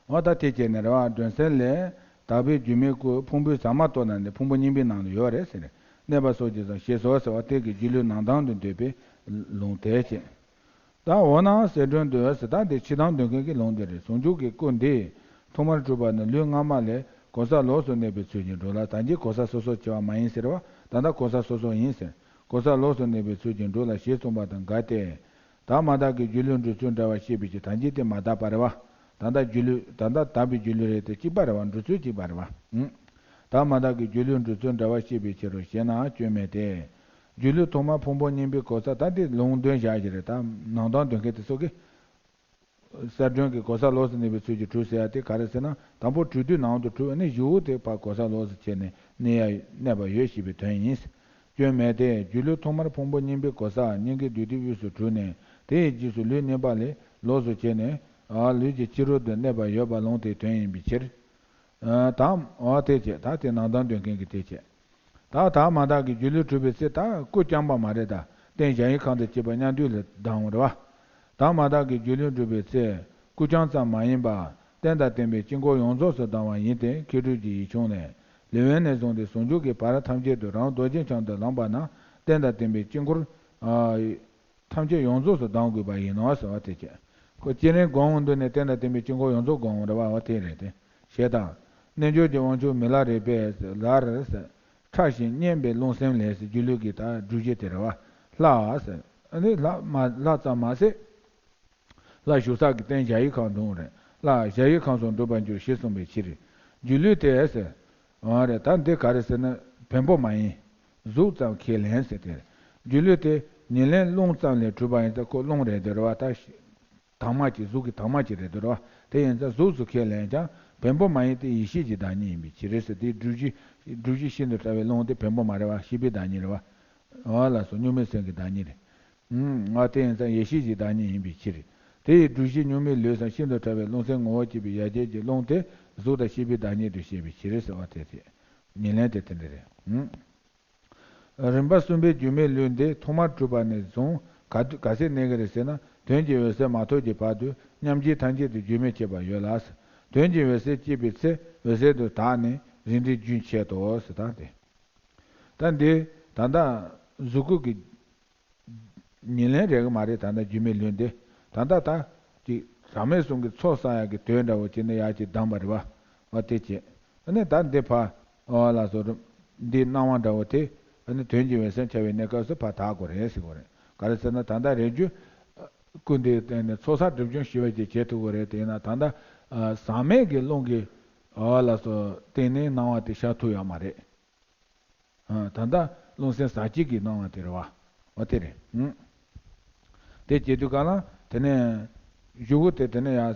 འོ་ད་དེ་བྱས་ནས་རེད་བ། སྒྲོན་གསལ་ལས་དག་པའི་སྒྱུ་མའི་སྐུ་ཕུང་པོའི་ཟ་མ་ཏོག་ན་ནི་ཕུང་པོ་རྙིང་པའི་ནང་དུ་ཡོད་རེད་ཟེར། གནས་པ་སོགས་ཀྱིས་ཀྱང་ཤེས་སོ་ཟེར་བ་དེ་གི་སྒྱུ་ལུས་ནང་དོན་དུ་འདོད་པའི་ལུང་དེ་བྱས། ད་འོ་ན་གསལ་སྒྲོན་དུ་ཟེར། ད་འདི་ཕྱི་དོན་འདོན་མཁན་གྱི་ལུང་འདི་རེད། ཟུང་འཇུག་གི་སྐུ་འདི་ཐོག་མར་གྲུབ་པ་ནི་ལུས་སྔ་མ་ལས་གོ་ས་ལོགས་སུ་གནས་པའི་ཚུལ་གྱིས་འགྲོ་ལ། ད་གིན་གོ་ས་སོ་སོ་ཆེ་བ་མ་ཡིན་ཟེར་བ། ད་ལྟ་གོ་ས་སོ་སོ་ཡིན་ཟེར། གོ་ས་ལོགས་སུ་གནས་པའི་ཚུལ་གྱིས་འགྲོ་ལ་ཞེས་གསུངས་པ་དང་འགལ་ཏེ། ད་མ་དག་གི་སྒྱུ་ལུས་འགྲོ་ཚུལ་འདྲ་བར་བཤད་པའི་ཕྱིར། ད་གིན་དེ་མ་དག་པ་རེད་བ། ད་ལྟ་སྒྱུ་ལུས། ད་ལྟ་དག་པའི་སྒྱུ་ལུས་རེད་དེ། གཅིག་པ་རེད་བ། འགྲོ་ཚུལ་གཅིག་པ་རེད་བ། ཨང་། ད་མ་དག་གི་སྒྱུ་ལུས་འགྲོ་ཚུལ་འདྲ་བར་བཤད་པའི་ཕྱིར་རོ་ཞེ་ན། སྐྱོན་མེད་དེ། སྒྱུ་ལུས་ཐོག་མར་ཕུང་པོ་རྙིང་པའི་གོ་ས། ད་དེ་ལུང་འདོན་བྱ་ཞིག་རེད། ད་ནང་དོན་འདོན་མཁན་དེ་ཚོ་གིས། གསལ་སྒྲོན་གྱི་གོ་ས་ལོགས་སུ་གནས་པའི་ཚུལ་གྱིས་གྲུབ་ཟེར་ཡ་དེ་ག་རེ་ཟེར་ན། དང་པོ་གྲུབ་དུས་ནང་དུ་གྲུབ། ཨ་ནི་གཞུག་གུ་དེ་ཕར་གོ་ས་ལོགས་སུ་ཕྱེ་ནས་གནས་ཡ་གནས་པ་ཡོད་ཞེས་པའི་དོན་ཡིན། སྐྱོན་མེད་དེ། སྒྱུ་ལུས་ཐོག་མར་ཕུང་པོ་རྙིང་པའི་གོ་ས་སྙིང་གའི་རྡུལ་དེའི་དབུས་སུ་གྲུབ་ནས། དེ་ཡི་རྗེས་སུ་ལུས་རྙིང་པ་ལས་ལོགས་སུ་ཕྱེ་ནས། ཨ། ལུས་ཀྱི་ཕྱི་རོལ་དུ་གནས་པ་ཡོད་པ་ལུང་དེའི་དོན་ཡིན་པའི་ཕྱིར། ཨ། དམ། འོ་དེ་བྱས། ད་དེ་ནང་དོན་འདོན་མཁན་གྱིས་དེ་བྱས། ད་དག་མ་དག་གི་སྒྱུ་ལུས་གྲུབ་པའི་ཚེ། ད་སྐུ་རྐྱང་པ་མ་རེད། ད་རྟེན་གཞལ་ཡས་ཁང་དང་བཅས་པ་མཉམ་འདུས་ལ་ལྡང་བ་རེད་བ། དག་མ་དག་གི་སྒྱུ་ལུས་གྲུབ་པའི་ཚེ། སྐུ་རྐྱང་ཙམ་མ་ཡིན་པར་རྟེན་དང་བརྟེན་པའི་དཀྱིལ་འཁོར་ཡོངས་རྫོགས་སུ་ལྡང་བ་ཡིན་ཏེ། མཁས་གྲུབ་ཀྱི་ཡིག་ཆུང་ནས། ལེའུ་ནས་བཟུང་སྟེ་ཟུང་འཇུག་གི་བར་ཐམས་ཅད་དུ་རང་རྡོ་རྗེ་འཆང་དུ་ལངས་པ་ན། རྟེན་དང་བརྟེན་པའི་དཀྱིལ་འཁོར། ཨ། ཐམས་ཅད་ཡོངས་རྫོགས་སུ་ལྡང་དགོས་པ་ཡིན་ནོ་ཟེར་བ་དེ་བྱས། ཁོ་སྤྱན་རས་གཟིགས་དབང་འདུས་ནས་རྟེན་དང་བརྟེན་པའི་དཀྱིལ་འཁོར་ཡོངས་རྫོགས་སྒོམ་རེད་བ། འོ་དེ་རེད་དེ། ཞེས་དང་། རྣལ་འབྱོར་གྱི་དབང་ཕྱུག་མི་ལ་རས་པས་ལར་ཟེར། ཕྲ་ཞིང་སྙན་པའི་རླུང་སེམས་ལས་ཟེར། སྒྱུ་ལུས་ཀྱི་ད་སྒྲུབ་བྱེད་དེ་རེད་བ། ལྷ་ཟེར། ཨ་ནི་ལྷ་མ་ལྷ་ཙམ་མ་ཟད། ལྷ་བཞུགས་ས་གི་རྟེན་གཞལ་ཡས་ཁང་དུ་འོང་རེད། ལྷ་གཞལ་ཡས་ཁང་སོགས་འགྲུབ་པར་འགྱུར་ཞེས་གསུངས་པའི་ཕྱིར། སྒྱུ་ལུས་དེ་ཟེར། འོ་རེད། ད་འདི་ག་རེ་ཟེར་ན། བེམ་པོ་མ་ཡིན། གཟུགས་ཙམ་ཁས་ལེན་ཟེར་དེ་རེད། སྒྱུ་ལུས་དེ་ཉེར་ལེན་རླུང་ཙམ་ལས་གྲུབ་པ་ཡིན་ཙང་། ཁོ་རླུང་རེད་འདོད་རེད་བ། ད་དྭངས་མ་གཅིག། གཟུགས་ཀྱི་དྭངས་མ་གཅིག་རེད་འདོད་རེད་བ། དེ་ཡིན་ཙང་གཟུགས་སུ་ཁས་ལེན་ཀྱང་བེམ་པོ་མ་ཡིན་ཏེ་ཡེ་ཤེས་ཀྱི་བདག་ཉིད་ཡིན་པའི་ཕྱིར་ཟེར། དེའི་སྒྲུབ་གཞི། སྒྲུབ་གཞི་ཤིན་ཏུ་ཕྲ་བའི་རླུང་དེ་བེམ་པོ་མ་རེད་བ། ཤེས་པའི་བདག་ཉིད་རེད་བ། འོ་ལགས་སོ། གཉུག་མའི་སེམས་ཀྱི་བདག་ཉིད་རེད། ཨུམ། ང་དེ་ཡིན་ཙང་ཡེ་ཤེས་ཀྱི་བདག་ཉིད་ཡིན་པའི་ཕྱིར། དེ་ཡི་སྒྲུབ་གཞི་གཉུག་མའི་ལུས་སམ་ཤིན་ཏུ་ཕྲ་བའི་རླུང་སེམས་ངོ་བོར་སྐྱེས་པའི་ཡ་གྱལ་གྱི་རླུང་དེ་གཟུགས་དང་ཤེས་པའི་བདག་ཉིད་དུ་བཤད་པའི་ཕྱིར་ཟེར་བ་དེ་རེད། ཉེར་ལེན་དེ་དེ་འདྲ་རེད། ཨུམ། རིམ་པ་གསུམ་པའི་སྒྱུ་མའི་ལུས་འདི་ཐོག་མར་གྲུབ་པ་ནས་བཟུང་ག་དུས་ག་ཚད་གནས་ཀྱི་རེད་ཟེར་ན། དོན་གྱི་འོད་གསལ་མ་ཐོབ་ཀྱི་བར་དུ་མཉམ་རྗེས་ཐམས་ཅད་དུ་རྒྱུན་མི་ཆད་པར་ཡོད་ལ། དོན་གྱི་འོད་གསལ་སྐྱེས་པའི་ཚེ་འོད་གསལ་དུ་དག་ནས་རིམ་གྲོའི་རྒྱུན་ཆད་དོ་ཟེར། ད་དེ། ད་འདི་ད་ལྟ་གཟུགས་སྐུ་གི་ཉེར་ལེན་རེད་གི་མ་རེད། ད་ལྟ་སྒྱུ་མའི་ལུས་འདི་ད་ལྟ་ད་ཅིག་གྲངས་མེད་གསུམ་གྱི་ཚོགས་བསགས་ཡག་གི་དོན་འདྲ་བོ་བྱས་ནས་ཡར་ཅིག་བསྡམས་པ་རེད་བ། འོ་དེ་བྱས། ཨ་ནི་ད་འདི་ཕར། འོ་ལགས་སོ། འདི་སྣང་བ་འདྲ་བོ་དེ། ཨ་ནི་དོན་གྱི་འོད་གསལ་འཆར་བའི་གནས་སྐབས་སུ་ཕར་དག་དགོས་རེད་ཟེར་དགོས་རེད། ག་རེ་ཟེར་ན། ད་ལྟ་རེས་རྒྱུ་སྐུ་འདིའི་སྟེང་ནས་ཚོགས་བསགས་སྒྲིབ་སྦྱོང་ཞི་བ་ཅིག་བྱེད་ཐུབ་དགོས་རེད། དེས་ན་ད་ལྟ་ཨ་ཟག་མེད་ཀྱི་རླུང་གིས། འོ་ལགས་སོ། སྟེང་ནས་སྣང་བ་དེ་ཤར་ཐུབ་ཡོད་མ་རེད། ཨ། ད་ལྟ་རླུང་སེམས་ཟག་བཅས་ཀྱི་སྣང་བ་དེ་རེད་བ། འོ་དེ་རེད། ཨང་། དེ་བྱེད་དུས་ག་ལ་དེ་ནས་གཞུག་གུ་དེ་དེ་ནས་ཡང་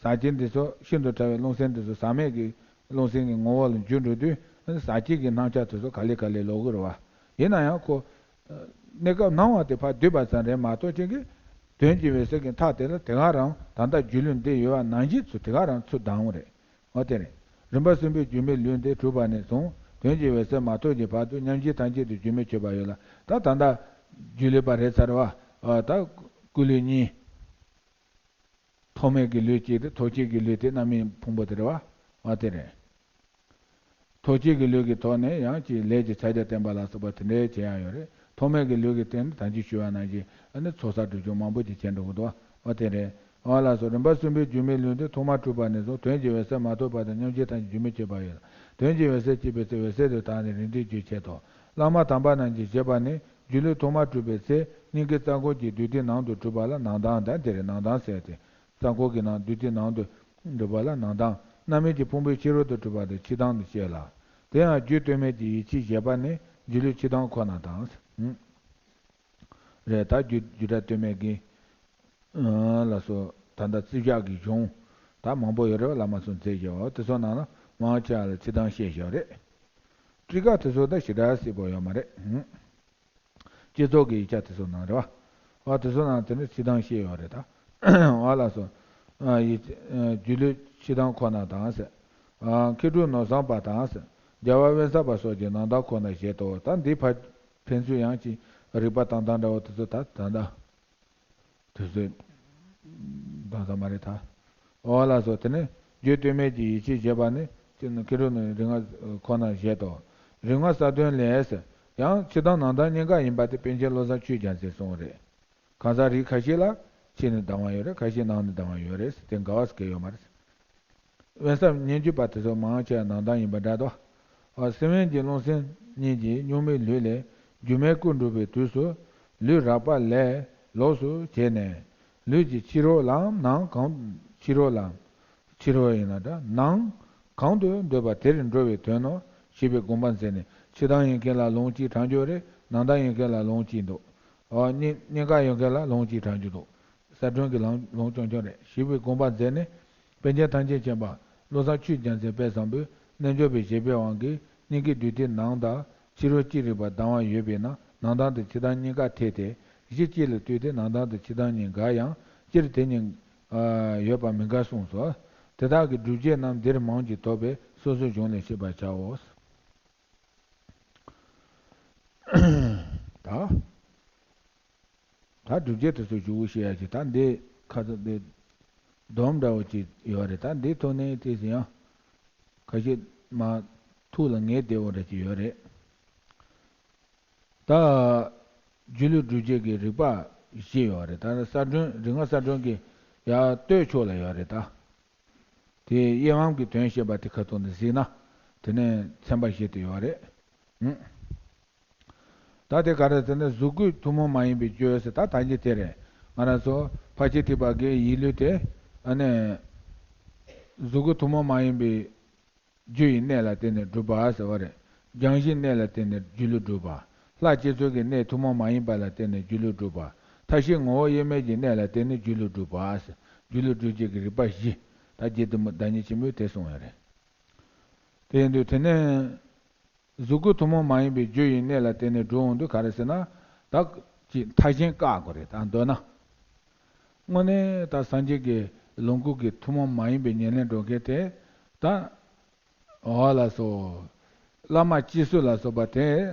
ཟག་བཅས་འདི་ཚོ་ཤིན་ཏུ་ཕྲ་བའི་རླུང་སེམས་འདི་ཚོ་ཟག་མེད་ཀྱི་རླུང་སེམས་ཀྱི་ངོ་བོ་ལ་འགྱུར་འགྲོ་དུས། ཟག་བཅས་ཀྱི་སྣང་ཆ་དེ་ཚོ་ག་ལེ་ག་ལེ་ལོག་གི་རེད་བ། ཡིན་ན་ཡང་ཁོ། ཨ། གནས་སྐབས་སྣང་བ་དེ་ཕར་བསྡུས་པ་ཙམ་རེད་མ་གཏོགས་ཅིག་གི། དོན་གྱི་འོད་གསལ་གྱི་མཐའ་དེ་ལ་དེ་ག་རང་ད་ལྟ་སྒྱུ་ལུས་འདི་ཡོད་པ་ནང་བཞིན་དུ་དེ་ག་རང་ཚུར་ལྡང་བ་རེད། འོ་དེ་རེད། རིམ་པ་གསུམ་པའི་སྒྱུ་མའི་ལུས་འདི་གྲུབ་པ་ནས་བཟུང་དོན་གྱི་འོད་གསལ་མ་གཏོགས་ཀྱི་བར་དུ་མཉམ་རྗེས་ཐམས་ཅད་དུ་སྒྱུ་མའི་མཆོད་པ་ཡོད་ལ། ད་ད་ལྟ་སྒྱུ་ལུས་པ་རེད་ཚར་བ། ཨ་ད་སྐུ་ལུས་གཉིས། ཐོགས་མེད་ཀྱི་ལུས་གཅིག་དེ་ཐོགས་བཅས་ཀྱི་ལུས་དེ་རྣམ་སྨིན་ཕུང་པོ་དེ་རེད་བ། འོ་དེ་རེད། ཐོགས་བཅས་ཀྱི་ལུས་ཀྱི་ཐོག་ནས་ཡང་ཅིག་ལས་ཀྱི་ཕྱག་རྒྱ་བསྟན་པ་ལ་སོགས་པ་དེ་འདྲའི་བྱེད་ཡང་ཡོད་རེད། ཐོགས་མེད་ཀྱི་ལུས་ཀྱི་སྟེང་དུ་ད་ཅི་ཞུས་པ་ནང་བཞིན་ཨ་ནི་ཚོགས་བསགས་སྒྲིབ་སྦྱོང་མང་པོ་ཅིག་བྱས་འགྲོ་གི་འདུག་འོ་དེ་རེད། འོ་ལགས་སོ། རིམ་པ་གསུམ་པའི་སྒྱུ་མའི་ལུས་འདི་ཐོག་མར་གྲུབ་པ་ནས་བཟུང་དོན་གྱི་འོད་གསལ་མ་ཐོབ་བར་དུ་མཉམ་རྗེས་ཐམས་ཅད་སྒྱུ་མའི་མཆོད་པ་ཡོད་ལ། དོན་གྱི་འོད་གསལ་སྐྱེས་པའི་ཚེ་འོད་གསལ་དུ་དག་ནས་རིམ་གྲོའི་རྒྱུ་བྱེད་དོ། བླ་མ་དམ་པ་རྣམས་ཀྱིས་བཞེད་པ་ནི། སྒྱུ་ལུས་ཐོག་མར་གྲུབ་པའི་ཚེ་སྙིང་གའི་རྩ་འཁོར་གྱི་རྡུལ་ཐིག་ནང་དུ་གྲུབ་པ་ལ་ནང་ལྡང་དང་། དེར་ནང་ལྡང་ཟེར་ཏེ། རྩ་འཁོར་གྱི་ནང་རྡུལ་ཐིག་ནང་དུ་གྲུབ་པ་ལ་ནང་ལྡང་། རྣམ་སྨིན་གྱི་ཕུང་པོའི་ཕྱི་རོལ་དུ་གྲུབ་པ་དེ་ཕྱི་ལྡང་དུ་བཤད་ལ། དེ་ཡང་རྒྱུད་སྟོད་སྨད་ཀྱི་ཡིད་ཆེས་བཞེད་པ་ནི་སྒྱུ་ལུས་ཕྱི་ལྡང་ཁོ་ན་དང་། རེད་ད། རྒྱུད་རྒྱུད་གྲྭ་སྟོད་སྨད་ཀྱི་ལ་སོགས་ད་ལྟ་རྩིས་བཞག་གི་གཞུང་ད་མང་པོ་ཡོད་རེད་བ། བླ་མ་གསུམ་མཛད་བཞག་པ་དེ་ཚོ་ནང་ལ་མང་ཆེ་བ་ལ་ཕྱི་ལྡང་བཤད་བཞག་རེད། ཊཱི་ཀ་དེ་ཚོ་ད་ཞེ་དྲག་གསལ་པོ་ཡོད་མ་རེད། སྤྱི་ཚོགས་ཀྱི་ཡིག་ཆ་དེ་ཚོ་ནང་རེད་བ། འོ་དེ་ཚོ་ནང་དེ་ནི་ཕྱི་ལྡང་བཤད་ཡོད་རེད་ད། འོ་ལགས་སོ། ཨ་ཡི་ཨ་སྒྱུ་ལུས་ཕྱི་ལྡང་ཁོ་ན་དང་ཟེར། ཨ་མཁས་གྲུབ་ནོར་བཟང་པ་དང་ཟེར། རྒྱལ་བ་དབེན་ས་པ་སོགས་ཀྱིས་ནང་ལྡང་ཁོ་ན་བཞེད་དོ། ད་འདི་ཕར་ཕན་ཚུན་ཡང་ཅིག་རིགས་པ་བཏང་སྟངས་འདྲ་བོ་དེ་ཚོ་ད་ད་ད། དུས་ཚོད་འདང་ས་མ་རེད་ད། འོ་ལགས་སོ། དེ་ནས་རྒྱུད་སྟོད་སྨད་ཀྱི་ཡིད་ཆེས་བྱེད་པ་ནི་སྤྱིར་ན་མཁས་གྲུབ་ནི་རིགས་ལྔ་ཁོ་ན་བཞེད་དོ། རིགས་ལྔ་གསལ་སྟོན་ལས། ཡང་ཕྱི་ལྡང་ནང་ལྡང་གཉིས་ཀ་ཡིན་པ་དེ་པཎ་ཆེན་བློ་བཟང་ཆོས་རྒྱལ་མཚན་གསུངས་པ་རེད། གང་ཟག་རིགས་ཁ་ཤས་ལ་ཕྱི་ནས་ལྡང་བ་ཡོད་རེད། ཁ་ཤས་ནང་ནས་ལྡང་བ་ཡོད་རེད། དེ་འགལ་བ་ཟེར་མཁན་ཡོད་མ་རེད། དབེན་ས་སྙན་བརྒྱུད་པ་དེ་ཚོ་མང་ཆེ་བ་ནང་ལྡང་ཡིན་པ་འདྲ་འདུག་ཨ་སེམས་དབེན་གྱི་རླུང་སེམས་གཉིས་ཀྱིས་གཉུག་མའི་ལུས་ལས་སྒྱུ་མའི་སྐུ་འགྲུབ་པའི་དུས་སུ་ལུས་རགས་པ་ལས་ལོགས་སུ་བྱས་ནས་ལུས་ཀྱི་ཕྱི་རོལ་ལམ་ནང་གང་ཕྱི་རོལ་ལམ་ཕྱི་རོལ་ཡིན་ན་འདྲ་ནང་གང་དུ་འདོད་པ་དེར་འགྲོ་བའི་དོན་ནོ་ཞེས་པའི་དགོངས་པ་མཛད་ནས། ཕྱི་ལྡང་ཡིན་མཁན་ལ་ལུང་གཅིག་དྲངས་རྒྱུ་རེད། ནང་ལྡང་ཡིན་མཁན་ལ་ལུང་གཅིག་འདུག་ཨོ་གཉིས་གཉིས་ཀ་ཡོད་མཁན་ལ་ལུང་གཅིག་དྲངས་རྒྱུ་འདུག་གསལ་སྒྲོན་གྱི་ལུང་ལུང་རྐྱང་རྐྱང་རེད་ཞེས་པའི་དགོངས་པ་མཛད་ནས། པཎ་ཆེན་ཐམས་ཅད་མཁྱེན་པ་བློ་བཟང་ཆོས་རྒྱལ་མཚན་དཔལ་བཟང་པོས་རྣལ་འབྱོར་པའི་བཞེད་པའི་དབང་གིས་སྙིང་གའི་རྡུལ་ཐིག་ནང་དང་ཕྱི་རོལ་ཅི་རིགས་པ་ལྡང་བ་ཡོད་པས་ན། ནང་ལྡང་དང་ཕྱི་ལྡང་གཉིས་ཀ་འཐད་དེ། གཞི་གཅིག་ལ་ལྟོས་ཏེ་ནང་ལྡང་དང་ཕྱི་ལྡང་གཉིས་འགལ་ཡང་སྤྱིར་དེ་གཉིས་ཡོད་པ་མི་འགལ་གསུངས་སོ། དེ་དག་གི་སྒྲུབ་བྱེད་རྣམས་འདིར་མང་ཅིག་ཐོབ་པས་སོ་སོའི་གཞུང་ལས་ཤེས་པར་བྱའོ། ད། ད་སྒྲུབ་བྱེད་དེ་ཚོ་ཞུ་བཤད་ཡ་ཅིག་ད་འདི་ཁ་ཚ་འདི་སྡོམ་འདྲ་བོ་ཅིག་ཡོད་རེད། ད་འདི་ཐོག་ནས་དེ་ཚོ་ཡང་ཁ་ཤས་མ་ཐུགས་ལ་ངེས་བདེ་བོ་འདྲ་ཅིག་ཡོད་རེད། ད་སྒྱུ་ལུས་སྒྲུབ་བྱེད་ཀྱི་རིགས་པ་བཞི་ཡོད་རེད། ད་གསལ་སྒྲོན་རིགས་ལྔ་གསལ་སྒྲོན་གྱི་ཡར་སྟོད་ཕྱོགས་ལ་ཡོད་རེད་ད། དེ་དབྱེ་བའམ་གྱི་དོན་བཤད་པ་དེ་ཁ་ཐུག་ནས་གཟིགས་ན་དེ་ནས་ཚན་པ་བཞི་དེ་ཡོད་རེད། ཨང་། ད་དེ་ག་རེ་ཟེར་ན་གཟུགས་སྐུའི་ཐུན་མོང་མ་ཡིན་པའི་རྒྱུ་ཟེར། ད་ད་གིན་དེ་རེད། ང་རང་ཚོ་ཕར་ཕྱིན་ཐེག་པ་གི་ཡིད་ལུས་དེ་ཨ་ནི་གཟུགས་སྐུ་ཐུན་མོང་མ་ཡིན་པའི་རྒྱུ་ཡི་གནས་ལ་བརྟེན་ནས་གྲུབ་པ་ཟེར་བ་རེད། རྒྱང་ཞིང་གནས་ལ་བརྟེན་ནས་སྒྱུ་ལུས་གྲུབ་པ། ལྷ་སྤྱི་གཙུག་གི་གནས་ཐུན་མོང་མ་ཡིན་པ་ལ་བརྟེན་ནས་སྒྱུ་ལུས་གྲུབ་པ། མཐའ་བཞི་ངོ་བོ་དབྱེར་མེད་ཀྱི་གནས་ལ་བརྟེན་ནས་སྒྱུ་ལུས་གྲུབ་པ་ཟེར། སྒྱུ་ལུས་སྒྲུབ་བྱེད་ཀྱི་རིགས་པ་བཞི། ད་རྗེ་བདུད་མོ་བདག་ཉིད་ཆེན་པོས་དེ་གསུངས་ཡོད་རེད། དེ་ཡིན་དུས་དེ་ནས་གཟུགས་སྐུ་ཐུན་མོང་མ་ཡིན་པའི་རྒྱུ་ཡི་གནས་ལ་བརྟེན་ནས་འགྲོ་འོང་དུས་ག་རེ་ཟེར་ན། ད་ཅིག་མཐའ་གཞན་བཀག་དགོས་རེད། ད་མདོར་ན། དངོས་གནས་ད་སངས་རྒྱས་ཀྱི་ལོངས་སྐུ་གི་ཐུན་མོང་མ་ཡིན་པའི་ཉེར་ལེན་འགྲོ་མཁན་དེ་ད། འོ་ལགས་སོ། བླ་མ་སྤྱི་གཙུག་ལ་སོགས་པ་དེ་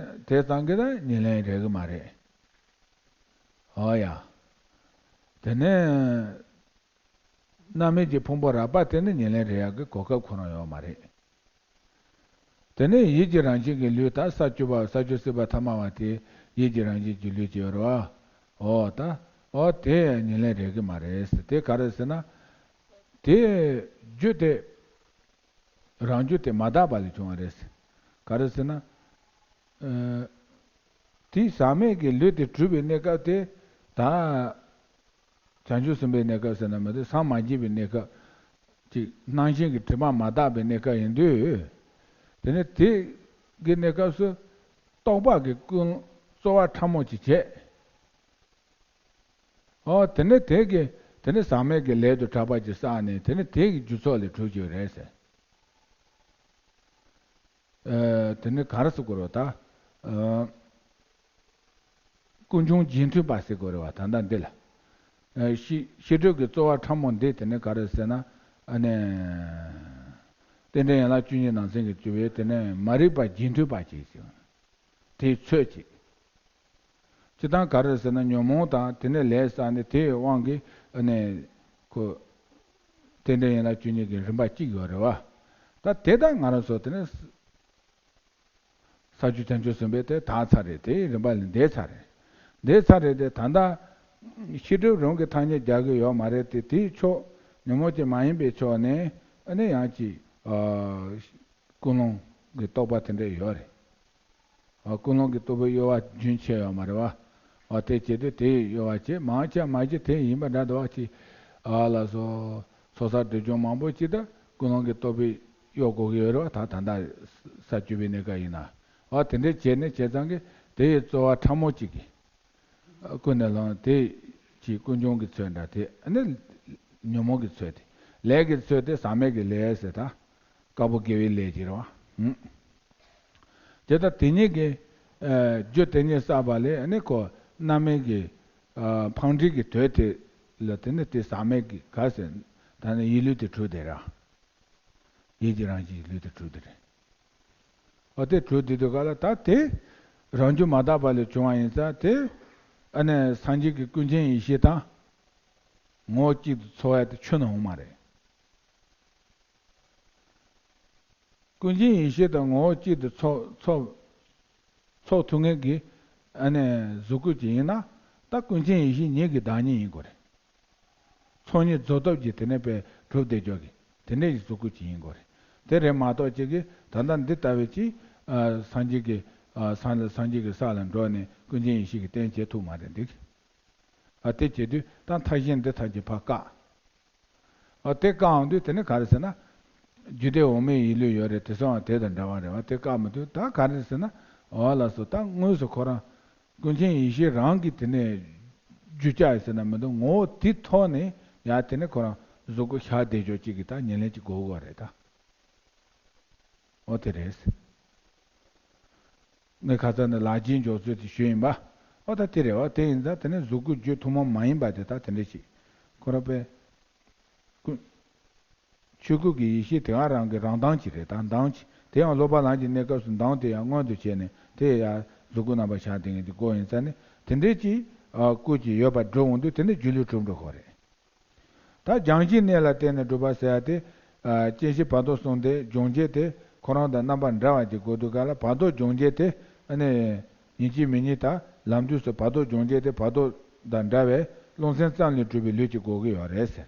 དེ་ཙམ་གྱིས་ད་ཉེར་ལེན་རེག་གི་མ་རེད། འོ་ཡ། དེ་ནས་རྣམ་སྨིན་གྱི་ཕུང་པོ་རགས་པ་དེ་ནི་ཉེར་ལེན་རེག་ཡག་གི་གོ་སྐབས་ཁོ་རང་ཡོད་མ་རེད། དེ་ནས་ཡིད་ཀྱི་རང་བཞིན་གྱི་ལུས་ད་ས་བཅུ་པ་ས་བཅུ་སྲིད་པ་ཐ་མ་བ་དེ་ཡིད་ཀྱི་རང་བཞིན་གྱི་ལུས་ཀྱི་ཡོད་རེད་བ། འོ་ད། འོ་དེ་ཉེར་ལེན་རེག་གི་མ་རེད་ཟེར། དེ་ག་རེ་ཟེར་ན། དེ་རྒྱུ་དེ། རང་རྒྱུ་དེ་མ་དག་པ་ལས་བྱུང་བ་རེད། ག་རེ་ཟེར་ན། ཨ། དེའི་ཟག་མེད་ཀྱི་ལུས་དེ་གྲུབ་པའི་གནས་སྐབས་དེ་ད། བྱང་ཆུབ་སེམས་དཔའི་གནས་སྐབས་ཟེར་ན་མི་འདུག་སངས་མ་རྒྱས་པའི་གནས་སྐབས། ཅིག་སྣང་ཞེན་གྱི་དྲི་མ་མ་དག་པའི་གནས་སྐབས་ཡིན་དུས། དེ་ནས་དེ་གི་གནས་སྐབས་སུ་རྟོག་པ་གི་ཀུན་རྩོལ་བ་ཕྲ་མོ་ཅིག་བྱས། ཨོ་དེ་ནས་དེ་གི་དེ་ནས་ཟག་མེད་ཀྱི་ལས་དུ་གྲགས་པ་ཅིག་བསགས་ནས་དེ་ནས་དེ་གི་རྒྱུ་ཚོགས་ལས་གྲུབ་ཀྱི་རེད་ཟེར། ཨ་དེ་ནས་ག་རེ་ཟེར་དགོས་རེད་ད། ཨ་ ཀུན་འབྱུང་རྗེས་མཐུན་པ་ཟེར་དགོས་རེད་བ། ད་ལྟ་འདི་ལ། ཨ་བཤད་བཤད་སྒྲུབ་ཀྱི་རྩོལ་བ་ཕྲ་མོ་འདི་དེ་ནས་ག་རེ་ཟེར་ན། ཨ་ནི། རྟེན་འབྲེལ་ཡན་ལག་བཅུ་གཉིས་ནང་ཚན་གྱིས་བརྗོད་པའི་དེ་ནས་མ་རིག་པ་རྗེས་མཐུན་པ་ཅིག་ཟེར། དེའི་ཚོད་ཅིག་སྤྱིར་བཏང་ག་རེ་ཟེར་ན། ཉོན་མོངས་དང་དེ་ནས་ལས་བསགས་ནས་དེའི་དབང་གིས་ཨ་ནི་ཁོ། རྟེན་འབྲེལ་ཡན་ལག་བཅུ་གཉིས་ཀྱི་རིམ་པ་གཅིག་ཡོད་རེད་བ། ད་དེ་དག་ང་རང་ཚོ་དེ་ནས་ས་བཅུ་བྱང་ཆུབ་སེམས་དཔའི་དེ་དག་ཚར་རེད། དེའི་རིམ་པ་ལས་འདས་ཚར་རེད། འདས་ཚར་རེད་དེ། ད་ལྟ་བཤད་སྒྲུབ་རང་གི་ཐ་སྙད་རྒྱག་གི་ཡོད་མ་རེད་དེ། དེའི་ཕྱོགས་ཉོན་མོངས་ཅན་མ་ཡིན་པའི་ཕྱོགས་ནས་ཨ་ནི་ཡང་ཅིག་ཨ། ཀུན་སློང་གི་རྟོག་པ་དེ་འདྲ་ཡོད་རེད། ཨ། ཀུན་སློང་གི་རྟོག་པའི་གཡོ་བ་རྒྱུན་ཆད་ཡོད་མ་རེད་བ། ཨ། དེ་བྱེད་དུས་དེའི་གཡོ་བ་བྱེད། མང་ཆེ་མ་བྱེད་དེ་ཡིན་པ་འདྲ་འདུག་བ། ཅིག་ཨ་ལ་སོ། ཚོགས་བསགས་སྒྲིབ་སྦྱོང་མང་པོ་ཅིག་ད་ཀུན་སློང་གི་རྟོག་པའི་གཡོ་དགོས་ཀྱི་ཡོད་རེད་བ། ད་ད་ལྟ་ས་བཅུ་པའི་གནས་སྐབས་ཡིན་ན། ཨ། དེ་འདྲ་བྱས་ནས་བྱས་ཙང་གི་དེ་ཡི་རྩོལ་བ་ཕྲ་མོ་ཅིག་གིས། ཨ། ཀུན་ནས་བསླངས་དེ་ཅིག་ཀུན་འབྱུང་གི་ཚོད་འདྲ་དེ། ཨ་ནི་ཉོན་མོངས་ཀྱི་ཚོད་དེ། ལས་ཀྱི་ཚོད་དེ་ཟག་མེད་ཀྱི་ལས་ཟེར། ད་དཀར་པོ་དགེ་བའི་ལས་ཀྱི་རེད་བ། ཧུམ། དེ་ལྟར་དེ་ཉིད་ཀྱི། ཨ། རྒྱུ་དེ་ཉིད་བསགས་པ་ལས་ནི་ཁོ་རྣམ་སྨིན་གྱི། ཨ། འཕང་འགྲིབ་ཀྱི་དོད་དེ་ལ་དེ་ནི་དེ་ཟག་མེད་ཀྱི་ག་ཟེར། ད་ནི་ཡིད་ལུས་དེ་གྲུབ་དེ་ར། ཡིད་ཀྱི་རང་བཞིན་ཡིད་ལུས་དེ་གྲུབ་དེ་རེད། འོ་དེ་གྲུབ་དེ་དུས་ག་ལ་ད་དེ་རང་རྒྱུད་མ་དག་པ་ལས་བྱུང་བ་ཡིན་ཙང་དེ། ཨ་ནི་སངས་རྒྱས་ཀྱི་ཀུན་མཁྱེན་ཡེ་ཤེས་དང་ངོ་བོ་གཅིག་ཏུ་ཚོགས་ཡ་དེ་ཁྱོན་ནས་འོང་མ་རེད། ཀུན་མཁྱེན་ཡེ་ཤེས་དང་ངོ་བོ་གཅིག་ཏུ་ཚོགས་ཚོགས་ཚོགས་ཐུབ་མཁན་གྱི་ཨ་ནི་གཟུགས་སྐུ་ཅིག་ཡིན་ན། ད་ཀུན་མཁྱེན་ཡེ་ཤེས་ཉིད་ཀྱི་བདག་ཉིད་ཡིན་དགོས་རེད། ཚོགས་གཉིས་རྫོགས་སྟོབས་ཀྱིས་དེ་ནས་དཔེ་གྲུབ་བསྡད་ཀྱོག་གི་དེ་འདྲའི་གཟུགས་སྐུ་ཅིག་ཡིན་དགོས་རེད། དེ་རེད་མ་གཏོགས་ཅིག་གིས་ད་ལྟ་འདི་ལྟ་བུའི་ཅིག་ཨ། སངས་རྒྱས་ཀྱི། ཨ། སངས་སངས་རྒྱས་ཀྱི་ས་ལ་འགྲོ་ནས་ཀུན་མཁྱེན་ཡེ་ཤེས་ཀྱི་རྟེན་བྱེད་ཐུབ་མ་རེད་འདི། ཨ། དེ་བྱེད་དུས་ད་མཐའ་གཞན་འདི་ཐམས་ཅད་ཕར་བཀག་ཨ། དེ་བཀག་འོང་དུས་དེ་ནི་ག་རེ་ཟེར་ན། རྒྱུད་སྡེ་འོག་མའི་ཡིད་ལུས་ཡོད་རེད། དེ་ཚོའང་དེ་དང་འདྲ་བ་རེད་བ། དེ་བཀག་མི་ཐུབ། ད་ག་རེ་ཟེར་ན། འོ་ལགས་སོ། ད་དངོས་སུ་ཁོ་རང་ཀུན་མཁྱེན་ཡེ་ཤེས་རང་གི་དེ་ནས་རྒྱུ་ཆ་ཡིན་ཟེར་ན་མི་འདུག་ངོ་བོ་དེ་ཐོག་ནས་ཡང་དེ་ནས་ཁོ་རང་གཟུགས་སྐུ་ཤར་བསྡད་ཆོག་ཅིག་གི་ད་ཉེར་ལེན་ཅིག་དགོས་དགོས་རེད་ད། འོ་དེ་རེད། ངས་ཁ་སང་ནས་ལག་རྗེས་འཇོག་ཚུལ་དེ་ཞུས་ཡིན་པ། འོ་ད་དེ་རེད་བ། དེ་ཡིན་ཙང་དེ་ནས་གཟུགས་སྐུ་རྒྱུད་ཐུན་མོང་མ་ཡིན་པ་དེ་ད་དེ་འདྲ་ཞིག་ཁོ་རང་པས། ཀུན། ཆོས་སྐུ་གི་ཡེ་ཤེས་དེ་ག་རང་གི་རང་མདངས་ཅིག་རེད། ད་མདངས་ཅིག་དེ་ཡང་སློབ་པ་ལམ་གྱི་གནས་སྐབས་སུ་མདངས་དེ་ཡང་མངོན་དུ་བྱས་ནས་དེ་ཡང་གཟུགས་སྐུ་རྣམ་པར་ཤར་དེ་ངེས་དེ་སྐོར་ཡིན་ཙང་ནི་དེ་འདྲའི་ཅིག་ཨ། སྐུ་ཅིག་ཡོད་པར་འགྲོ་འོང་དུས་དེ་ནི་སྒྱུ་ལུས་གྲུབ་འགྲོ་གི་རེད། ད་སྦྱང་གཞིའི་གནད་ལ་བརྟེན་ནས་གྲུབ་པ་ཟེར་ཡ་དེ། ཨ། སྐྱེ་མཆེད་བར་དོ་གསུམ་དེ་སྦྱོང་བྱེད་དེ་ཁོ་རང་དང་རྣམ་པ་འདྲ་བ་ཅིག་དགོས་དུས་ག་ལ་བར་དོ་སྦྱོང་བྱེད་དེ་ཨ་ནི་ཡིན་གཅིག་མིན་གཉིས་ད་ལམ་དུས་སུ་བར་དོ་སྦྱོང་བྱེད་དེ་བར་དོ་དང་འདྲ་བའི་རླུང་སེམས་ཙམ་ལས་གྲུབ་པའི་ལུས་ཅིག་དགོས་ཀྱི་ཡོད་རེད་ཟེར།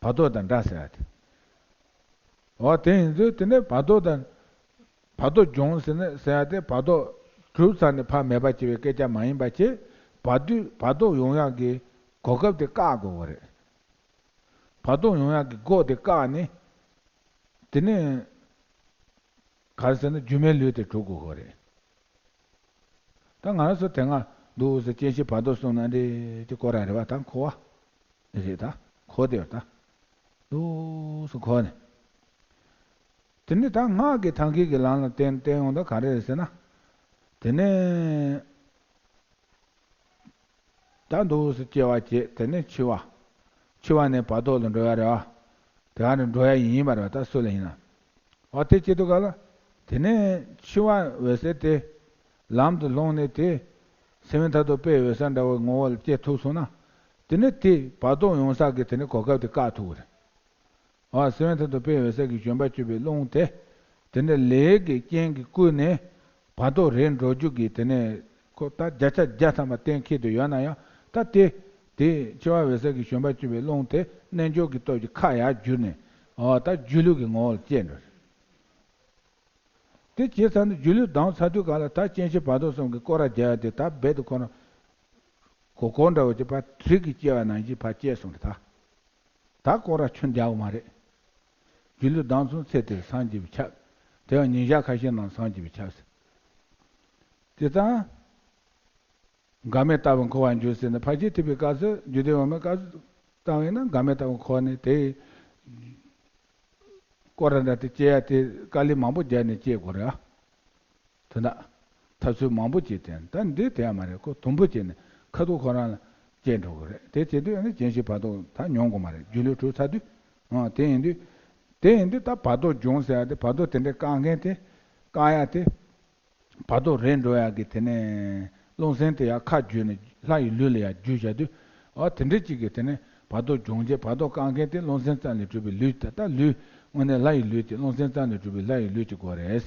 བར་དོ་དང་འདྲ་ཟེར་ཡ་དེ། འོ་དེ་ཡིན་དུས་དེ་ནས་བར་དོ་དང་། བར་དོ་སྦྱོང་ཟེར་ནས་ཟེར་ཡ་དེ་བར་དོ་གྲུབ་ཚར་ནས་ཕར་མེད་པ་བྱེད་པའི་སྐད་ཆ་མ་ཡིན་པ་བྱས། བར་དོ་བར་དོ་ཡོང་ཡག་གི་གོ་སྐབས་དེ་བཀག་དགོས་པ་རེད། བར་དོ་ཡོང་ཡག་གི་སྒོ་དེ་བཀག་ནས། དེ་ནས་ག་རེ་ཟེར་ན་སྒྱུ་མའི་ལུས་དེ་གྲུབ་དགོས་པ་རེད། ད་ང་རང་ཚོ་དེ་སྔ་འདུག་སེ་སྐྱེ་མཆེད་བར་དོ་གསུམ་ན་འདྲེ་དེ་སྐོར་ར་རེད་བ། ད་འཁོར་བ་རེད། ད་འཁོར་དེ་ད་འདུག་སེ་འཁོར་ནས། དེ་ནས་ད་སྔགས་ཀྱི་ཐབས་མཁས་ཀྱི་ལམ་ལ་བརྟེན་བརྟེན་ཡོང་ད་ག་རེ་རེད་ཟེར་ན། དེ་ནས་ད་འདུག་སེ་སྐྱེ་བ་བྱེད། དེ་ནས་འཆི་བ། འཆི་བ་ནས་བར་དོ་ལ་འགྲོ་ཡ་རེད་བ། དེ་ག་ནས་འགྲོ་ཡ་ཡིན་པ་རེད་བ། ད་སུ་ལ་ཡིན་ན། འོ་དེ་བྱེད་དུས་ག་ལ། དེ་ནས་འཆི་བ་འོད་གསལ་དེ་ལམ་དུ་ལྷུང་ནས་དེ་སེམས་མཐའ་དང་དཔེ་འོད་གསལ་འདྲ་བའི་ངོ་བོ་ལ་སྐྱེ་ཐུབ་སོང་ན། དེ་ནས་དེ་བར་དོ་ཡོང་ས་གི་དེ་ནས་གོ་སྐབས་དེ་བཀག་ཐུབ་ཀྱི་རེད། འོ་སེམས་མཐའ་དང་དཔེ་འོད་གསལ་གྱི་བྱོན་པ་གཅིག་པུའི་རླུང་དེ། དེ་ནས་ལས་ཀྱི་རྐྱེན་གྱིས་བསྐུལ་ནས་བར་དོ་རེད་འགྲོ་རྒྱུ་གི་དེ་ནས་ཁོ་ད་བརྒྱ་ཆ་བརྒྱ་ཐམ་པ་གཏན་འཁེལ་དུ་ཡོད་ན་ཡང་ད་དེ། དེ་འཆི་བ་འོད་གསལ་གྱི་བྱོན་པ་གཅིག་པུའི་རླུང་དེ་རྣལ་འབྱོར་གྱི་སྟོབས་ཀྱིས་ཁ་ཡར་བསྒྱུར་ནས། འོ་ད་སྒྱུ་ལུས་ཀྱི་ངོ་བོར་སྐྱེས་འགྲོ། དེ་བྱས་ཚར་ནས་སྒྱུ་ལུས་ལྡང་ཚར་དུས་ག་ལ་ད་སྐྱེ་མཆེད་བར་དོ་གསུམ་གྱི་སྐོར་ར་རྒྱག་ཡ་དེ་ད་རྦད་དེ་ཁོ་རང་གོ་གོ་འདྲ་བོ་ཅིག་ཕར་གྲིབ་ཀྱིས་བསྐྱེད་པ་ནང་བཞིན་ཕར་བསྐྱེད་སོང་རེད་ད། ད་སྐོར་ར་ཁྱོན་རྒྱག་གི་མ་རེད། སྒྱུ་ལུས་ལྡང་སོང་ཚེ་དེར་སངས་རྒྱས་པས་ཁྱབ། དེ་ཡང་ཉིན་ཞག་ཁ་ཤས་ནང་སངས་རྒྱས་པས་ཁྱབ་ཟེར། དེ་ཙང་། འགལ་མེད་ལྟ་བུར་འཁོར་བར་འགྱུར་ཟེར་ནས་ཕར་ཕྱིན་ཐེག་པའི་སྐབས་སུ་རྒྱུད་སྡེ་འོག་མའི་སྐབས་སུ་བཏང་བས་ན་འགལ་མེད་ལྟ་བུར་འཁོར་ནས་དེ། སྐོར་ར་འདྲ་དེ་སྐྱེ་ཡ་དེ་དཀའ་ལས་མང་པོ་རྒྱག་ནས་སྐྱེ་དགོས་རེད་ཨ། དོན་དག་ཐབས་ཚུལ་མང་པོ་བྱས་ཏེ། ད་འདི་དེ་ཡང་མ་རེད། ཁོ་དུམ་བུ་བྱས་ནས་ཁ་ཐུག་ཁོ་རང་ལ་སྐྱེ་འགྲོ་གི་རེད། དེ་བྱེད་དུས་ཨ་ནི་རྒྱུན་ཞིག་བར་དོ་ད་མྱོང་དགོས་མ་རེད། སྒྱུ་ལུས་གྲུབ་ཚར་དུས། ཨང་། དེ་ཡིན་དུས། དེ་ཡིན་དུས་ད་བར་དོ་སྦྱོང་ཟེར་ཡ་དེ། བར་དོ་དེ་འདྲའི་བཀག་མཁན་དེ། བཀག་ཡ་དེ། བར་དོ་རེད་འགྲོ་ཡ་གི་དེ་ནས་རླུང་སེམས་དེ་ཡར་ཁ་བསྒྱུར་ནས་ལྷ་ཡི་ལུས་ལ་ཡར་བསྒྱུར་བཞག་དུས། ཨ། དེ་འདྲ་ཅིག་གི་དེ་ནས་བར་དོ་སྦྱོང་བྱེད། བར་དོ་བཀག་མཁན་དེ་རླུང་སེམས་ཙམ་ལས་གྲུབ་པའི་ལུས་དེ། ད་ལུས་དངོས་གནས་ལྷ་ཡི་ལུས་དེ། རླུང་སེམས་ཙམ་ལས་གྲུབ་པའི་ལྷ་ཡི་ལུས་ཅིག་དགོས་རེད།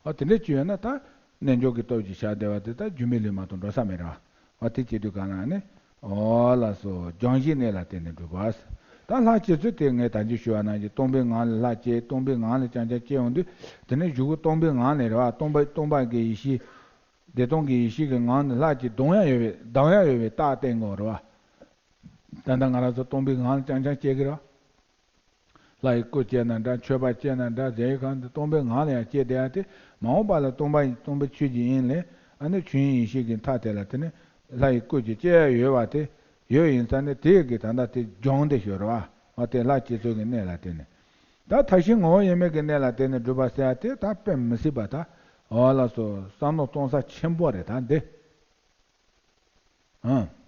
ཨ། དེ་འདྲ་ཅིག་ཡོད་ན་ད་རྣལ་འབྱོར་གྱི་སྟོབས་ཀྱིས་བཞག་བསྡད་པ་དེ་ད་སྒྱུ་མའི་ལུས་མ་གཏོགས་འགྲོ་ས་མེད་རེད་བ། ཨ། དེ་བྱེད་དུས་གང་ལ་ནི། འོ་ལགས་སོ། སྦྱང་གཞིའི་གནད་ལ་བརྟེན་ནས་གྲུབ་པ། ད་ལྷ་སྤྱི་གཙུག་དེ་ངས་ད་གིན་ཞུས་པ་ནང་བཞིན་སྟོང་པའི་ངང་ལ་ལྷ་སྐྱེ། སྟོང་པའི་ངང་ལ་རྐྱང་རྐྱང་སྐྱེ་ཡོང་དུས། དེ་ནས་གཞུག་གུ་སྟོང་པའི་ངང་ལས་རེད་བ། སྟོང་པ། སྟོང་པ་གི་ཡེ་ཤེས། བདེ་སྟོང་གི་ཡེ་ཤེས་ཀྱི་ངང་ནས་ལྷ་གཅིག་ལྡང་ཡ་ཡོད་པའི། ལྡང་ཡ་ཡོད་པའི་རྟགས་བསྟན་དགོས་རེད་བ། ད་ལྟ་ང་རང་ཚོ་སྟོང་པའི་ངང་ལ་རྐྱང་རྐྱང་སྐྱེ་གི་རེད་བ། ལྷ་ཡི་སྐུ་སྐྱེ་ན་འདྲ། མཆོད་པ་སྐྱེ་ན་འདྲ། ཟེར་ཡི་གང་དུ་སྟོང་པའི་ངང་ལ་ཡང་སྐྱེ་བསྡད་ཡ་དེ། མ་འོངས་པ་ལ་སྟོང་པ་ཡིན། སྟོང་པའི་ཆོས་ཀྱི་དབྱིངས་ལས། ཨ་ནི་ཆོས་དབྱིངས་ཡེ་ཤེས་ཀྱི་མཐའ་དེ་ལ་དེ་ནི་ལྷ་ཡི་སྐུ་གཅིག་སྐྱེ་ཡ་ཡོད་པ་དེ་ཡོད་ཡིན་ཙང་ནི། དེ་གི་ད་ལྟ་དེ་སྦྱོང་བསྡད་ཡོད་རེད་བ། འོ་དེ་ལྷ་སྤྱི་གཙུག་གི་གནད་ལ་བརྟེན་ནས། ད་མཐའ་བཞི་ངོ་བོ་དབྱེར་མེད་ཀྱི་གནད་ལ་བརྟེན་ནས་གྲུབ་པ་ཟེར་ཡ་དེ་ད་དཔེ་མི་སྲིད་པ། ད། འོ་ལགས་སོ། བསམ་བློ་གཏོང་ས་ཆེན་པོ་རེད་ད་འདི། ཨང་།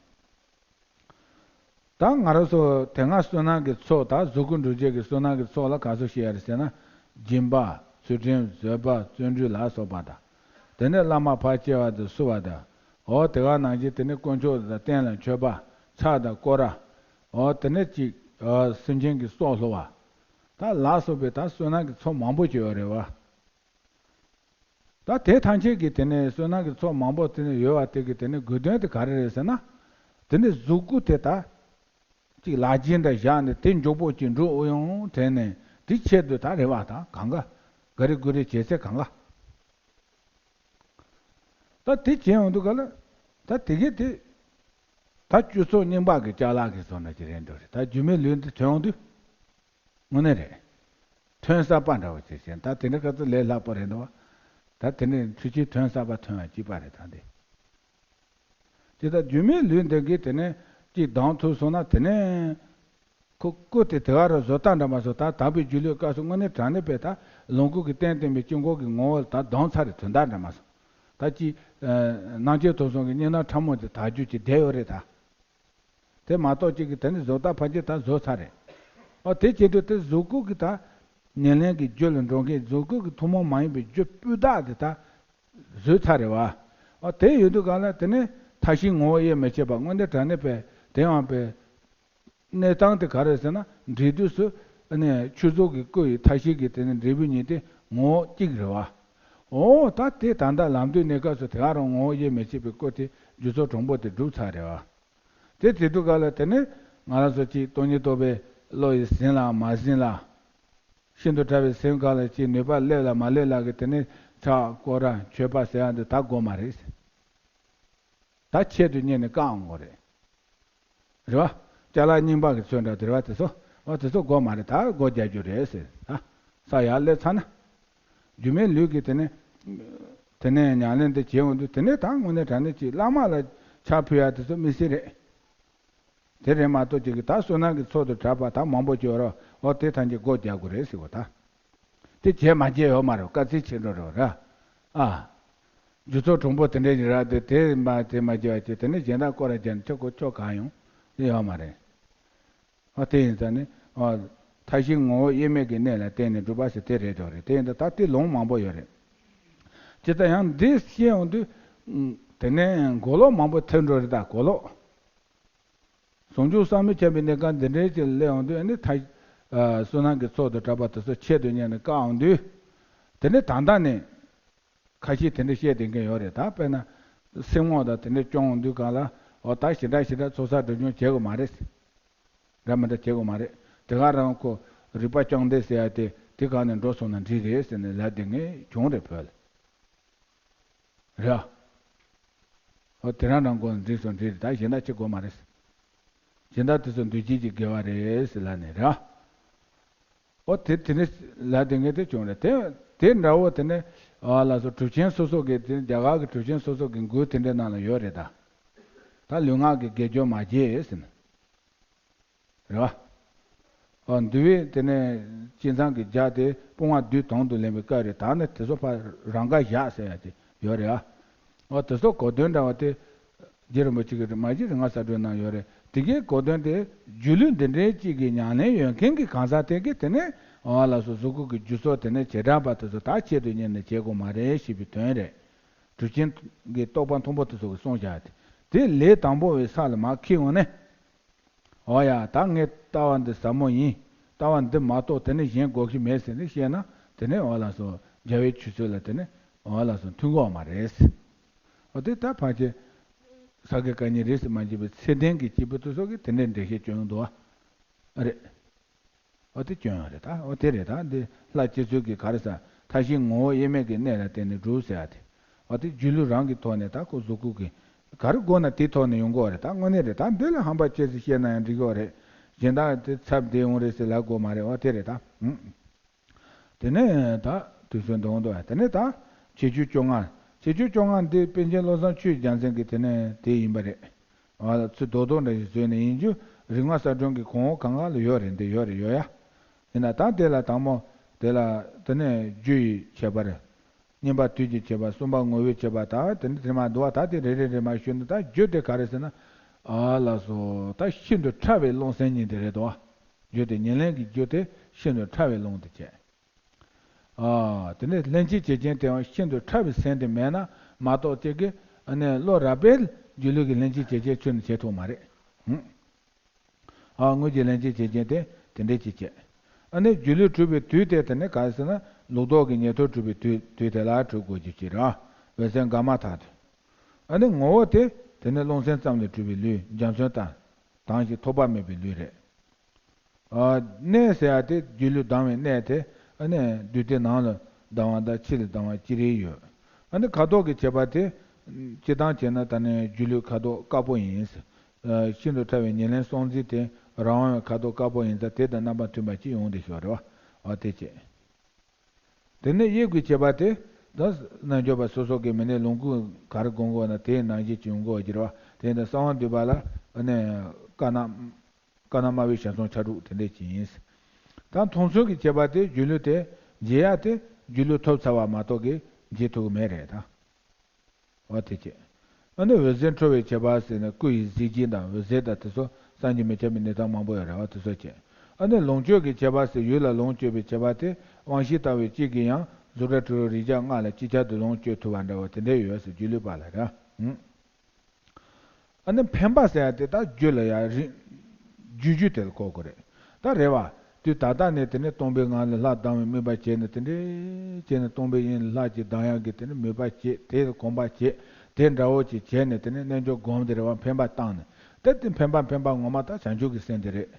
ད་ང་རང་ཚོ་དེ་སྔ་བསོད་ནམས་ཀྱི་ཚོགས། ད་གཟུགས་སྐུ་འགྲུབ་བྱེད་ཀྱི་བསོད་ནམས་ཀྱི་ཚོགས་ལ་ག་ཚོད་བཤད་ཡ་རེད་ཟེར་ན། སྦྱིན་པ། ཚུལ་ཁྲིམས། བཟོད་པ། བརྩོན་འགྲུས་ལ་སོགས་པ་དང་། དེ་ནས་བླ་མ་ཕར་སྐྱེ་བ་དང་བསུ་བ་དང་། འོ་དེ་ག་ནང་བཞིན་དེ་ནས་དཀོན་མཆོག་དང་བསྟན་ལ་མཆོད་པ། ཕྱག་དང་སྐོར་ར། འོ་དེ་ནས་ཅིག་འོ་སེམས་ཅན་གྱི་སྲོག་བསླུ་བ། ད་ལ་སོགས་པའི་ད་བསོད་ནམས་ཀྱི་ཚོགས་མང་པོ་ཅིག་ཡོད་རེད་བ། ད་དེ་ཐམས་ཅད་ཀྱི་དེ་ནས་བསོད་ནམས་ཀྱི་ཚོགས་མང་པོ་དེ་ནས་ཡོད་པ་དེ་གི་དེ་ནས་དགོས་དོན་དེ་ག་རེ་རེད་ཟེར་ན། དེ་ནས་གཟུགས་སྐུ་དེ་ད་ཅིག་ལག་རྗེས་འདྲ་བཞག་ནས་དེ་མགྱོགས་པོ་ཅིག་འགྲུབ་ཡོང་དྲན་ནས། དེ་ཆེད་དུ་ད་རེ་བ་དང་གང་ག་ག་རེ་དགོས་རེད་བྱེད་ཚད་གང་ག་ད་དེ་བྱེད་ཡོང་དུས་ག་ལ། ད་དེ་གས་དེ་ད་སྤྱི་ཚོགས་རྙིང་པ་གི་ཅ་ལག་གི་བཟོ་འདྲ་ཅིག་རེད་འགྲོ་རེད། ད་སྒྱུ་མའི་ལུས་འདི་ཐོན་ཡོང་དུས། དངོས་གནས་རེད། ཐོན་གསར་པ་འདྲ་བོ་ཅིག་བྱས། ད་དེ་འདྲ་ག་ཚོད་ལས་སླ་པོ་རེད་འདུག་བ། ད་དེ་ནས་འཕྲུལ་ཆས་ཐོན་གསར་པ་ཐོན་པ་གཅིག་པ་རེད་ད་འདི། དེ་ལྟར་སྒྱུ་མའི་ལུས་འདི་གིས་དེ་ནས་ཅིག་ལྡང་ཐུབ་སོང་ན། དེ་ནས་ཁོ་སྐུ་དེ་དེ་ག་རུ་བཟོ་ལྟ་འདྲ་མ་སོང་། ད་དག་པའི་སྒྱུ་ལུས་སྐབས་སུ་དངོས་གནས་དྲང་གནས་པའི་ད་ལོངས་སྐུ་གི་རྟེན་བརྟེན་པའི་དཀྱིལ་འཁོར་གྱི་ངོ་བོ་ད་ལྡང་ཚར་རེད། དོན་དག་འདྲ་མ་སོང་། ད་ཅིག་ཨ་སྣང་མཆེད་དུག་གསུམ་གྱི་གཉིས་སྣང་ཕྲ་མོ་དེ་དག་རྒྱུ་ཅིག་བསྡད་ཡོད་རེད་ད། དེ་མ་གཏོགས་ཅིག་གིས་དེ་ནི་བཟོ་ལྟ་ཕལ་ཆེར་ད་བཟོས་ཚར་རེད། ཨོ་དེ་བྱེད་དུས་དེ་གཟུགས་སྐུ་གི་ད་ཉེར་ལེན་གྱི་རྒྱུ་ལ་འགྲོ་མཁན། གཟུགས་སྐུ་གི་ཐུན་མོང་མ་ཡིན་པའི་རྒྱུ་སྤུས་དག་དེ་ད་བཟོས་ཚར་རེད་བ། ཨོ་དེ་ཡོད་དུས་གང་ལ་དེ་ནི་མཐའ་བཞི་ངོ་བོ་དབྱེར་མི་ཕྱེད་པ། དངོས་གནས་དྲང་གནས་པའི་དེ་ཡང་པའི་གནས་སྟངས་དེ་ག་རེ་ཟེར་ན། འབྲས་དུས་སུ་ནི་ཆོས་མཆོག་གི་སྐུ་ཡི་མཐའ་བཞི་གི་དེ་ནི་འབྲས་བུ་གཉིས་དེ་ངོ་བོ་གཅིག་རེད་བ། ཨོ་ད་དེ་ད་ལྟ་ལམ་དུས་གནས་སྐབས་སུ་དེ་ག་རང་ངོ་བོ་དབྱེར་མི་ཕྱེད་པའི་སྐུ་དེ་རྒྱུ་ཚོགས་དྲུག་པོ་དེ་གྲུབ་ཚར་རེད་བ། དེ་དེ་དུས་ག་ལ་དེ་ནི་ང་རང་ཚོ་གཅིག་སྟོང་ཉིད་རྟོགས་པའི་བློ་ཡིས་ཟིན་ལ་མ་ཟིན་ལ། ཤིན་ཏུ་ཕྲ་བའི་སེམས་ག་ལ་ཅིག་ནུས་པ་སླེབས་ལ་མ་སླེབས་ལ་གི་དེ་ནི་ཕྱག་སྐོར་ར་མཆོད་པ་ཟེར་ཡ་འདི་ད་དགོས་མ་རེད། ད་ཆེད་དུ་གཉེར་ནས་བཀག་འོང་དགོས་རེད། རེད་བ། ཅ་ལག་རྙིང་པ་གི་ཚོས་འདྲ་དེ་རེད་བ། དེ་ཚོ་འོ་དེ་ཚོ་དགོས་མ་རེད། ད་སྒོ་རྒྱག་རྒྱུ་རེད་ཟེར། ད་ས་ཡར་སླེབས་ཚར་ན། སྒྱུ་མའི་ལུས་ཀྱི་དེ་ནས་དེ་ནས་ཉམས་ལེན་དེ་བྱེད་འོང་དུས། དེ་ནས་ད་དངོས་གནས་དྲང་གནས་ཀྱི་བླ་མ་ལ་ཕྱག་ཕུལ་ཡ་དེ་ཚོ་དམིགས་བསལ་རེད། དེ་རེད་མ་གཏོགས་ཅིག་གི་ད་བསོད་ནམས་ཀྱི་ཚོགས་དང་སྦྲགས་པ་ད་མང་པོ་ཅིག་ཡོད་རེད། འོ་དེ་ཐམས་ཅད་སྒོ་རྒྱག་དགོས་རེད་ཟེར་བ་ད། དེ་བྱས་མ་བྱས་ཡོད་མ་རེད། དཀའ་ཚེགས་ཆེ་འགྲོ་རེད་བ་ར། ཨ། རྒྱུ་ཚོགས་དྲུག་པོ་དེ་འདྲ་ཞིག་རག་དུས་དེ་མ་དེ་མ་བྱས་པ་བྱས། དེ་ནས་གཞན་དག་སྐོར་ར་བྱས་ནས་ཁྱོད་ཁོ་ཁྱོད་གང་ཡོང་དེ་ཡོད་མ་རེད། ཨ་དེ་ཡིན་ཙང་ནི། ཨ། མཐའ་བཞི་ངོ་བོ་དབྱེར་མེད་ཀྱི་གནད་ལ་བརྟེན་ནས་གྲུབ་པ་ཟེར་དེ་རེད་དོ་རེད། དེ་ཡིན་ད་ད་དེ་ལུང་མང་པོ་ཡོད་རེད། ཇི་ལྟར་ཡང་འདི་བཤད་འོང་དུས། ཨུམ། དེ་ནས་གོ་ལོག་མང་པོ་ཐེབས་འགྲོ་རེད། ད་གོ་ལོག་ཟུང་འཇུག་བསམ་མི་ཁྱབ་པའི་གནས་སྐབས་འདི་འདྲའི་ཅིག་སླེབས་འོང་དུས། ཨ་ནི་ད། ཨ། བསོད་ནམས་ཀྱི་ཚོགས་དང་སྦྲགས་པ་དེ་ཚོ་ཆེད་དུ་གཉེར་ནས་བཀག་འོང་དུས། དེ་ནས་ད་ལྟ་ནས། ཁ་ཤས་དེ་འདྲ་བཤད་བསྡད་མཁན་ཡོད་རེད། ད་དཔེར་ན་སེམས་ངོ་དང་དེ་འདྲ་སྐྱོང་འོང་དུས་གང་ལ། འོ་ད་ཞེ་དྲག་ཞེ་དྲག་ཚོགས་བསགས་སྒྲིབ་སྦྱོང་བྱེད་དགོས་མ་རེད། འདྲ་མི་འདྲ་བྱེད་དགོས་མ་རེད། དེ་ག་རང་ཁོ་རིག་པ་བཅོམ་ལྡན་ཟེར་ཡ་དེ་དེ་ག་ནས་འགྲོ་སོང་ན་འགྲིག་རེད་ཟེར་ནས་ལབ་བསྡད་མཁན་བྱུང་རེད་བོད་ལ། རེད་ཨ། འོ་དེ་རང་རང་མགོ་ནས་འགྲིག་སོང་འགྲིག་རེད། ད་གཞན་དག་བྱེད་དགོས་མ་རེད། གཞན་དག་དེ་ཚོ་འདུས་བྱས་ཀྱི་དགེ་བ་རེད་ཟེར་ལབ་ནས་རེད་ཨ། ཨོ་དེ་དེ་ནི་ལ་དེ་ངས་དེ་བྱུང་རེད། དེ་དེ་འདྲ་བོ་དེ་ནི་ཨ་ལ་སོ་གྲུབ་ཆེན་སོ་སོ་གི་དེ་རྒྱ་གར་གི་གྲུབ་ཆེན་སོ་སོ་གི་མགུར་དེ་འདྲའི་ནང་ལ་ཡོད་རེད་ད། ད་ལུས་ངག་གི་དགེ་སྦྱོར་མ་བྱས་ཟེར་ན། རེད་བ། ཨོ་འདུལ་བའི་དེ་ནི་སྤྱི་མཚམས་ཀྱི་རྒྱག་དེ་དཔུང་བ་བསྡུས་དང་དུ་ལེན་པའི་སྐབས་རེད། ད་ནི་དེ་ཚོ་ཕར་རང་དགར་བཞག་ཟེར་ཡ་དེ་ཡོད་རེད་ཨ། འོ་དེ་ཚོ་གོ་དོན་འདྲ་བ་དེ་རྗེ་རིན་པོ་ཆེ་གི་མ་གཞི་རིག་སྔགས་གསལ་སྒྲོན་ནང་ཡོད་རེད། དེ་གའི་གོ་དོན་དེ་སྒྱུ་ལུས་འདི་འདྲའི་གཅིག་གི་ཉམས་ལེན་ཡོད་མཁན་གྱི་གང་ཟག་དེ་གིས་དེ་ནས་འོ་ལགས་སོ་གཟུགས་སྐུ་གི་སྒྱུ་རྩལ་དེ་ནས་བྱེ་བྲག་པ་དེ་ཚོ་ད་ཆེད་དུ་གཉེར་ནས་བྱེད་དགོས་མ་རེད་ཞེས་པའི་དོན་རེད། གྲུབ་ཆེན་གྱི་རྟོགས་པ་མཐོན་པོ་དེ་ཚོ་གིས་གསུངས་བཞག་དེ། དེ་ལས་དང་པོ་བའི་ས་ལ་མར་འཁྱེར་འོང་ནས། འོ་ཡ། ད་ངའི་ལྟ་བ་འདི་ཟབ་མོ་ཡིན། ལྟ་བ་འདི་མ་གཏོགས་དེ་ནས་གཞན་དགོས་ཀྱི་མེད་ཟེར་ནས་བཤད་ན་དེ་ནས་འོ་ལགས་སོ་རྒྱལ་བའི་ཆོས་ཚུལ་ལ་དེ་ནས་འོ་ལགས་སོ་མཐུན་གྱི་ཡོད་མ་རེད། འོ་དེ་ད་ཕལ་ཆེར་ས་དགེ་བཀའ་རྙིང་རིས་སུ་མ་ཆད་པའི་ཚད་ལྡན་གྱི་སྐྱེས་བུ་དེ་ཚོ་གིས་དེ་འདྲའི་འགྲེལ་བཤད་བསྐྱོན་འདུག་ཨ། རེད། འོ་དེ་སྐྱོན་ཡང་རེད་ད། འོ་དེ་རེད་ད། འདི་ལྷ་སྤྱོད་ཚུལ་གྱི་ག་རེ་ཟེར་མཐའ་བཞིའི་ངོ་བོ་དབྱེར་མེད་ཀྱི་གནས་ལ་བརྟེན་ནས་གྲུབ་ཟེར་ཡ་དེ། འོ་དེ་སྒྱུ་ལུས་རང་གི་ཐོག་ནས་ད་ཁོ་གཟུགས་སྐུ་གི་ག་རེ་དགོས་ན་དེའི་ཐོག་ནས་ཡོང་གི་ཡོད་རེད་ད། དངོས་གནས་རེད་ད། འདི་ལ་ཧམ་པ་ཅི་ཙམ་བཤད་ན་ཡང་འགྲིག་གི་ཡོད་རེད། གཞན་དག་དེ་ཚབ་བསྡད་ཡོང་རེད་ཟེར་ལབ་དགོས་མ་རེད། འོ་དེ་རེད་ད། ཨང་། དེ་ནས་ད་དུས་ཚོད་འདི་འོང་འདུག་དེ་ནས་ད་ཁྱད་ཆོས་བཅོ་ལྔ། ཁྱད་ཆོས་བཅོ་ལྔ་འདི་པཎ་ཆེན་བློ་བཟང་ཆོས་རྒྱལ་མཚན་གྱི་དེ་ནས་དེ་ཡིན་པ་རེད། ཨ་ལ་ཚུར་རྡོག་རྡོག་འདྲ་ཞིག་བཟོས་ནས་ཡིན་རྒྱུ་རིག་སྔགས་གསལ་སྒྲོན་གྱི་གོང་འོག་གང་ག་ལ་ཡོད་རེད། འདི་ཡོད་རེད་ཡོད་ཡ། ཡིན་ན་ད་དེ་ལ་དང་པོ་དེ་ལ་དེ་ནས་རྒྱུ་ཡི་ཁྱད་པར། བསྙེན་པ་དུས་ཀྱི་ཁྱད་པར། གསུམ་པ་ངོ་བོའི་ཁྱད་པར། ད་དེ་འདྲ་དེ་མ་འདུག་བ། ད་དེ་རེ་རེ་རེ་མ་ཞུས་ན་ད་རྒྱུ་དེ་ག་རེ་ཟེར་ན། ཨ་ལགས་སོ། ད་ཤིན་ཏུ་ཕྲ་བའི་རླུང་སེམས་ཉིད་དེ་རེད་དོ། རྒྱུ་དེ་ཉེར་ལེན་གྱི་རྒྱུ་དེ་ཤིན་ཏུ་ཕྲ་བའི་རླུང་དེ་བྱས། ཨ། དེ་ནས་ལྷན་ཅིག་བྱེད་ཅན་དེའང་ཤིན་ཏུ་ཕྲ་བའི་སེམས་དེ་མེད་ན་མ་གཏོགས་དེ་གི་ཨ་ནི་བློ་རག་པས་སྒྱུ་ལུས་ཀྱི་ལྷན་ཅིག་བྱེད་ཅན་ཁྱོན་ནས་བྱེད་ཐུབ་མ་རེད། ཨ། དངོས་ཀྱི་ལྷན་ཅིག་བྱེད་ཅན་དེ་དེ་འདྲས་ཅིག་བྱེད། ཨ་ནི་སྒྱུ་ལུས་གྲུབ་པའི་དུས་དེ་དེ་ནི་ག་རེ་ཟེར་ན་ལུགས་ལྡོག་གི་ཉན་ཐོས་གྲུབ་པའི་དུས་དུས་དེ་ལ་གྲུབ་དགོས་རྒྱུ་ཅིག་རེད། འོད་གསལ་འགགས་མ་ཐག་ཏུ། ཨ་ནི་ངོ་བོ་དེ་དེ་ནི་རླུང་སེམས་ཙམ་ལས་གྲུབ་པའི་ལུས་འཇའ་ཚོན་ལྟར་དྭངས་ཤིང་ཐོགས་པ་མེད་པའི་ལུས་རེད། ཨ། གནས་ཟེར་ཡ་དེ་སྒྱུ་ལུས་ལྡང་བའི་གནས་དེ་ཨ་ནི་བདུད་སྡེ་ནང་ལ་ལྡང་བ་དང་ཕྱི་ལ་ལྡང་བ་ཅི་རིགས་ཡོད། ཨ་ནི་ཁ་དོག་གི་ཁྱད་པར་དེ། སྤྱིར་བཏང་བྱས་ན་ད་ནི་སྒྱུ་ལུས་ཁ་དོག་དཀར་པོ་ཡིན། ཤིན་ཏུ་ཕྲ་བའི་ཉེར་ལེན་སྲོག་འཛིན་དེ་རང་དབང་བའི་ཁ་དོག་དཀར་པོ་ཡིན་ཙང་དེ་དང་རྣམ་པ་མཐུན་པ་ཅིག་ཡོང་བསྡད་ཤག་རེད་བ། ཨ་དེ་བྱས། དེ་ནས་དབྱིབས་ཀྱི་ཁྱད་པར་དེ། ད་རྣལ་འབྱོར་པ་སོ་སོ་གི་མི་ནས་ལོངས་སྐུ་ག་རེ་སྒོམ་དགོས་ན་དེའི་ནང་བཞིན་གྱི་ཡོང་གི་ཡོད་ཀྱི་རེད་བ། དེ་ཡིན་དུས་གསང་བ་འདུས་པ་ལ་ཨ་ནི་དཀར་ནག་དཀར་ནག་དམར་པོའི་ཞལ་ཟུང་ཆ་དྲུག་དེ་འདྲས་ཅིག་ཡིན། ད་མཐོང་ཚུལ་གྱི་ཁྱད་པར་དེ་སྒྱུ་ལུས་དེ་མཇལ་ཡ་དེ་སྒྱུ་ལུས་ཐོབ་ཚར་བ་མ་གཏོགས་ཀྱི་མཇལ་ཐུབ་ཀྱི་མེད་རེད་ད། འོ་དེ་བྱས། ཨ་ནི་འོད་ཟེར་འཕྲོ་བའི་ཁྱད་པར་ཟེར་ནས་སྐུ་ཡི་གཟི་བརྗིད་དང་འོད་ཟེར་དང་དེ་ཚོ་བསམ་གྱིས་མི་ཁྱབ་པའི་གནས་སྟངས་མང་པོ་ཡོད་རེད་བ། དེ་ཚོ་བྱས། ཨ་ནི་ལོངས་སྤྱོད་ཀྱི་ཁྱད་པར་ཟེར་ཡུལ་ལ་ལོངས་སྤྱོད་པའི་ཁྱད་པར་དེ་དབང་ཤེས་ལྟ་བུའི་གཅིག་གིས་ཡང་གཟུགས་སྒྲ་དྲི་རོ་རེག་བྱ་ལྔ་ལ་ཅིག་ཅར་དུ་ལོངས་སྤྱོད་ཐུབ་པ་འདྲ་བོ་དེ་འདྲ་ཡོད་ཟེར་སྒྱུ་ལུས་པ་ལ་རེད། ཨ་ནི་འཕེན་པ་ཟེར་ཡ་དེ་ད་རྒྱུ་ལ་ཡ་རི། རྒྱུ་རྒྱུ་དེ་ལ་གོ་དགོས་རེད། ད་རེད་བ། དུས་ད་ལྟ་ནས་དེ་ནས་སྟོང་པའི་ངང་ལ་ལྷ་ལྡང་བའི་དམིགས་པ་བྱས་ནས་དེ་འདྲས་བྱས་ནས་སྟོང་པའི་དབྱིངས་ལ་ལྷ་གཅིག་ལྡང་ཡག་གི་དེ་ནས་མོས་པ་བྱས། དེ་ལ་གོམས་པ་བྱས། དེ་འདྲ་བོ་ཅིག་བྱས་ནས་དེ་ནས་རྣལ་འབྱོར་སྒོམ་དེ་རེད་བ། འཕེན་པ་བཏང་ནས། ད་དེ་འཕེན་པ་འཕེན་པ་ངོ་མ་ད་བྱང་ཆུབ་ཀྱི་སེམས་དེ་རེད།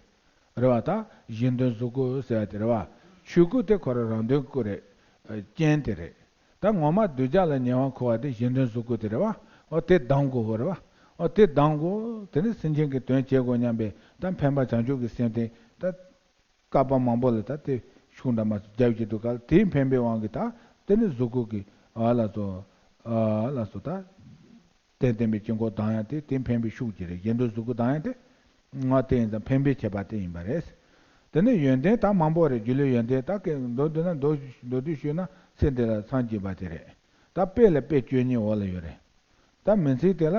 རེད་བ། ད་གཞན་དོན་གཟུགས་སྐུ་ཟེར་ཡ་དེ་རེད་བ། ཆོས་སྐུ་དེ་ཁོ་རང་རང་དོན་སྐུ་རེད། རྐྱེན་དེ་རེད། ད་ངོ་མ་གདུལ་བྱ་ལ་ཉེ་བར་མཁོ་བ་དེ་གཞན་དོན་གཟུགས་སྐུ་དེ་རེད་བ། འོ་དེ་ལྡང་དགོས་རེད་བ། འོ་དེ་ལྡང་དགོས། དེ་ནི་སེམས་ཅན་གྱི་དོན་བྱེད་དགོས་སྙམ་པའི་ད་འཕེན་པ་བྱང་ཆུབ་ཀྱི་སེམས་དེ་ད། བསྐལ་པ་མང་པོ་ལ་ད་དེ་ཤུགས་འདྲ་མ་རྒྱབ་ཀྱི་འདུག་ག་དེའི་འཕེན་པའི་དབང་གིས་ད་དེ་ནི་གཟུགས་སྐུ་གི་ཨ་ལ་སོ། ཨ་ལ་སོ་ད། རྟེན་བརྟེན་པའི་དཀྱིལ་འཁོར་ལྡང་ཡང་དེ་དེ་འཕེན་པའི་ཤུགས་ཀྱིས་རེད། གཞན་དོན་གཟུགས་སྐུ་ལྡང་ཡང་དེ། ང་དེ་ཡིན་ཙང་འཕེན་པའི་ཁྱད་པར་དེ་ཡིན་པ་རེད། དེ་ནས་ཡོན་ཏན་ད་མང་པོ་རེད། སྒྱུ་ལུས་ཡོན་ཏན་ད་སྐད་མདོ་འདི་ན་མདོ་མདོ་བསྡུས་ཞུས་ན་ཚེ་འདི་ལ་སངས་རྒྱས་པ་དེ་རེད། ད་དཔེ་ལ་དཔེ་བཅུ་གཉིས་འོག་ལ་ཡོད་རེད། ད་མིང་ཚིག་དེ་ལ་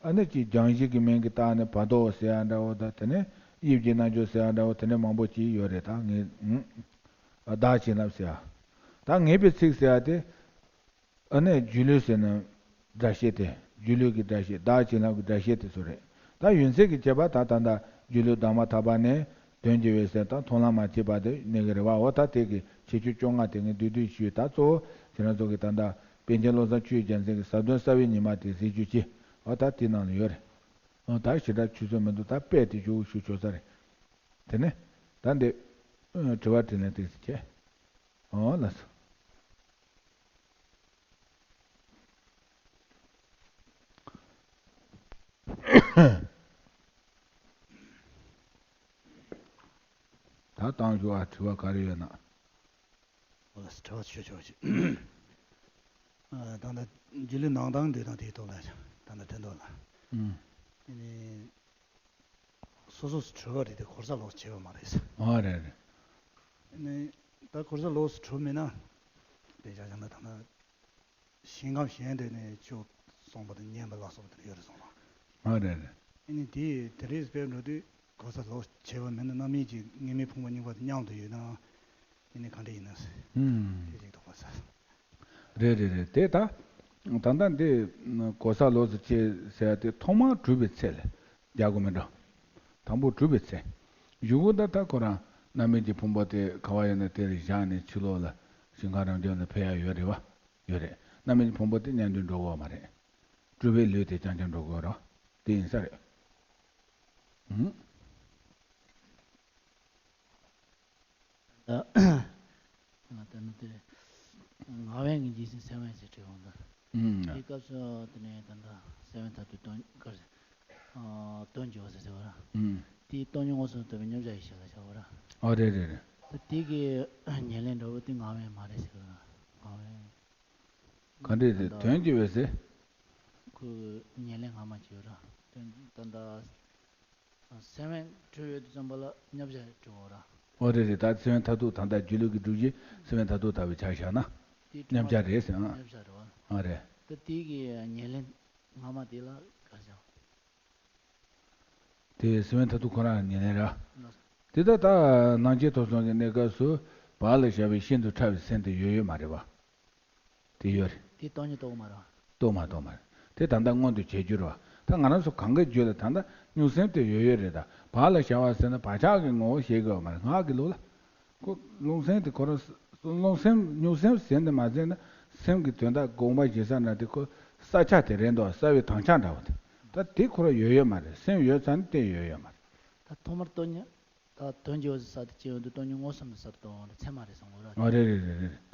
ཨ་ནི་གཅིག་སྦྱང་གཞི་གི་མིང་གིས་བཏགས་ནས་བར་དོ་ཟེར་ཡ་འདྲ་བོ་དང་དེ་ནས་དབྱིབས་ཀྱི་རྣལ་འབྱོར་ཟེར་ཡ་འདྲ་བོ་དེ་འདྲ་མང་པོ་ཅིག་ཡོད་རེད། ད་ངས་བདག་བྱིན་རླབས་ཟེར་ཡ། ད་ངེས་པའི་ཚིག་ཟེར་ཡ་དེ། ཨ་ནི་སྒྱུ་ལུས་ཟེར་ན་སྒྲ་བཤད་དེ། སྒྱུ་ལུས་ཀྱི་སྒྲ་བཤད། བདག་བྱིན་རླབས་ཀྱི་སྒྲ་བཤད་དེ་ཚོ་རེད། ད་ཡོན་ཚད་ཀྱི་ཁྱད་པར་ད་ད་ལྟ་སྒྱུ་ལུས་ལྡང་མ་ཐག་པ་ནས་དོན་གྱི་འོད་གསལ་དང་མཐོང་ལམ་མ་སྐྱེས་པ་དེ་གནས་ཀྱི་རེད་བ། འོ་ད་དེ་གི་ཁྱད་ཆོས་བཅོ་ལྔ་དེ་ངས་བསྡུས་བསྡུས་ཞུས། ད་གཙོ་བོ་ཁྱེད་རང་ཚོ་གི་ད་ལྟ་པཎ་ཆེན་བློ་བཟང་ཆོས་རྒྱལ་མཚན་གྱི་ཟབ་དོན་རྩ་བའི་ཉི་མ་དེ་གཟིགས་རྒྱུ་ཅི། འོ་ད་དེ་ནང་ལ་ཡོད་རེད། འོ་ད་ཞེ་དྲག་ཆུད་ཟོས་མི་འདུག་ད་དཔེ་དེ་ཞུ་ཞུ་ཆོག་ས་རེད། དེ་ནས་ད་འདི་དྲི་བ་དྲིས་ལན་ཏོག་ཙམ་བྱས། འོ་ལགས་སོ། ད་བཏང་ཞུ་བ་དྲི་བ་ག་རེ་ཡོད་ན། འོ་ལགས་སོ། དྲི་བ་ཞུ་ཆོག་ཅིག་ཨ། ད་ལྟ་སྒྱུ་ལུས་ནང་ལྡང་འདོད་དང་དེའི་ཐོག་ལ་ད་ལྟ་དྲན་ཐོག་ལ། ཨུམ། ཨ་ནི། སོ་སོ་སུ་གྲུབ་པ་རེད་དེ་འཁོར་ས་ལོགས་བྱས་པ་མ་རེད་ཟེར། ཨ་རེད་རེད། ནི་ད་འཁོར་ས་ལོགས་སུ་གྲུབ་མེད་ན། དཔེ་བཞག་བཞག་ན་ད་ལྟ་ཞིང་ཁམས་གཞན་དེ་ནས་ཆོས་ གསུངས་པ་དང་ཉན་པ་ལ་སོགས་པ་དེ་འདྲ་ཡོད་རེད་གསུངས་རོགས། ཨ་རེད་རེད། ཨ་ནི་དེ་དེ་རིང་དཔེ་འགྲོ་དུས་གོ་ས་ལོག་བྱས་པ་མིན་ན་རྣམ་སྨིན་གྱི་དངོས་མེད་ཕུང་པོ་གཉིས་པ་དེ་མཉམ་དུ་ཡོད་ན། ཨ་ནི་ག་འདྲ་ཡིན་ན། ཨུམ། དེ་ཅིག་དོགས་པ་ཟ། རེད་རེད་རེད། དེ་ད་ད་ལྟ་འདི་གོ་ས་ལོག་ཙམ་བྱས་ཟེར་ཡ་དེ་ཐོག་མར་གྲུབ་པའི་ཚེ་ལ་རྒྱག་དགོས་མེད་འགྲོ། དང་པོ་གྲུབ་པའི་ཚེ། གཞུག་གུ་ད་ལྟ་ཁོ་རང་རྣམ་སྨིན་གྱི་ཕུང་པོ་དེ་ག་བ་ཡོད་ན་དེར་བཞག་ནས་ཕྱི་ལོགས་ལ་ཞིང་ཁམས་རང་བྱུང་ལ་ཕེབས་ཡ་ཡོད་རེད་བ། ཡོད་རེད། རྣམ་སྨིན་གྱི་ཕུང་པོ་དེ་མཉམ་དུ་འགྲོ་གི་ཡོད་མ་རེད། སྤྲུལ་པའི་ལུས་དེ་རྐྱང་རྐྱང་འགྲོ་གི་ཡོད་རེད། དེ་ཡིན་ས་རེད། ཨུམ། ད་ད་ནི་དེ་ངག་དབང་གི་རྗེས་ཟིན་སེམས་དབེན་ཟེར་བྲིས་འོང་ད། ཨུམ། དེའི་སྐབས་སུ་དེ་ནས་ད་ལྟ་སེམས་དབེན་མཐར་ཐུག་དོན་གར་ཨ་དོན་བརྗོད་པ་ཟེར་ཟེར་བ་ར། ཨུམ། དེའི་སྟོང་ཉིད་མངོན་སུམ་རྟོགས་པའི་མཉམ་གཞག་ཡེ་ཤེས་ལ་བྱ་བ་ར། ཨོ་རེད་རེད་རེད། ད་དེ་གི་ཉེར་ལེན་འདྲ་བོ་དེ་ངག་དབང་མ་རེད་ཟེར་གི་ར། ངག་དབང་། ག་འདྲས་དེ་ད་དོན་བརྗོད་པས་ཟེར། ཁོས་ཉེར་ལེན་སྔ་མ་བྱས་ཡོད་ར། དོན་ད་ལྟ། སེམས་དབེན་གྲུབ་ཡོད་དུས་ཙམ་པ་ལ་མཉམ་གཞག་གྲུབ་འོ་ར། ཨོ་རེད་རེད། ད་སེམས་དབེན་མཐར་ཐུག་ད་ལྟ་སྒྱིད་ལུག་གི་སྒྲུབ་བྱེད་སེམས་དབེན་མཐར་ཐུག་ལྟ་བུའི་ཆ་བཞག་ན། དེ་མཉམ་གཞག་རེད་ཟེར་ཨང་། མཉམ་གཞག་རེད་བ། ཨ་རེད། ད་དེ་གི་ཉེར་ལེན་སྔ་མ་དེ་ལ་ག་རེ་བྱ། དེ་སེམས་དབེན་མཐར་ཐུག་ཁོ་རང་ཉེར་ལེན་ར། ལགས། དེ་ད་ལྟ་སྣང་མཆེད་ཐོབ་གསུམ་གྱི་གནས་སྐབས་སུ་བག་ལ་ཞ་བའི་ཤིན་ཏུ་ཕྲ་བའི་སེམས་དེ་ཡོད་ཡོད་མ་རེད་བ། དེ་ཡོད་རེད། དེ་སྟོང་ཉིད་རྟོགས་མ་རེད། རྟོགས་མ་རྟོགས་མ་རེད། དེ་ད་ལྟ་མངོན་དུ་བྱས་རྒྱུ་རེད་བ། ད་ང་རང་ཚོ་གང་གི་རྒྱུད་ལ་ད་ལྟ་སྨྱུག་སེམས་དེ་ཡོད་ཡོད་རེད། ད་བག་ལ་ཞ་བ་ཟེར་ན་བག་ཆགས་ཀྱི་ངོ་བོ་ཤེས་དགོས་བ་མ་རེད། ངག་གི་ལུགས་ལ། ཁོ་རླུང་སེམས་དེ་ཁོ་རང་རླུང་སེམས་སྨྱུག་སེམས་ཟེར་ནས་མ་ཟེར་ན་སེམས་ཀྱི་དོན་དག་དགོངས་པ་བཞེས་ས་ན་དེ་ཁོ་ས་ཆ་དེ་རེད་འདུག་ས་བའི་དྭངས་ཆ་འདྲ་བ་དེ། ད་དེ་ཁོ་རང་ཡོད་ཡོད་མ་རེད། སེམས་ཡོད་ཙང་དེ་ཡོད་ཡོད་མ་རེད། ད་ཐོག་མར་སྟོང་ཉིད། ད་དོན་བརྗོད་པ་ཟེར་ས་དེ་ཅི་ཡོད་འདུག་སྟོང་ཉིད་མངོན་སུམ་དུ་ཟབ་ཏུ་འོང་བ་ཚད་མ་རེད་བསམ་གོ་ར། ཨ་རེད་རེད་རེད་རེད།